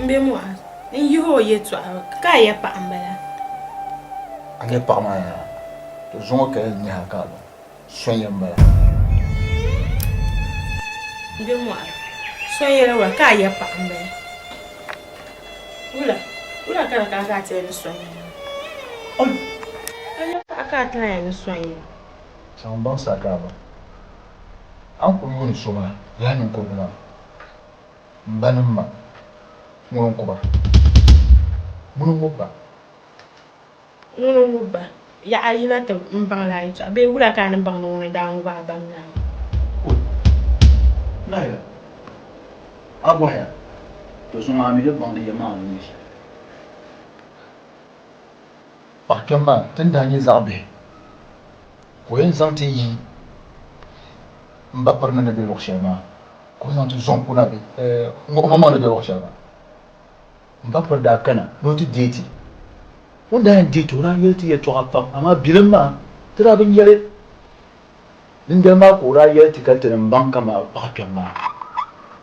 M be Mu'az, n yihi o yɛtɔɣa ka a ya paɣa m-bala. A ni ya paɣa maa yaa, to zuŋɔ ka yɛn nyahi a ka a lo sɔnya m-bala. M be Mu'az, sɔnya la wula ka a ya paɣa m-bala. Wula, wula ka di kana ka a ti yɛli ni sɔnya la? A ya paɣa ka a ti lahi yɛli ni sɔnya. Chaŋ baŋ Sakaaba. A ni kul yuuni so maa, yaha ninkurigu maa, m ba ni m ma, ŋuni n-ku ba? Ŋuni n-ŋub ba? Ŋuni n-ŋub ba? Yaɣa a yina ti m baŋ la a yɛtɔɣa bee wula ka a ni baŋ ni ŋuni n-daa ŋub a ba mini a ma? Oi! Laila, a bɔhiya, to zuŋɔ a mi ni baŋ di yɛlimaŋli ni nyɛ shɛli. Paɣa kpɛm maa, ti ni daa nyɛ zaɣ bihi ka o yɛn zaŋ ti yi m ba Pirini ni be luɣ shɛli maa ka o zaŋ ti zɔŋ kuna bɛ ŋ-ŋɔ ni be luɣ shɛli maa. M ba Piri daa kana ni o ti deei ti. O ni daa yɛn deei ti o daa yɛli ti yɛltɔɣa pam amaa bilim maa ti daa bi nya li. Dindali maa ka o daa yɛli ti ka ti ni baŋ kaman paɣa kpɛm maa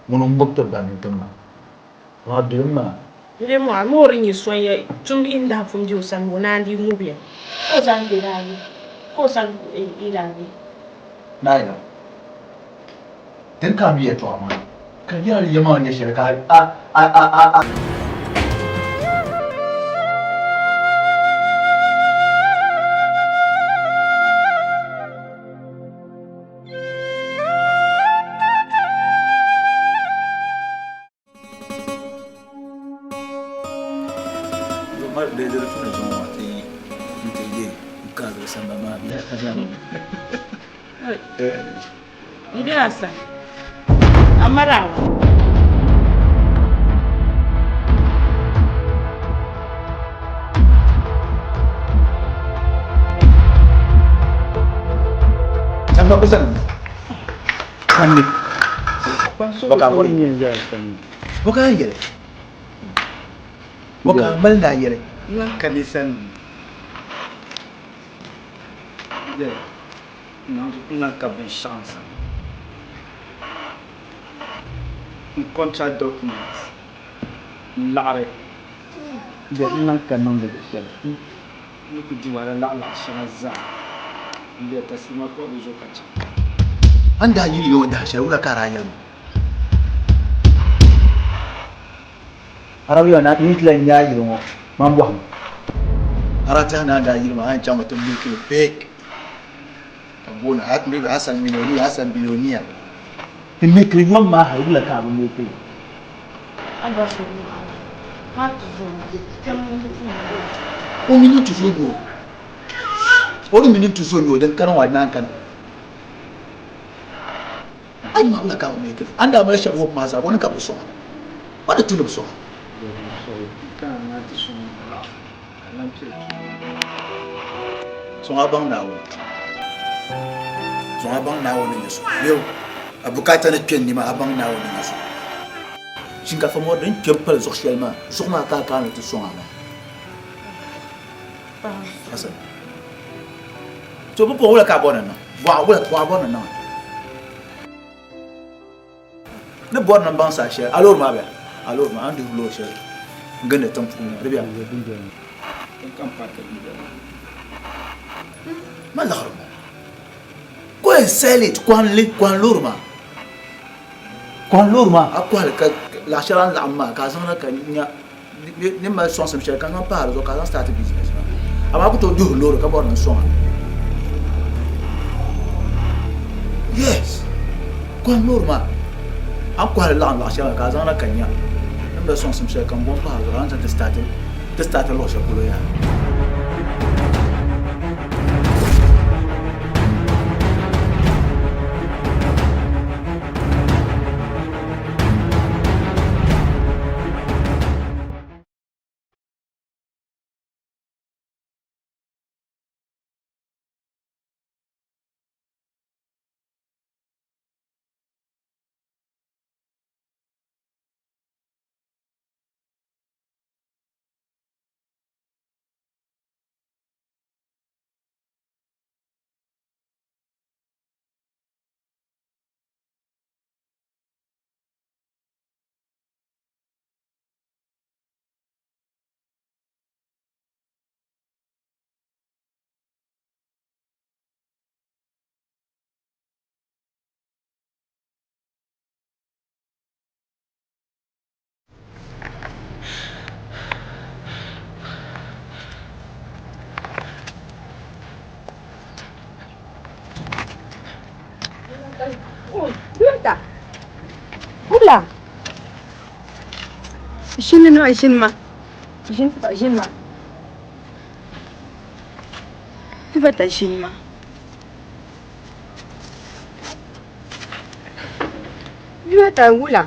ŋuni n-ŋub ti ba mini ti ma. Amaa bilim maa. N be mɔɣu ni o di nyɛ so ya tum in daa pun be o sani o naan dii ŋubi ya ka o sani be daa be ka o sani i daa be. Naayila, Dini ka a mi yɛltɔɣa maa ka di nyɛla di yɛlimaŋli nyɛ shɛli ka a a a a a. N be a sani, a marawa. Kanni. Bɔka bɔri. Bɔka n yɛli. Bɔka n mali naa yɛli. N ka ni sani. N lan ka binshɛɣu n sani. N contract documents n laɣiri n lan ka niŋdi di shɛli. N ni ku di wahala laɣilaɣi shɛŋa zaa m-be tasima kpuɣibu zuɣu ka chaŋ. A ni daa yuli ya o dahin shɛli, wula ka a daa yɛli ma? A daa yɛli ma ni n yi ti lan nya a yili ŋɔ, man bɔhim. A daa tɛhi ni a ni daa yili maa, a yɛn chaŋmi ti milki li big, ka booni maybe Hassan millionaire, Hassan billionaire. Ti milki li yom maa hali, wula ka a bi milki li? O mi ni tuzo nyo. O ni mi ni tuzo nyo din kana ŋɔ naan kana. Ai ma wula ka o mi kili. An daa mali shɛba ŋɔ maa zaa o ni ka bi sɔŋ a. O ni tu ni bi sɔŋ a. Sɔŋ a baŋ Naawuni. Sɔŋ a baŋ Naawuni ni nyɛ so. Leo, a bukaata ni kpe n ni maa, a baŋ Naawuni ni nyɛ so. Shinkafa mɔri din kpe m-pali zuɣu shɛli maa, zuɣu maa ka a kana ni ti sɔŋ a maa. Hasan. To bi bɔɣi wula ka a bɔri ni niŋ? Bɔɣi wula ka a bɔri ni niŋ? Ni bɔri ni n baŋ saha shɛli, a loori maa bɛ? A loori maa, a ni duhiri loori shɛli n-gindi tiŋ puuni maa, di bɛ? Ma liɣiri ŋɔ. Go and sell it, kɔhim li, kɔhim loori maa. Kɔhim loori maa, a kɔhi li ka laɣ shɛli a ni laɣim maa ka a zaŋ na ka nya ni mali sɔŋsim shɛli ka zaŋ pahi di zuɣu ka a zaŋ start business maa. Amaa a ku tooi duhiri loori ka bɔri ni n sɔŋ a. Yes, kɔhim loori maa. A ni kɔhi li laɣim laɣ shɛli maa ka a zaŋ na ka nya ni mali sɔŋsim shɛli ka n bo m-pahi di zuɣu a ni zaŋ ti start luɣ shɛli polo yaha. Wula? Ʒini na ʒini ma. Ʒini ʒini ma. Bata ʒini ma. Bata wula?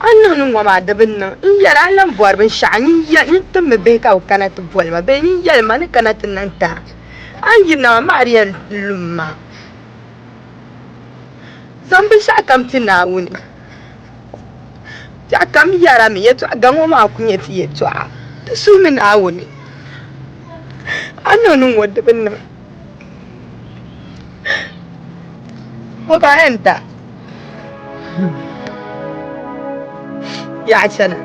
A ni niŋ ni ŋɔ maa di bi niŋ. N yɛli a lan bɔri binshɛɣu nyin yɛli n timmi bihi ka bɛ kana ti boli ma bee nyin yɛli ma ni kana ti niŋ ti a. A ni yirina maa maa di yɛn lum ma. Zaŋm binshɛɣukam ti Naawuni. Biɛɣu kam yɛrimi, yɛtɔɣ gaŋ ŋɔ maa ku nyɛ ti yɛtɔɣa. Ti suhimi Naawuni. A ni niŋ ni ŋɔ di bi niŋ. Bɔ ka a yɛn ta? Yaɣa chana.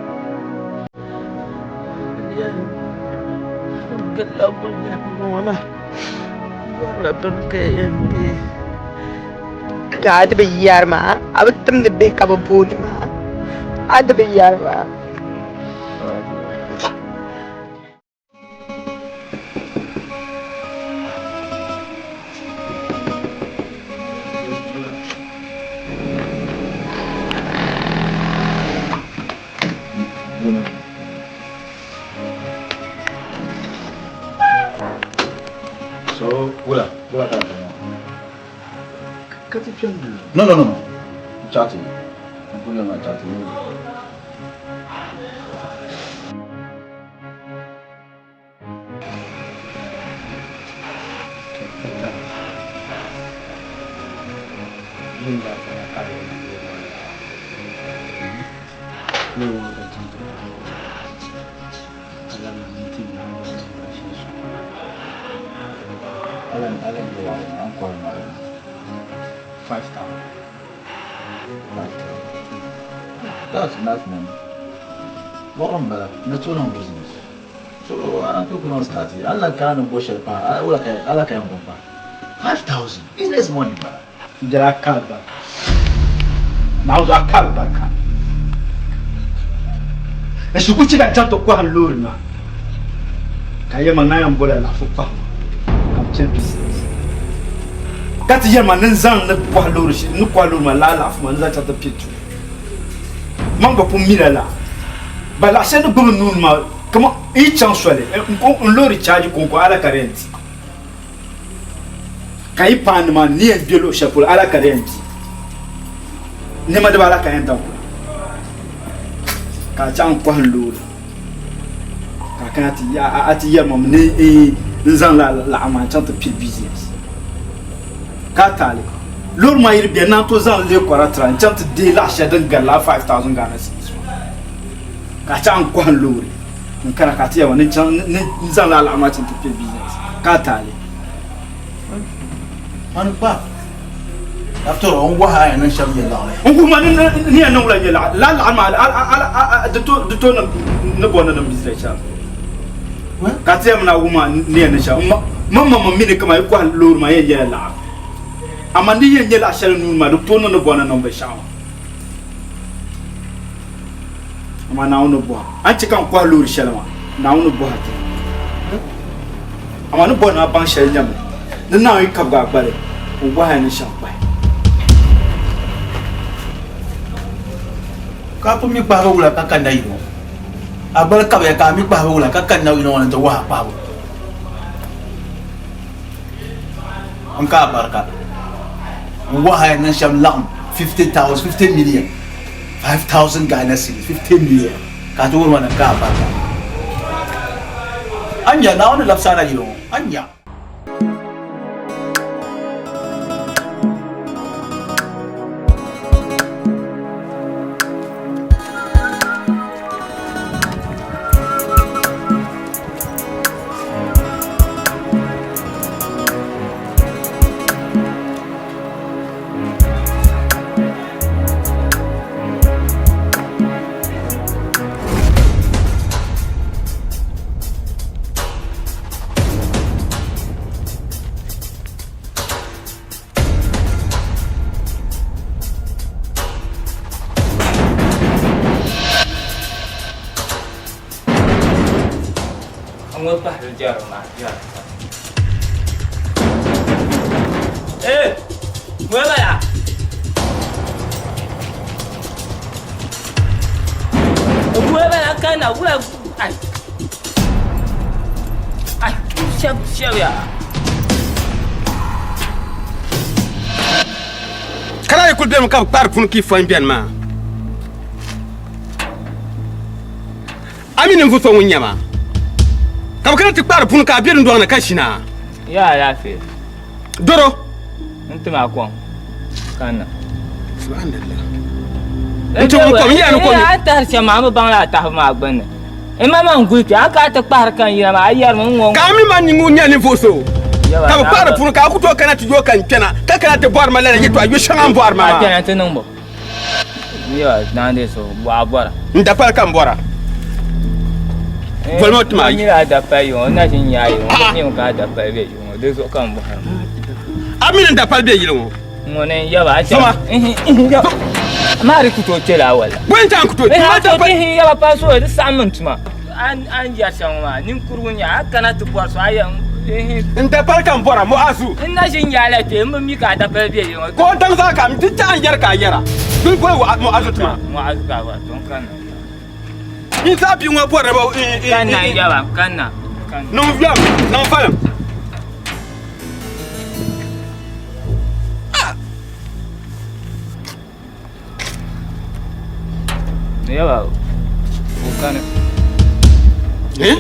Ka a di bi yɛri maa, a bi timdi bihi ka bɛ booni maa, a di bi yɛri maa. So, wula, wula ka No, no, no, no. Chatting. I'm putting on my chatting. 5,000. 5,000. That's enough money. Bɔɣiri m-bala, ni tooi niŋ business. So a na tooi ku niŋ start. A ni lan kana ni bo shɛli pahi, wula ka a ka yɛn bo m-pahi? 5,000, business money m-bala. N jɛra a ka alibarika. Naawuni zuɣu a ka alibarika. N shikuru chɛ ka n chaŋ ti kɔhi n loori maa, ka yɛli ma ni a yɛn bola laɣifu pahi ma ka m pili business. Ka ti yɛli ma ni n zaŋ ni kɔhi loori shɛli, ni kɔhi loori maa lala laɣifu maa ni zaŋ chaŋ ti pili tuuli. Man gba pun mila la ba laɣ shɛli ni gbubi n nuu ni maa kaman n yi chaŋ soli n loori chaaji kɔŋko ala ka di yɛn di, ka yi paai nimaani ni yɛn be luɣ shɛli polo ala ka di yɛn di, nɛma diba ala ka yɛn daŋ kula ka a chaŋ n-kɔhi n loori ka a kana a ti yɛri ma ni n zaŋ lala laɣim maa n-chaŋ ti pili business. Ka a taali loori maa yiri bɛ naan tooi zaŋ li leei kɔratira n-chaŋ ti deei laɣ shɛli din gari lala 5,000 Ghana cedis maa. Ka a chaŋ n-kɔhi n loori n-kana ka a ti yɛli ma ni n zaŋ lala laɣim maa chaŋ ti pili business. Ka a taali. Mani gba, after all, n wahi a yɛn niŋ shɛm nyɛ laɣili. N kuhi ma ni yɛn niŋ wula nyɛ laɣili. Lala laɣili maa di tooi ni bɔri ni niŋ business shɛm. Ka ti yɛli mi ni a wum a ni yɛn niŋ shɛm. M maŋmaŋ mi ni kaman yi kɔhi loori maa yɛn nyɛla laɣiri. Amaa di yɛn nyɛ laɣ shɛli nuu ni maa, di ku tooi niŋ ni bɔri ni niŋ binshɛɣu maa. Amaa Naawuni ni bɔha. A ni chɛ ka n kɔhi loori shɛli maa, Naawuni ni bɔha ti. Amaa ni bɔri ni a baŋ shɛli nyɛmi ni Naawuni yi kabigi a gbali, o bɔhi a ni shɛm kpahi. Ka a pun mi kpahibu wula ka kanna yino? A gbali kabiya ka a mi kpahibu wula ka kanna yino ŋɔ ni nti wahi a kpahibu? N ka a barika. N wahi a niŋ shɛm laɣim 50,000, 50 million, 5,000 Ghana cedis, 50 million ka a ti wuhi ma ni n ka a barika. A nya Naawuni ni labisi a na yino ŋɔ, a nya. Ŋɔ kpahiri jɛri maa jɛri. Ee, ŋɔ bala. Ŋɔ bala ka na wula ai. Ai, shɛb shɛb ya. Kana yi kuli beni ka bi kpaari puni ka yi fɔn beni maa. A mi ninvuɣ so ŋun nyɛ ma, ka bɛ kana ti kpaari puni ka a be dundɔŋ ni ka ʒina. Yaa alaafee. Doro. N tim a kom kanna. Subhanallah. N tim n kom, n yɛli ni kom. A ni tahiri shɛm maa, a mi baŋla a tahibu maa gbunni. N ma man guli kpe, a ka ti kpahiri kan yina maa, a yɛrimi n ŋɔ. Ka a mi man ni ŋun nyɛ ninvuɣ so ka bɛ kpahiri puni ka a ku tooi kana ti yo ka n kpɛna, ka kana ti bɔri ma lala yɛtɔɣa yo shɛŋa m-bɔri ma maa. A kpɛna ti niŋ bɔ? N dapali ka n bɔra. Bolimi o ti ma. A mi ni n dapali be yili ŋɔ. Soma. Bɔ n-chaŋ ku tooi kpe dapali. N dapali ka n bɔra, Mu'azu. Ka o daŋ zaa ka n ti chaɣ n yɛri ka a yɛra, Bini boli Mu'azu ti ma. N zaa bia ŋɔ bɔri ni bɛ niŋ yom, niŋ faliŋ. Yaba o kani.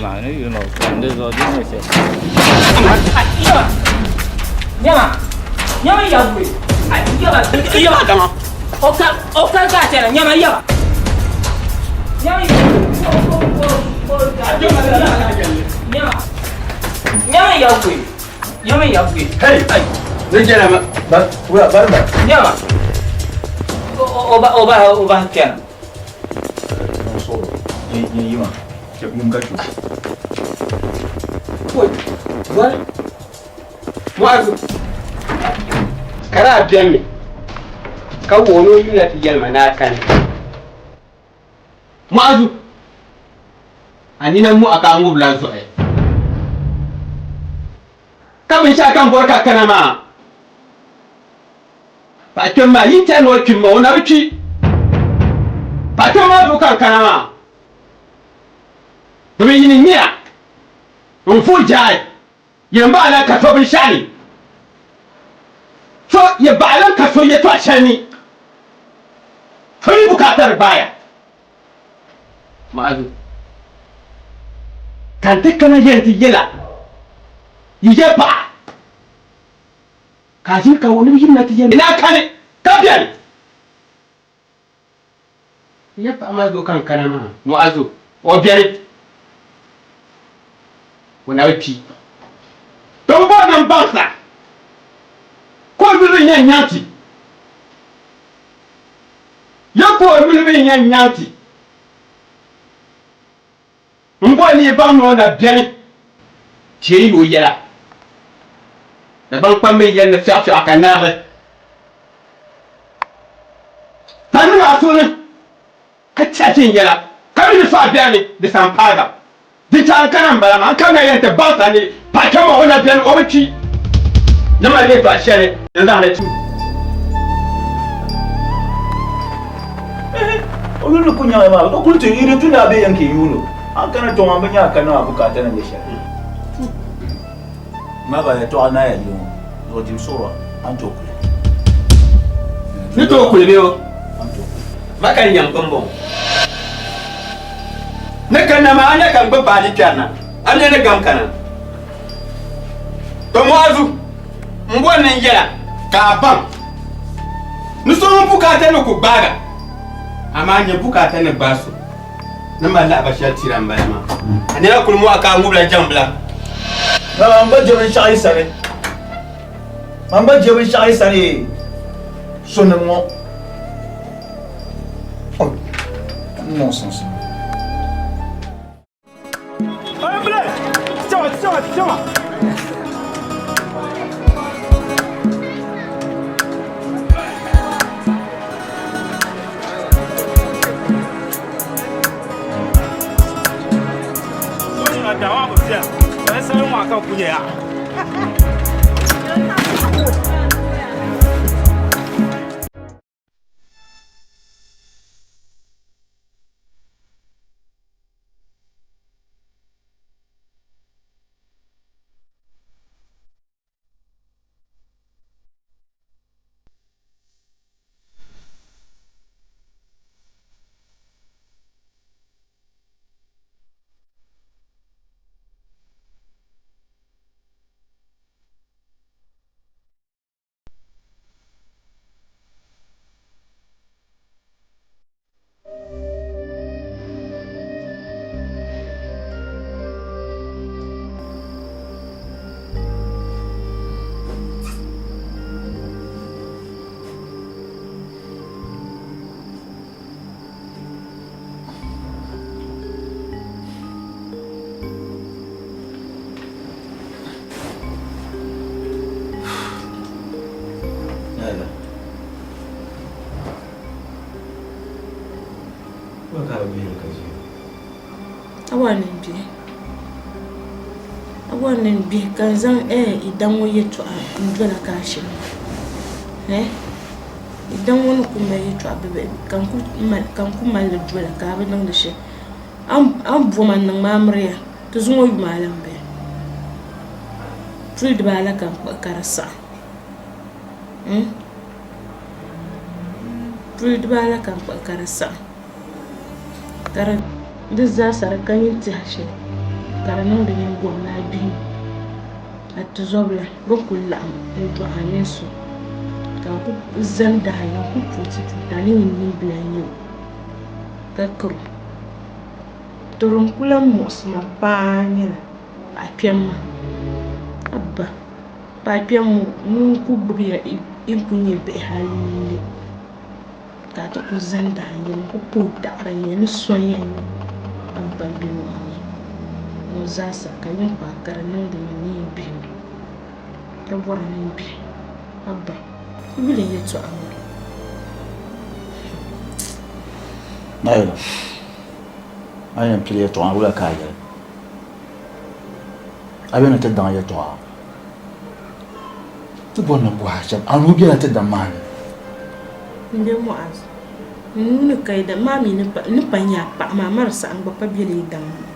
Ma ni yuli ma o kani di zuɣu di nyɛ shɛli. Yaba nyama nyama yabu yaba yaba dama o ka o ka ka chɛna nyama yaba nyama nyama nyama yabu nyama yabu hey ni jɛla ma ba wa ba ba nyama o ba o ba o ba chɛna ni ni yima yim ka chu Woi, wai. Mu'azu, ka daa bɛni mi ka wuhi ni o yula ti yɛli ma ni a kani. Mu'azu, a nina muɣa ka a ŋubila zuɣu. Ka binshɛɣu kam bɔri ka kana maa, paɣa kpɛm maa yi tɛhi ni o kpimi ma, o na bi kpi. Paɣa kpɛm maa zuɣu ka n kana maa. Domin yi ni nya n vuhi jaai, yi baɣa lan ka so binshɛɣu ni. So yi baɣa lan ka so yɛtɔɣ shɛli ni, so mi bukaata di gbaaya. Mu'azu, ka n ti kana yɛn ti yɛl a yi yɛ paɣa, ka a ʒini ka o ni bi yimina ti yɛn ni a kani ka beni. N yɛ paɣa maa zuɣu ka n kana maa. Mu'azu, o beni, o na bi kpi. To m bɔri ni m baŋ sa ka o yuli bi yɛn nyaŋ ti. Ya ka o yuli bi yɛn nyaŋ ti. M bɔri ni yi baŋ ni o na beni teei o yɛla. Dagbaŋ kpambi yɛli ni fiɛɣufiɛɣu ka naagi. Pa niŋ a suhu ni ka tɛhi viɛnyɛla ka mi ni so a biɛri ni di san paagi a. Di chɛ n kana m-bala maa, n kamina yɛn ti baŋ sa ni paɣa kpɛma o na beni o bi kpi. Ni mali yɛltɔɣa shɛli n zaŋ li ti. O yuli ni ku nyaŋ maa, o kuli ti yi di tu ni a be yɛn ka yi yuun o. A kana kpɛŋɔ a bi nya a ka niŋ a bukaata ni nyɛ shɛli. Ŋa ba yɛtɔɣa naaya yili ŋɔ zuɣu dim suɣura a ni tooi kuli. Ni tooi kuli bee o ma ka n yɛn bɔŋbɔŋ ni kanna maa a nya ka n gbubi baaji kpɛrina a mi ni gam kana to Mu'azu m bɔri ni n yɛla ka a baŋ ni so ŋun bukaata ni ku gbaaga amaa nyɛ bukaata ni gbaai so Ni mali laɣiba shɛli tira m-bala maa. A nina kuli mɔɣu ka a ŋubila jaŋbila. Na man gba je binshɛɣu yi sani. Man gba je binshɛɣu yi sani sonim ŋɔ. Oh, nonsense. bihiri ka ʒiya? A bɔri ni n bihi? A bɔri ni n bihi ka n zaŋ eh i daŋ ŋɔ yɛtɔɣa n-dola ka a shini ma? Eh? I daŋ ŋɔ ni ku mali yɛtɔɣa bibihi ka n ku mali li dola ka a bi niŋdi shɛli. A ni bo ma n-niŋ ma amiliya, ti zuŋɔ yuma a la m-bala. Puli dibaala ka n kpuɣi ka di saɣim. Hmm? Puli dibaala ka n kpuɣi ka di saɣim. Ka di zaasa di ka nyin tɛha shɛli ka di niŋdi nyin gom ni a gbihim a tizɔbila bɛ ni kuli laɣim n-dɔɣi a mini so ka bɛ kuli zani daanya n-kuli puuti puuti a ni nyin nimbila n-nyɛ o ka kari o. To din kuli lahi muɣisi ma paa nyɛla paɣa kpɛm maa. Abba! Paɣa kpɛm ŋɔ ŋun kuli gbubiya yi kuli nyɛ bihi ayi. Ka a ti kuli zani dahin yini n-kuli puhi daɣiri n-nyɛ ni so n-yɛn nyɛ Abba bɛ ŋɔ ŋɔ zaasa ka nyin kpaai ka di niŋdi ma ni yi bihi ma ka bɔri ni n bihi Abba yuli n yɛtɔɣa ŋɔ. Nayili, a ni yɛn pili yɛtɔɣa maa wula ka a yɛli? A bɛ ni ti daŋ yɛtɔɣa? Ti bɔri ni bɔhi a shɛm, a nuu bela ti daŋ maa ni? M be Mu'az, n nuu ni ka yi daŋ maa mi ni pa nyɛ a paɣa maa, marisa n gba pa bela yi daŋ maa ni.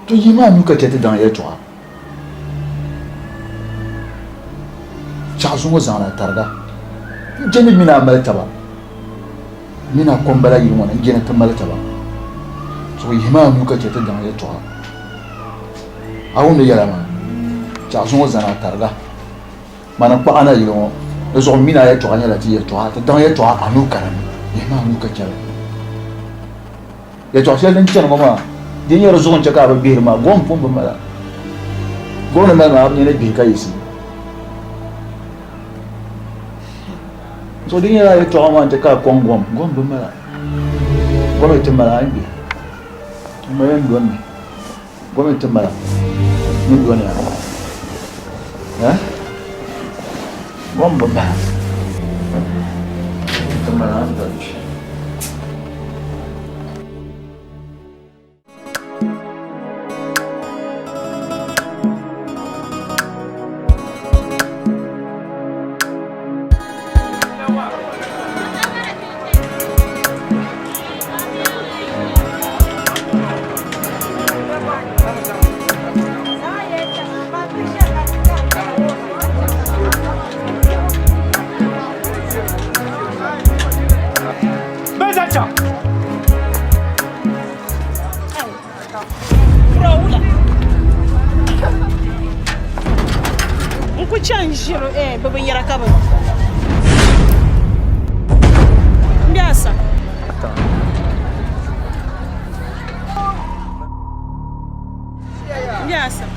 To yi maa nuu ka chɛ ti daŋ yɛltɔɣa. Chaɣizu ŋɔ zaŋla tariga n-je ni mini a mali taba. Mini a ko m-bala yili ŋɔ ni n-je ni ti mali taba. So yihi maa nuu ka chɛ ti daŋ yɛltɔɣa. A wumdi yɛla maa? Chaɣizu ŋɔ zani a tariga. Mani n-kpaɣi a na yili ŋɔ di zuɣu m mini a yɛltɔɣa nyɛla ti yɛltɔɣa. Ti daŋ yɛltɔɣa a nuu ka di ni. Yihi maa nuu ka chɛ li. Yɛltɔɣa shɛli din chani ŋɔ maa, di nyɛ di zuɣu n-chɛ ka a bi gbihiri maa, gom pun bi mali a. Gom ni mali maa, a bi nya ni gbihi ka yiɣisi. So di nyɛla yɛltɔɣa maa n-chɛ ka a kɔŋ gom, gom bi mali a. Gom yi ti mali a, a ni gbihi. M ma yɛn dɔni mi. Gom yi ti mali a, n ni dɔni a. Eh? Gom bi mali a. Yi ti mali a, a ni dɔni. N ku chaŋ ʒiri bɛ binyɛra ka bɛ M be a sani. M be a sani.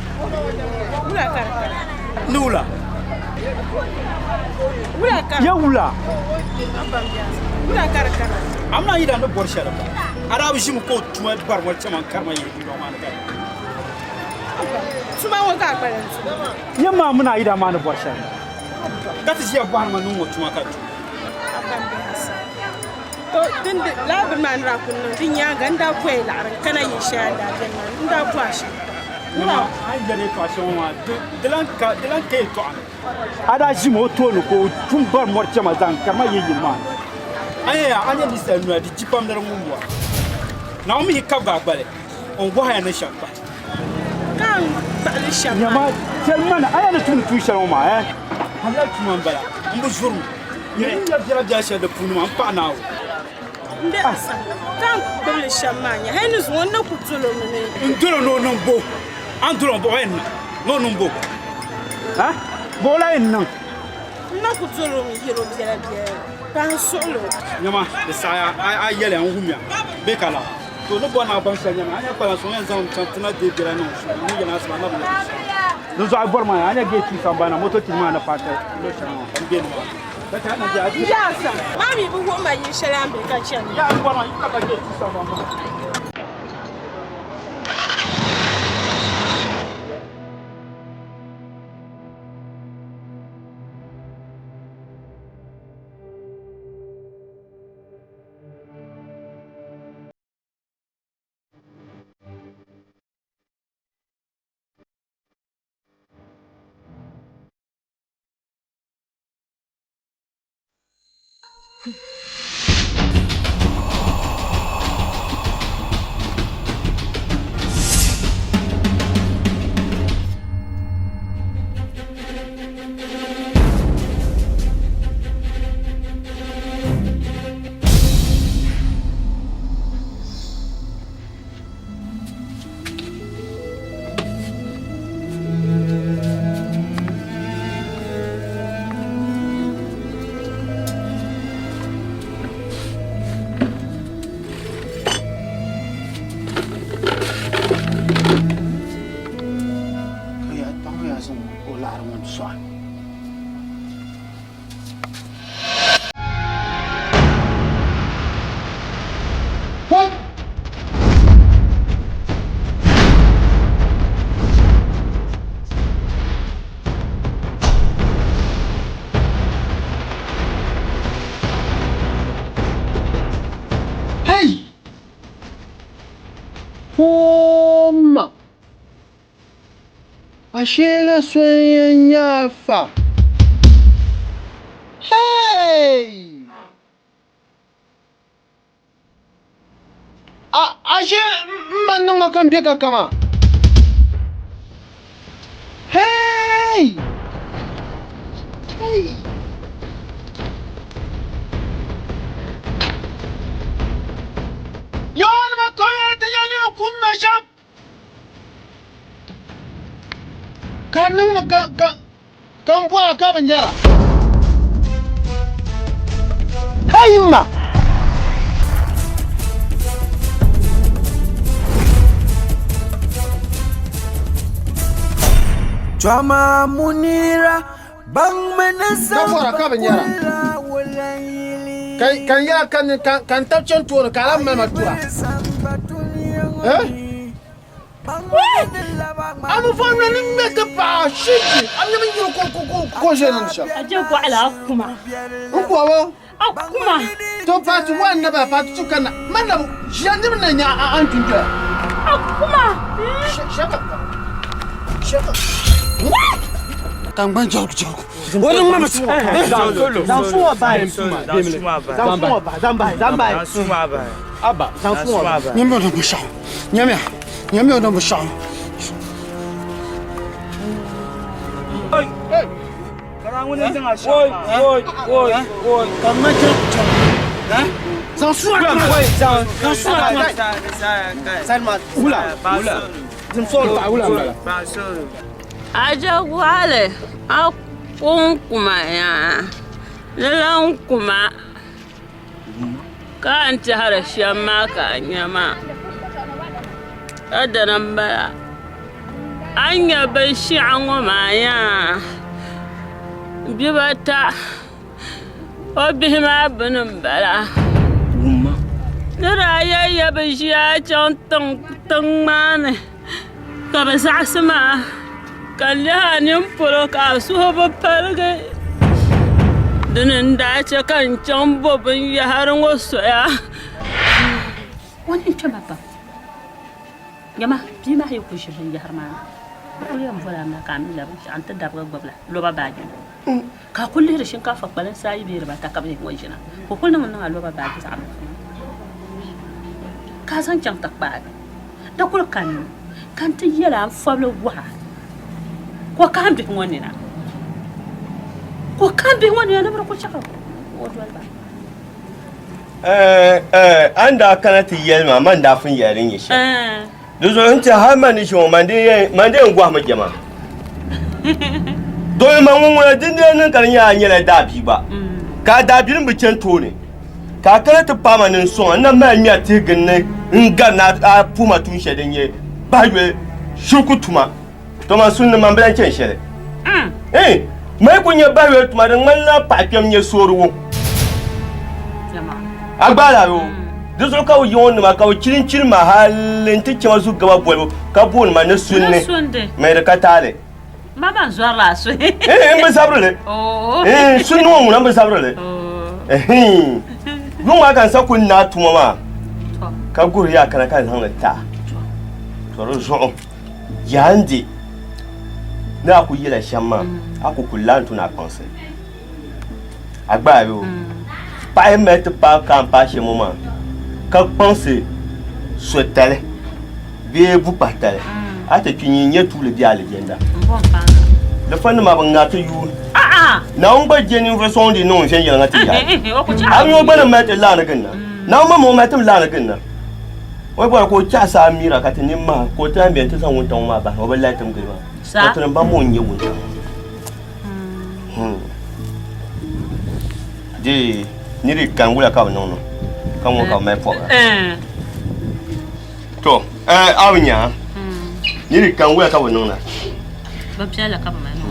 Wula ka di kana? Ni wula? Wula ka Ya wula? Abba m be a sani. Wula ka di kana? Amina yi daa ni bɔri shɛli ba. A daa bi ʒimi ka o tuma bari ŋɔ chama n-karima yihi dundɔŋ maa ni ka Tuma ŋɔ ka a kpalim tum. Ya maa mini a yidana maa ni bɔri shɛli ka ti ʒiya bɔhiri ma ni ŋɔ tuma ka tum. Abba m be a sani. To din di lala bini maa ni daa kuli niŋ di nyaaŋa n daa bɔhi laɣiri n kana yili shɛli a ni daa beni maa ni n daa bɔhi a shɛm pam. Wula a ni yɛli yɛtɔɣa shɛŋa maa di lan ka yɛtɔɣa ni. A daa ʒimi o tooni ka o tum bari mɔri chɛma zaŋ karima yihi yili maa ni. A nya yaa, a nya ninsal noya di ji pam ni di ŋum wa. Naawuni mi yi kabigi a gbali, o ni bɔhi a ni shɛm pahi. Ka n kpaɣili shɛm maa. Nyama, chɛli ma ni a yɛn ni tumdi tuun shɛli ŋɔ maa, eh? Halali tuma m-bala, m bi zuri mi. Nyini n-nya biɛla biɛla shɛli di puuni maa, m paɣi Naawuni. M be a sani, ka n gbibili shɛm maa nya, hali ni zuŋɔ n na ku dol o mi ni. N dol o ni o niŋ bo? A ni dol o mi bɔ o yɛn niŋ ni o niŋ bo? Ha? Bɔ o lahi yɛn niŋ? N na ku dol o mi yɛl o biɛla biɛla ka n suɣil o. Nyama, di saɣiya a yɛliya n wumya bee ka laa? To ni bɔri ni a baŋ shɛli nyama, a nya kpalansi ŋɔ yɛn zaŋmi chaŋ ti na deei biɛla niŋ suhu ni yɛn asiba na bi nya binshɛɣu. Dinzuɣu a bɔri maa, a nya gate 2 sambani na moto tili maa ni paaki luɣ shɛŋa maa ka m be nimaani. Ka chɛ a na be a N be a sani maa mi bi wuhi ma yili shɛli a ni be ka chani. Yaa a ni bɔri maa, yi ka ba gate 2 sambani maa. Hey! Homa! Ashe la so n-yɛn nyɛ afa. Hey! A ashe m ma niŋ ma ka m be ka kama. Hey! Hey! Yaanima ka o yɛli ti ya ni o kum ma shɛm. Ka n niŋdi ka ka ka n bɔra ka bi nyara. Hey m ma! Chama Munira baŋ mi ni Ka bɔra ka bi nyara. Ka ka n yaa ka n ka ka n tabi chani tooni ka a lahi mali ma tura. Eh? A bi bɔri ni n ŋmɛ ti paɣa shiji a mi bi nyuri ko ko ko ko ʒe niŋdi shɛm. A je gɔɣili a kuma. N bɔbu. A kuma. To paati one na bala paati two kanna man na ʒiya niriba na nya a n dundoya. A kuma. Shɛba shɛba. Ka n jɔrigu jɔrigu. O ni ŋmami Nyamiya o ni binshɛɣu. Nyamiya. Nyamiya o ni binshɛɣu. A je gɔɣili a ku n-kuma yaa di lan kuma ka a ni tɛhiri shɛm maa ka a nya maa ka dini m-bala a ni nya binshɛɣu ŋɔ maa yaa bibata o bihi maa bini m-bala ni daa yɛliya bɛ ʒiya chaŋ tiŋ maa ni ka bɛ zaɣisi ma ka n lihi a nini polo ka a suhu bi paligi. Dini n-daa chɛ ka n chaŋ bo binyɛhiri ŋɔ soya. O nini kpɛma pam. Nyama, bia maa yi ku ʒi binyɛhiri maa ni, bɛ kul yɛn boli a mi na ka a mi labi n-chaŋ nti darigi gbubi la loba baaji ni. Ka a kul lihiri shinkaafa kpalinsi ayi bee dibata ka bɛ yɛn ŋɔ ʒina, ka o kul niŋ n-niŋ a loba baaji zaɣ nuɣiso maa ka a zaŋ chaŋ ti kpaagi. Di kul kanimi ka n ti yɛl a n fɔbili wɔha ka o kahim bihi ŋɔ nina, ka o kahim bihi ŋɔ nina ni bɛ di ku chaɣ o doli ba. A ni daa kana ti yɛli ma, man daa pun yɛli din nyɛ shɛm. Di zuɣu n ti hal man ni ʒi ŋɔ, man dee yɛn gɔhimi jɛma. Domi man ŋun ŋuna din dee niŋ ka di nyɛla a nyɛla daabia gba, ka a daabilim bi chani tooni, ka a kana ti paai ma ni n sɔŋ a, n na mali ŋmɛri tihi gini ni n gari ni a puhi ma tuun shɛli din nyɛ bahiyoli shiriku tuma. To man sunni man bi lan chani shɛli. Mali ku nyɛ bahiyoli tuma di ŋmanila paɣa kpɛm nyɛ soorigu. A gbaai la yoo. Di zuɣu ka bɛ yi ŋɔ nima ka bɛ chilinchili ma hali nti chɛ ma zu gaba bolibu ka booni ma ni sunni mii di ka taali. N bi zabiri li. Sunni ŋɔ ŋuna n bi zabiri li. Yuŋ maa ka n sa kuli naai tuma maa ka guhiri yaa kana ka n zaŋ li ti a. To di zuɣu yaa n di ni a ku yɛla shɛm maa a ku kuli lahi n-tu ni a kpaŋsi. A gbaai yoo. Paɣa yi mali ti paai ka n paai shɛm ŋɔ maa ka kpaŋsi sotali bee bukpahitali a ti kpi nyin nyɛ tuuli bee alijɛnda. Lifanima bi ŋariti yuui. Naawuni gba je ninvuɣ so ŋun di niŋ viɛnyɛliŋga ti yaha. A mi o gba ni mali ti laani ginda. Naawuni maŋmaŋ mali tim laani ginda. O yi bɔri ka o chaɣisi a mira ka ti nini maha ka o ti lahi beni ti zaŋ wuntaŋ ŋɔ maa bahi o bi lahi tim gili maa. Ka ti ni baŋ ŋun nyɛ wuntaŋ. Di niri kan wula ka bi niŋ no ka ŋɔ ka bi mali pɔbira. To a bi nya niri kan wula ka bi niŋ na. Bin piɛlli ka bi mali niŋ.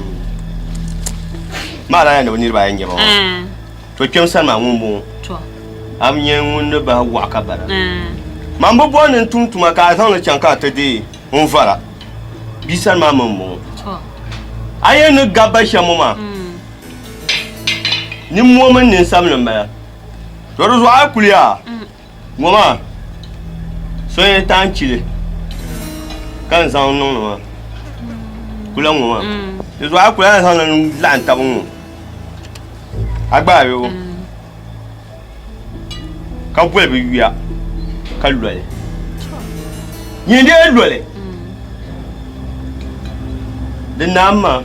Maa lahi ni bi niriba ayi n nyɛ ba maa. To kpɛm sani maa ŋun bɔŋɔ. A bi nyɛ ŋun ni bahi waɣa ka bala. Man bi bɔri ni n tum tuma ka a zaŋ li chaŋ ka a ti deei n vara. Bia sani maa mi m-bɔŋɔ. A yɛn ni gabi ba shɛm ŋɔ maa, nimmoo mini ninsabinli m-bala. To di zuɣu a yi kuli yaa ŋɔ maa, so yɛn taai chili ka n zaŋ niŋ li maa. Kula ŋɔ maa. Di zuɣu a yi kuli a yɛn zaŋ li n-laɣim taba ŋɔ. A gbaai bɛ o ka boli bɛ yuya ka loli. Nyin dee loli. Di naam maa.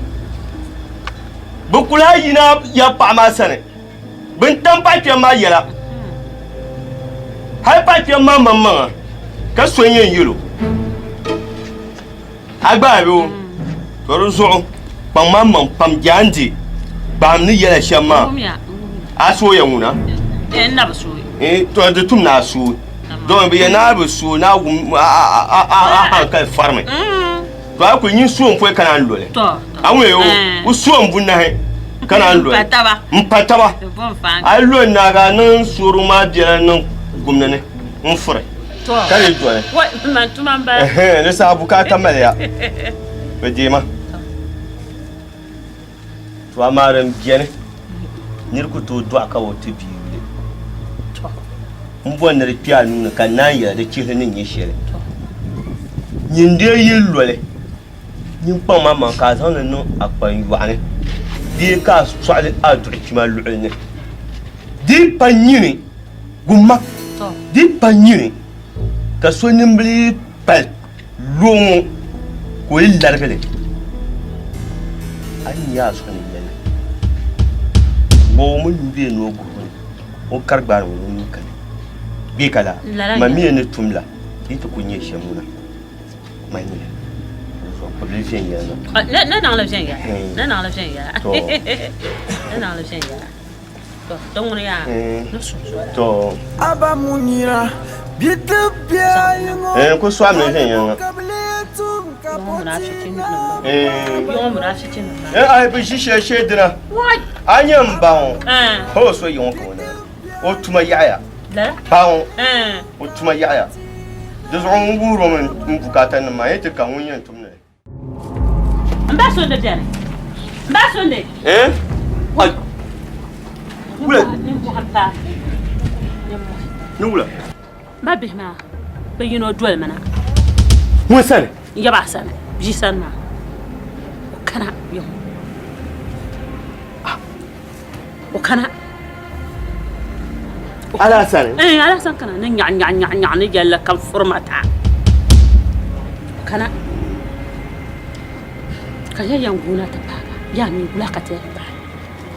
Bɛ ku lahi yina ya paɣa maa sani. Bɛ ni tam paɣa kpɛm maa yɛla. Hali paɣa kpɛm maa maŋmaŋa ka so yɛn yɛl o. A gbaai bɛ o, to di zuɣu kpaŋ maa maŋ pam jaande kpahim ni yɛla shɛm maa. A sooya ŋuna? To di tum ni a sooi. Domi bi yɛn ni a bi sooi ni a wum a hankali farimi. To a kuli nyin soom pɔi ka naan loli. A wum o, o soom bunahi ka naan loli. M pa taba. A yi loli naagi a niŋ soorigu maa biɛla niŋ gumdi ni n furi. Ka di doli. Di saha bukaata maliya bi deema. To amaa din beni nir ku tooi dɔɣi ka o ti bia yuli. M bɔri ni di kpe a nuu ni ka n naan yɛli di chihili ni nyɛ shɛli. Nyin dee yi loli nyin kpaŋ maŋmaŋ ka a zaŋ li niŋ a kpan yɔɣu ni bee ka a sɔɣi li a duɣu kpima luɣili ni. Di pa nyini gumma, di pa nyini ka so nimbili pali loo ŋɔ ka o yi larigi li, a ni nya a zuɣu ni yɛli, Ŋɔ o mi nuu bee ni o guhigu ni, o kari gbaari ŋɔ o nuu kani bee ka laa, ma mi ni tum la yi ti ku nya shɛm ŋuna, ma nyini kpibili viɛnyɛliŋga. Ni niŋli viɛnyɛla, ni niŋli viɛnyɛla, ni niŋli viɛnyɛla. Ku sɔɣimi viɛnyɛliŋga. Ai bi ʒi shɛli shee dina a nyɛ n ba ŋɔ o so yi ŋɔ ka o na o tuma yaɣaya ba ŋɔ o tuma yaɣaya di zuɣu n wuhiri o mi n bukaata nim maa yi ti ka ŋun yɛn tum ni N ba sundi beni. N ba sundi. Eh? Ai. Wula. Nimmohi m-paai. Nimmohi. Ni wula. M ba bihi maa, bɛ yino doli mi na. Ŋun sani? N yaba a sani, bia sani maa. O kana yiŋ. O kana. Alhassani. Eh, Alhassan kana ni nyaɣa nyaɣa nyaɣa nyaɣa ni yɛlli kam furima ta. Kana. Ka ya yɛn guuna ti paaga. Yaa mi wula ka ti yɛn paai.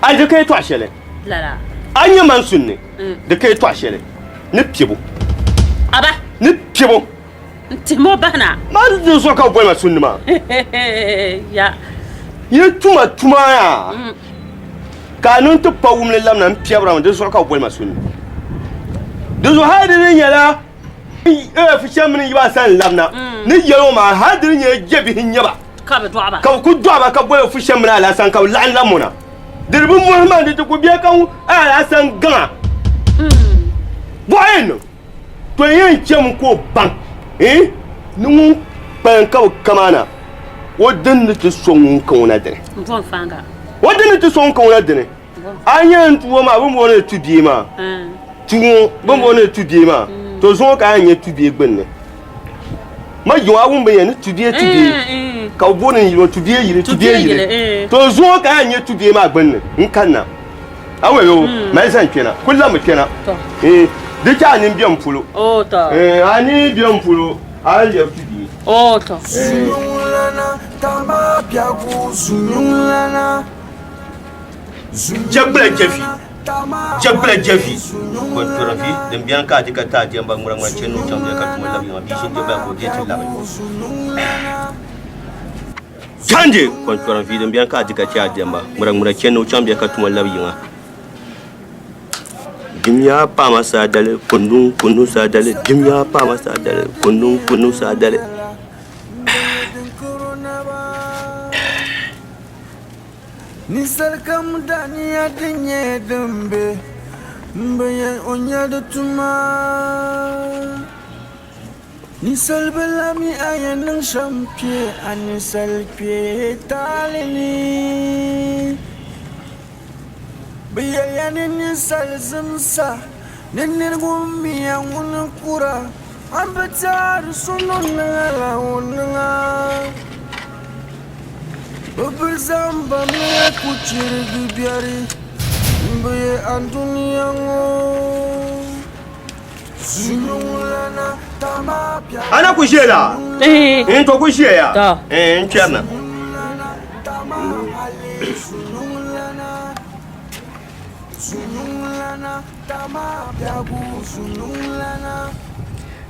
A di ka yɛtɔɣa shɛli. Lala. A nyɛ man sunni. Di ka yɛtɔɣa shɛli ni piɛbu. Aba. Ni piɛbu. N tihimi o bahina. Maa di zuɣu ka bɛ boli ma sunni maa. Ya. Yi tuma tuma yaa. Ka a niŋ ti pa wumli lamina n piɛbira mi di zuɣu ka bɛ boli ma sunni. Di zuɣu hali di ni nyɛla fi shɛm mini yiba sani labina ni yɛli o maa hali di ni nyɛla jɛbihi n-nyɛ ba. Ka bɛ dɔɣi ba. Ka bɛ ku dɔɣi ba ka boli fi shɛm mini Alhassan ka bɛ laɣim labi mo na. Di di bi mɔhi ma ni di ku bɛ ka Alhassan gaŋa. Bɔɣa yɛn niŋ. To yɛn chɛmi ka o baŋ eh, ni ŋun kpalim ka bi kamaana o din ni ti so ŋun ka ŋuna dini. O din ni ti so ŋun ka ŋuna dini. A nyɛ n tuo maa bɛ booni li tu bee maa. Tu ŋɔ bɛ booni li tu bee maa. To zuŋɔ ka a yɛn nyɛ tu bee gbunni. Ma yiŋɔ a wum bɛ yɛn ni tu bee tu bee ka bɛ booni yili ŋɔ tu bee yili tu bee yili. To zuŋɔ ka a yɛn nyɛ tu bee maa gbunni n kanna. A wɛ yo, mali zan kpɛna, kuli lammi kpɛna. Eh, di chɛ a nini be m polo. Eh, a nini be m polo, a ni lɛbi ti bia. Jɛgbila jɛvi, jɛgbila jɛvi. Kɔntɔrɔvi din bɛni ka a di ka ti a jɛmba ŋmura ŋmura chani ni o chaŋ bia ka tuma labi yiŋa bia shini jɛgbila ka o je ti labi. Chandi kɔntɔrɔvi din bɛni ka a di ka ti a jɛmba ŋmura ŋmura chani ni o chaŋ bia ka tuma labi yiŋa. Dimiya paama saadali kundun kundun saadali dimiya paama saadali kundun kundun saadali. Ninsal kam daniya din nyɛ din be m-bi yɛn o nya di tuma. Ninsal bi lahi mi a yɛn niŋ shɛm kpe a ninsal kpee taali ni. Bɛ yɛliya ni ninsal zimsa ni nir ŋun miya ŋun kura, a ni bi taari so ni o niŋ a la o niŋ a. Bɛ bi zaŋ ba mi ku chirigi biɛri m-bi ye anduniya ŋɔ. Zunyuŋlana tama biɛhigu. A na ku ʒiya la? N to ku ʒiya ya? N kpɛrina.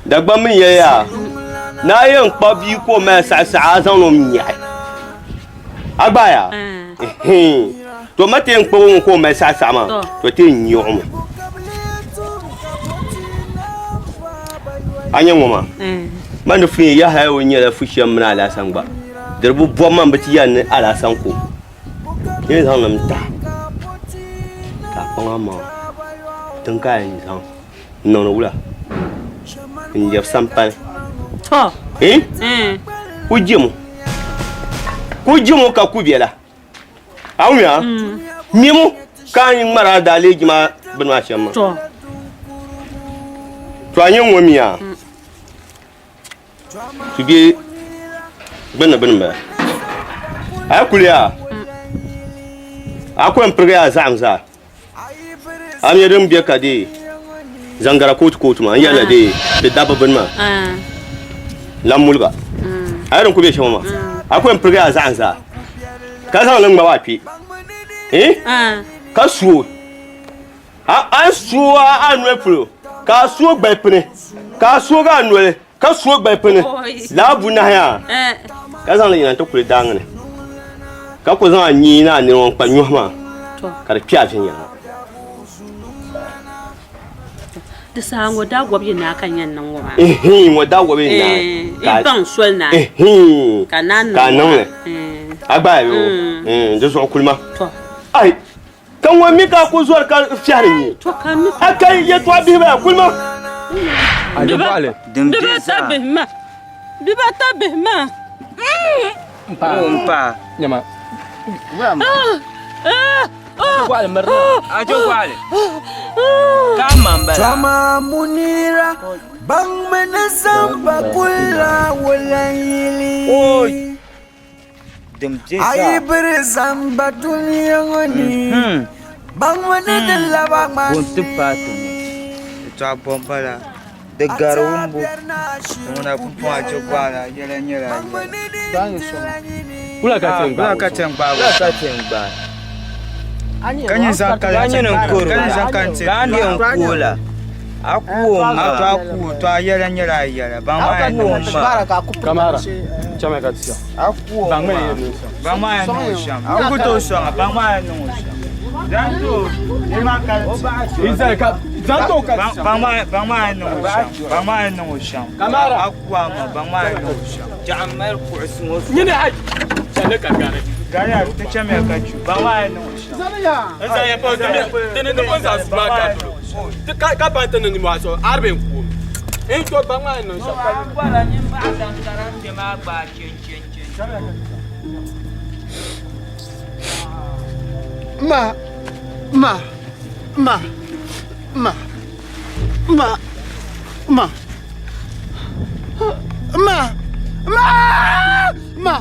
Dagbamb mi yɛliya, Ni a yɛn kpa bia ka o mali saɣisaɣi a zaŋdi o mi nyaɣi. A gbaaya? To ma ti yɛn kpabi o ŋɔ ka o mali saɣisaɣi maa, to ti yɛn nyaɣi o mi. A nya ŋɔ maa? Man di funya Yahaya o nyɛla fu shɛm mini Alasan gba. Di di bi bɔbi man bi ti yɛli ni Alasan ko. N zaŋ li tahi ka a kpaŋ amaŋa tiŋ ka a yɛn zaŋ n niŋdi wula n lɛbi sampani ku jɛmo ka ku biɛla a wumya mɛmo ka a yi ŋmari a daaleeji maa bini maa shɛm maa to a nyɛ ŋɔ miya Ti bɛ gbunni bini m-bala. A yi kuli yaa, a ku yɛn pirigi a zaɣim zaa. A mi din be ka dee zaŋgara kootu kootu maa n-yɛli la dee ti dabba bini maa lan muliga. A yi din ku be shɛm maa, a ku yɛn pirigi a zaɣim zaa ka zaŋ li ŋmabi a kpe ka su o. A ni su a noli polo, ka a su o gbali pini, ka a soogi a noli ka su o gbali pini laa bunahi yaa, ka zaŋ li yina nti kuli daaŋa ni, ka ku zaŋ a nyee ni a nini ŋɔ n-kpa nyɔhi maa, ka di kpe a viɛnyɛliŋga. Di saha ŋɔ daa gɔbi yi naa ka yɛn niŋ ŋɔ maa. Ihin, ŋɔ daa gɔbi yi naa. Yi baŋ soli naa. Ihin, ka naa ka a niŋ li. A gbaai o, di zuɣu kuli ma. Ai! Ka ŋɔ mi ka ku zɔri ka fiɛhiri nyee. A ka yɛtɔɣa bihi bala kuli ma. Dibata bihi maa. Dibata bihi maa. Mpa. Nyama. Tama munira bang mini zamba kula wulan yili. A yi biri zamba dunia ŋɔ ni, baŋmi ni di laba ŋmani. Bo n-ti paai ti ŋɔ? Yɛtɔɣa bɔ m-bala? Di gari wumbu. Ŋuna pumpɔŋ a je gɔɣili a yɛla nyɛla a yɛla. Wula ka ti Wula ka ti yɛn gbaai Wula ka ti yɛn gbaai? Ka nyini zaŋ Ka nyini n-kɔri o la. Ka a ni yɛn ku o la. A ku o maa. To a ku o, to a yɛla nyɛla a yɛla. Baŋ maa yɛn niŋ o shɛm. Kamara, chami ka ti chaŋ. A ku o Baŋ maa. mi yɛn niŋ shɛm. Baŋ maa yɛn niŋ o shɛm. A ku tooi sɔŋ a, baŋ maa yɛn niŋ o shɛm. Zanto, niriba maa ka Izai ka zanto ka ti chaŋ. Baŋ maa yɛn niŋ o shɛm. Baŋ maa yɛn niŋ o shɛm. Kamara. A ku a maa, baŋ maa yɛn niŋ o shɛm. Jaɣam mali kuɣusi ŋɔ zuɣu. Nyini ai, chani ka gari. Gari a, ti chamiya ka chu. Baŋ maa yɛn niŋ o shɛm. Ka pa ti ni nimɔhi so aribi n kuumi n to baŋ maa ni niŋ shɛm. Ma, ma, ma, ma, ma, ma, ma, ma, ma,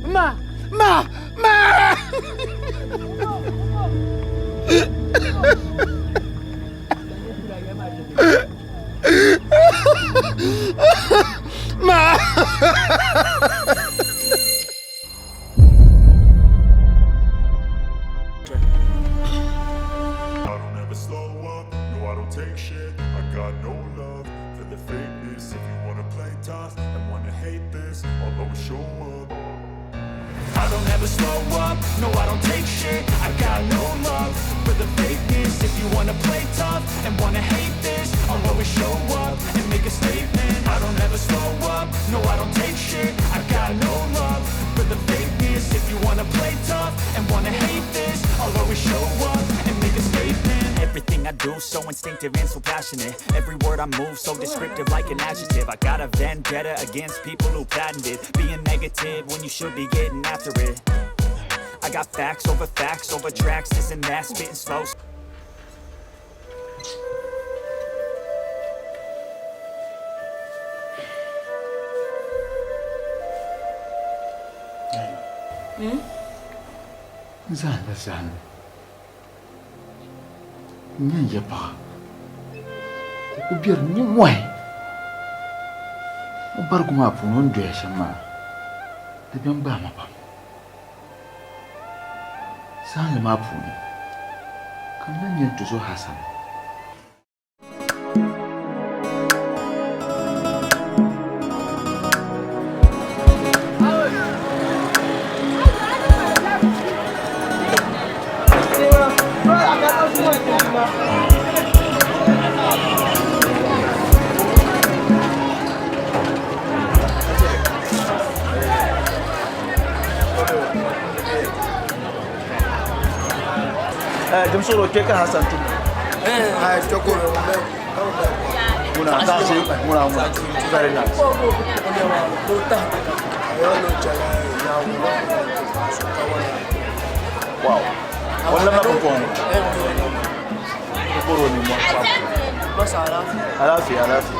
ma, ma, ma. show up. I don't ever slow up, no I don't take shit. I got no love for the fakeness. If you wanna play tough and wanna hate this, I'll always show up and make a statement. I don't ever slow up, no I don't take shit. I got no love for the fakeness. If you wanna play tough and wanna hate this, I'll always show up and make a statement. Everything I do, so instinctive and so passionate. Every word I move, so descriptive like an adjective. I got a vendetta against people who patented being negative when you should be getting after it. I got facts over facts over tracks, this and that, spitting slow. N zahindi zahindi n-nya n ya paɣa ka o ku biɛri nimmɔhi o barigu maa puuni o ni doya shɛm maa di bɛn gbaai ma pam. Zahinli maa puuni ka n lan nya n tuzo Hassan. Dimsoro kpe ka Hassan tum. Ai, choko. Muna tashi muna muna. Very nice. Wow. Wannan na pumpon. Koro ni mo. Alafi, alafi.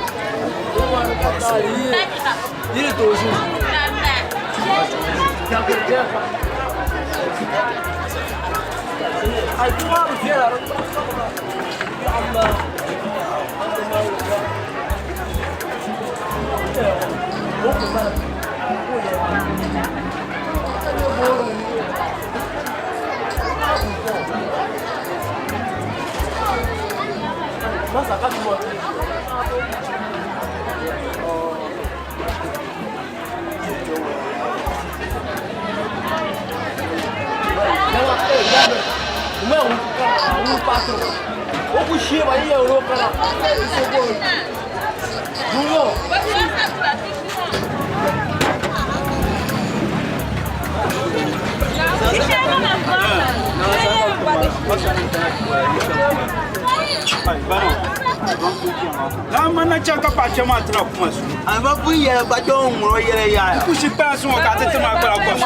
Na mana chaŋ ka paɣa kpɛma ti na kuma su. Ama pun yɛla ba tɔŋ ŋuro yɛla yaaya. N ku shi kpaansi ŋɔ ka a ti ti ma kpala kɔsi.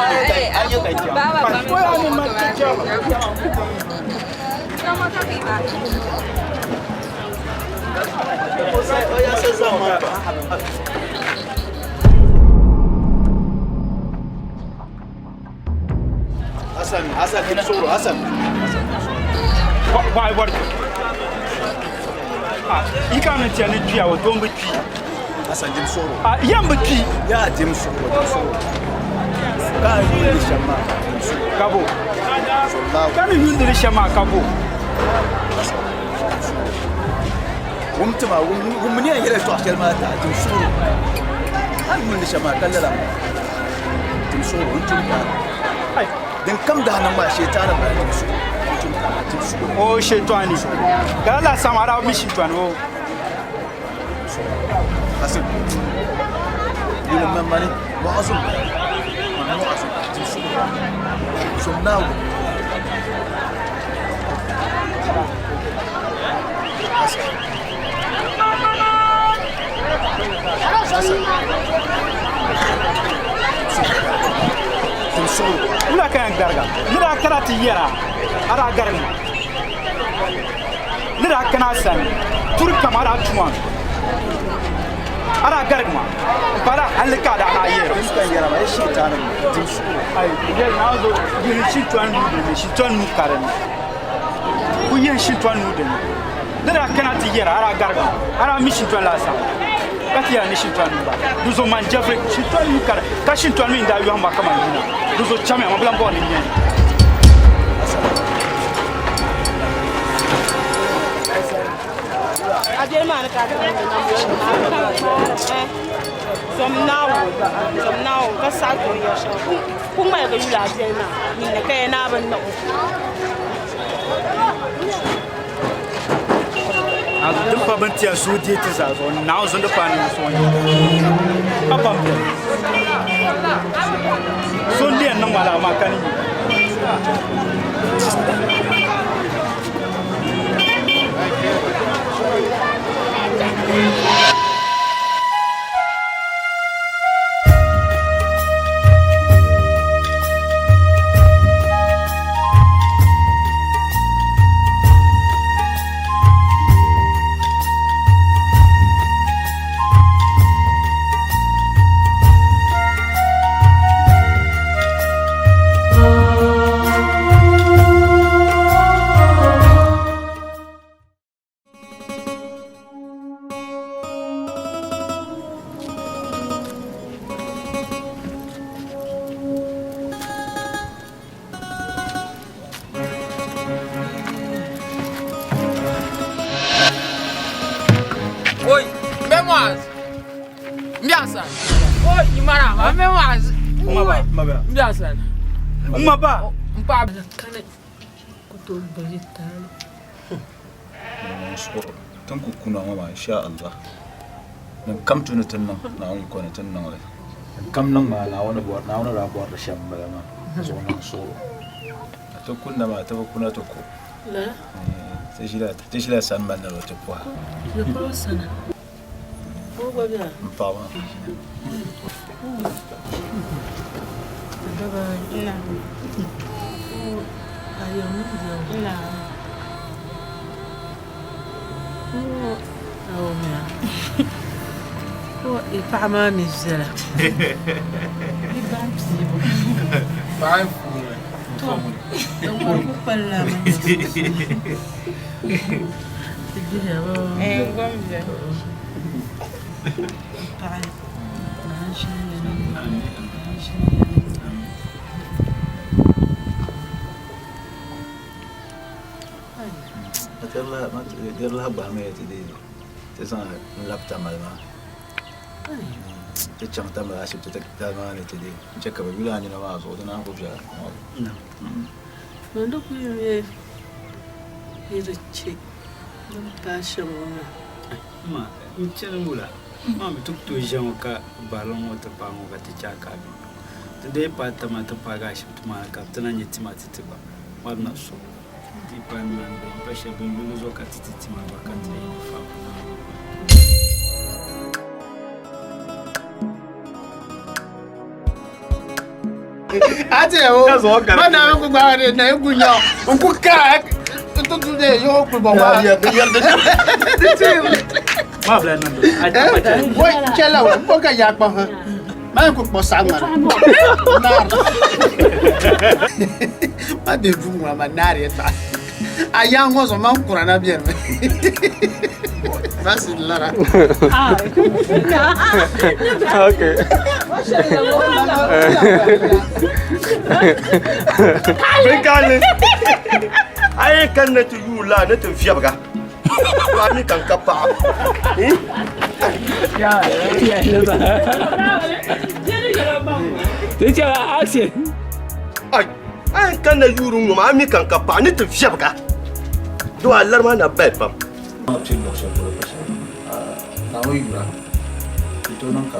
Hassan, Hassan, Dimsoro, Hassan. Bɔɣi bɔri. Yi ka ni tiɛ ni kpiya o doo bi kpi. Hassan Dimsoro. Yɛm bi kpi. Ya Dimsoro, Dimsoro. Ka yundi shɛm maa, Dimsoro. Kabo. Ka ni yundi li shɛm maa kabo. Wum tima, wum ni yɛn yɛlɛ tɔɣ shɛli maa ta, Dimsoro. A yundi shɛm maa ka lala maa. Dimsoro, n tum ka. Din kam daa niŋ maa, sheetaani bala Dimsoro. N tum ka, Dimsoro. O sheetaani. Ka lala sama a daa mi sheetaani o. Hassan. Yuli mamani, mu'azum. Mu'azum, Dimsoro. So now. Wula ka yɛn gariga ni daa kana ti yɛra a daa garigi ma ni daa kana a sani turi kam a daa tuma a daa garigi ma n pa daa hali ka a daa naa yɛro Ai, yɛli naa zo yɛli shintɔni nuu dini shintɔni nuu ka dinni ku yɛn shintɔni nuu dini ni daa kana ti yɛra a daa garigi ma a daa mi shintɔni laasabu ka ti yɛra ni shintɔni nuu ba di zo man jɛfiri shintɔni nuu ka di ka shintɔni mi n daa yɔhim ba kaman yina di zo chamiya ma bi lan bɔri ni nyɛ Zom naawo, zom naawo ka saɣi o ni yɛri shɛm ku ŋmaligi yuli a biɛli maa ninni ka ya naa bi niɣ o. Din pa bin tiya zuɣu deei ti zaa zuɣu Naawuni zuŋ di paai ni so n pa pam biɛni so n yɛn niŋ ma laa maa ka ni yi. Oi, mbe mwazi. Mbiasa. Oi, nyimara, mbe mwazi. Mbiasa. Mba. Mpa. Ku tooi bahi taali. Tin ku kuna ŋɔ maa insha Allah din kam tu ni ti niŋ Naawuni yiko ni ti niŋ li. Din kam niŋ maa Naawuni bɔri Naawuni daa bɔri li shɛm m-bala maa di zuɣu niŋ suɣulo. Ka ti kunna maa ti bi kuna ti ko. Lala? Ti ʒila sambani ni bi ti pɔha. Di polo sani. O gba bela? M paɣa maa. Paɣa maa mi viɛla. Di lahi gbahimi ya ti dee ti zaŋ n labi Tamale maa ti chaŋ Tamale ashibiti titali maa ni ti dee n che ka bɛ yuli a nina maa zuɣu di naan ku viɛla. Di kuli nyɛ yi di che din paai shɛm ŋɔ maa. Ma n chani wula maa mi ti ku tooi ʒiya ŋɔ ka barili ŋɔ ti paai ŋɔ ka ti chɛ a ka a be ti dee paai Tamale ti paagi ashibiti maa ni ka bɛ ti na nya tima ti ti gba ŋmari na so ti paai nimaani bɛ pa shɛli bɛn yuli zuɣu ka ti ti tima gba ka ti fa. Ati o ma na ku gba de na ku nya n ku ka to tu de yo ku ba wa ya ya Ma bila nan do. A ti pa chɛ. Bo chela wa bo ka ya kpa ha ma ku kpo sa ngara na ma de vu ma ma na re ta a ya ngo so ma kura na bien ma si lara. Okay. Binkani a yi kan na ti yuui la ni ti viɛbiga to a mi kan ka paɣa. A yi kan na yuuri ŋɔ maa a mi kan ka paɣa ni ti viɛbiga to a lari maa na bali pam. Naawuni yura di tooi niŋ ka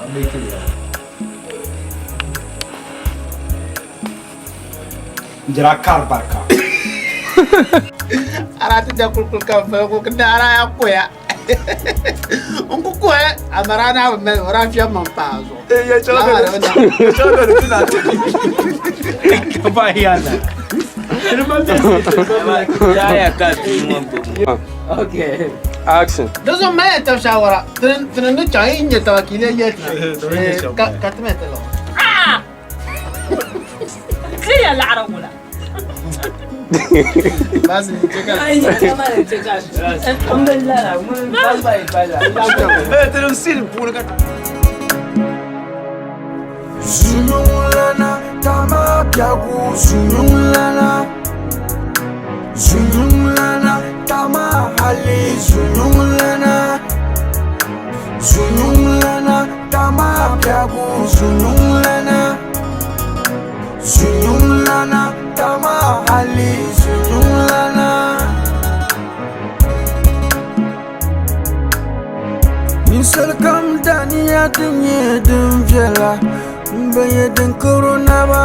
a meeki li yaa. N dira kari barika. Ara ti da kulkul ka fali ko da ara ya koya. N ku koya amara na bi mali o daa fiɛbi man paa zuɣu. Ya chɛla ka ti na ti. Ka ba ya na. Okay. Action. Di zuɣu mali ya tabi shawara tini ni chaŋ yi nyɛ taba ka yi lee yɛli tina ka ti mi ti liɣi. Ti ya laɣiri wula. Basi ni cheka. Zunyulana tama piagu zunyulana Zunyulana tama hali zunyulana Zunyulana tama piagu. Zunyuŋlana, zunyuŋlana, tama hali zunyuŋlana. Ninsal kam daniya din nyɛ din viɛla m-bi nyɛ din karo naba.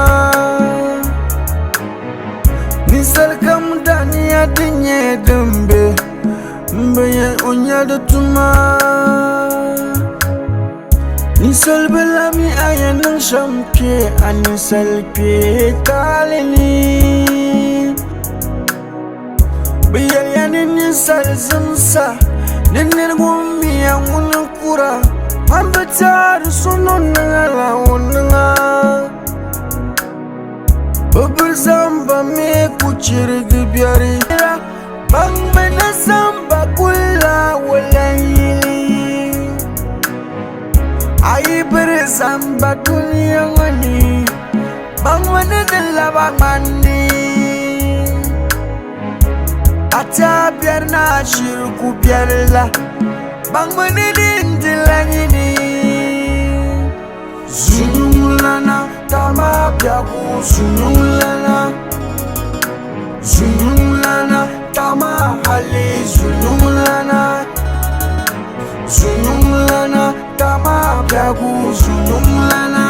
Ninsal kam daniya din nyɛ din be m-bi nyɛ o nya di tuma. Ninsal bi lahi mi a yɛn niŋ shɛm kpe a ninsal kpee taali ni. Bɛ yɛliya ni ninsal zimsa ni nir ŋun miya ŋun n-kura, a ni bi taari so ni o niŋ a la o niŋ a. Bɛ biri zamba mi ku chirigi biɛri. Baŋmi ni zamba kulila wulan yili. A yi biri zamba dunia ŋɔ ni, baŋmi ni di laba ŋmani. A tia biɛri ni a shiri ku biɛri la, baŋmi ni din dila nyini. Zunyuŋlana tama biɛgu zunyuŋlana. Zunyuŋlana tama hali zunyuŋlana. Zunyuŋlana tama biɛgu zunyuŋlana.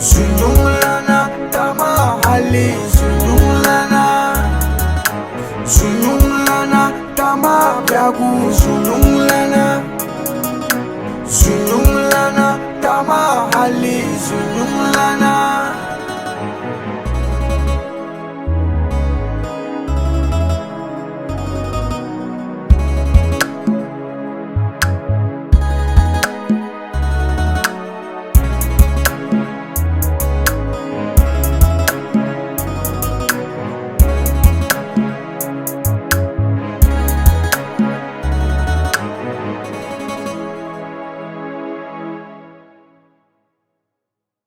Zunyuŋlana tama hali zunyuŋlana. Zunyuŋlana tama biɛgu zunyuŋlana. Zunyuŋlana tama hali zunyuŋlana.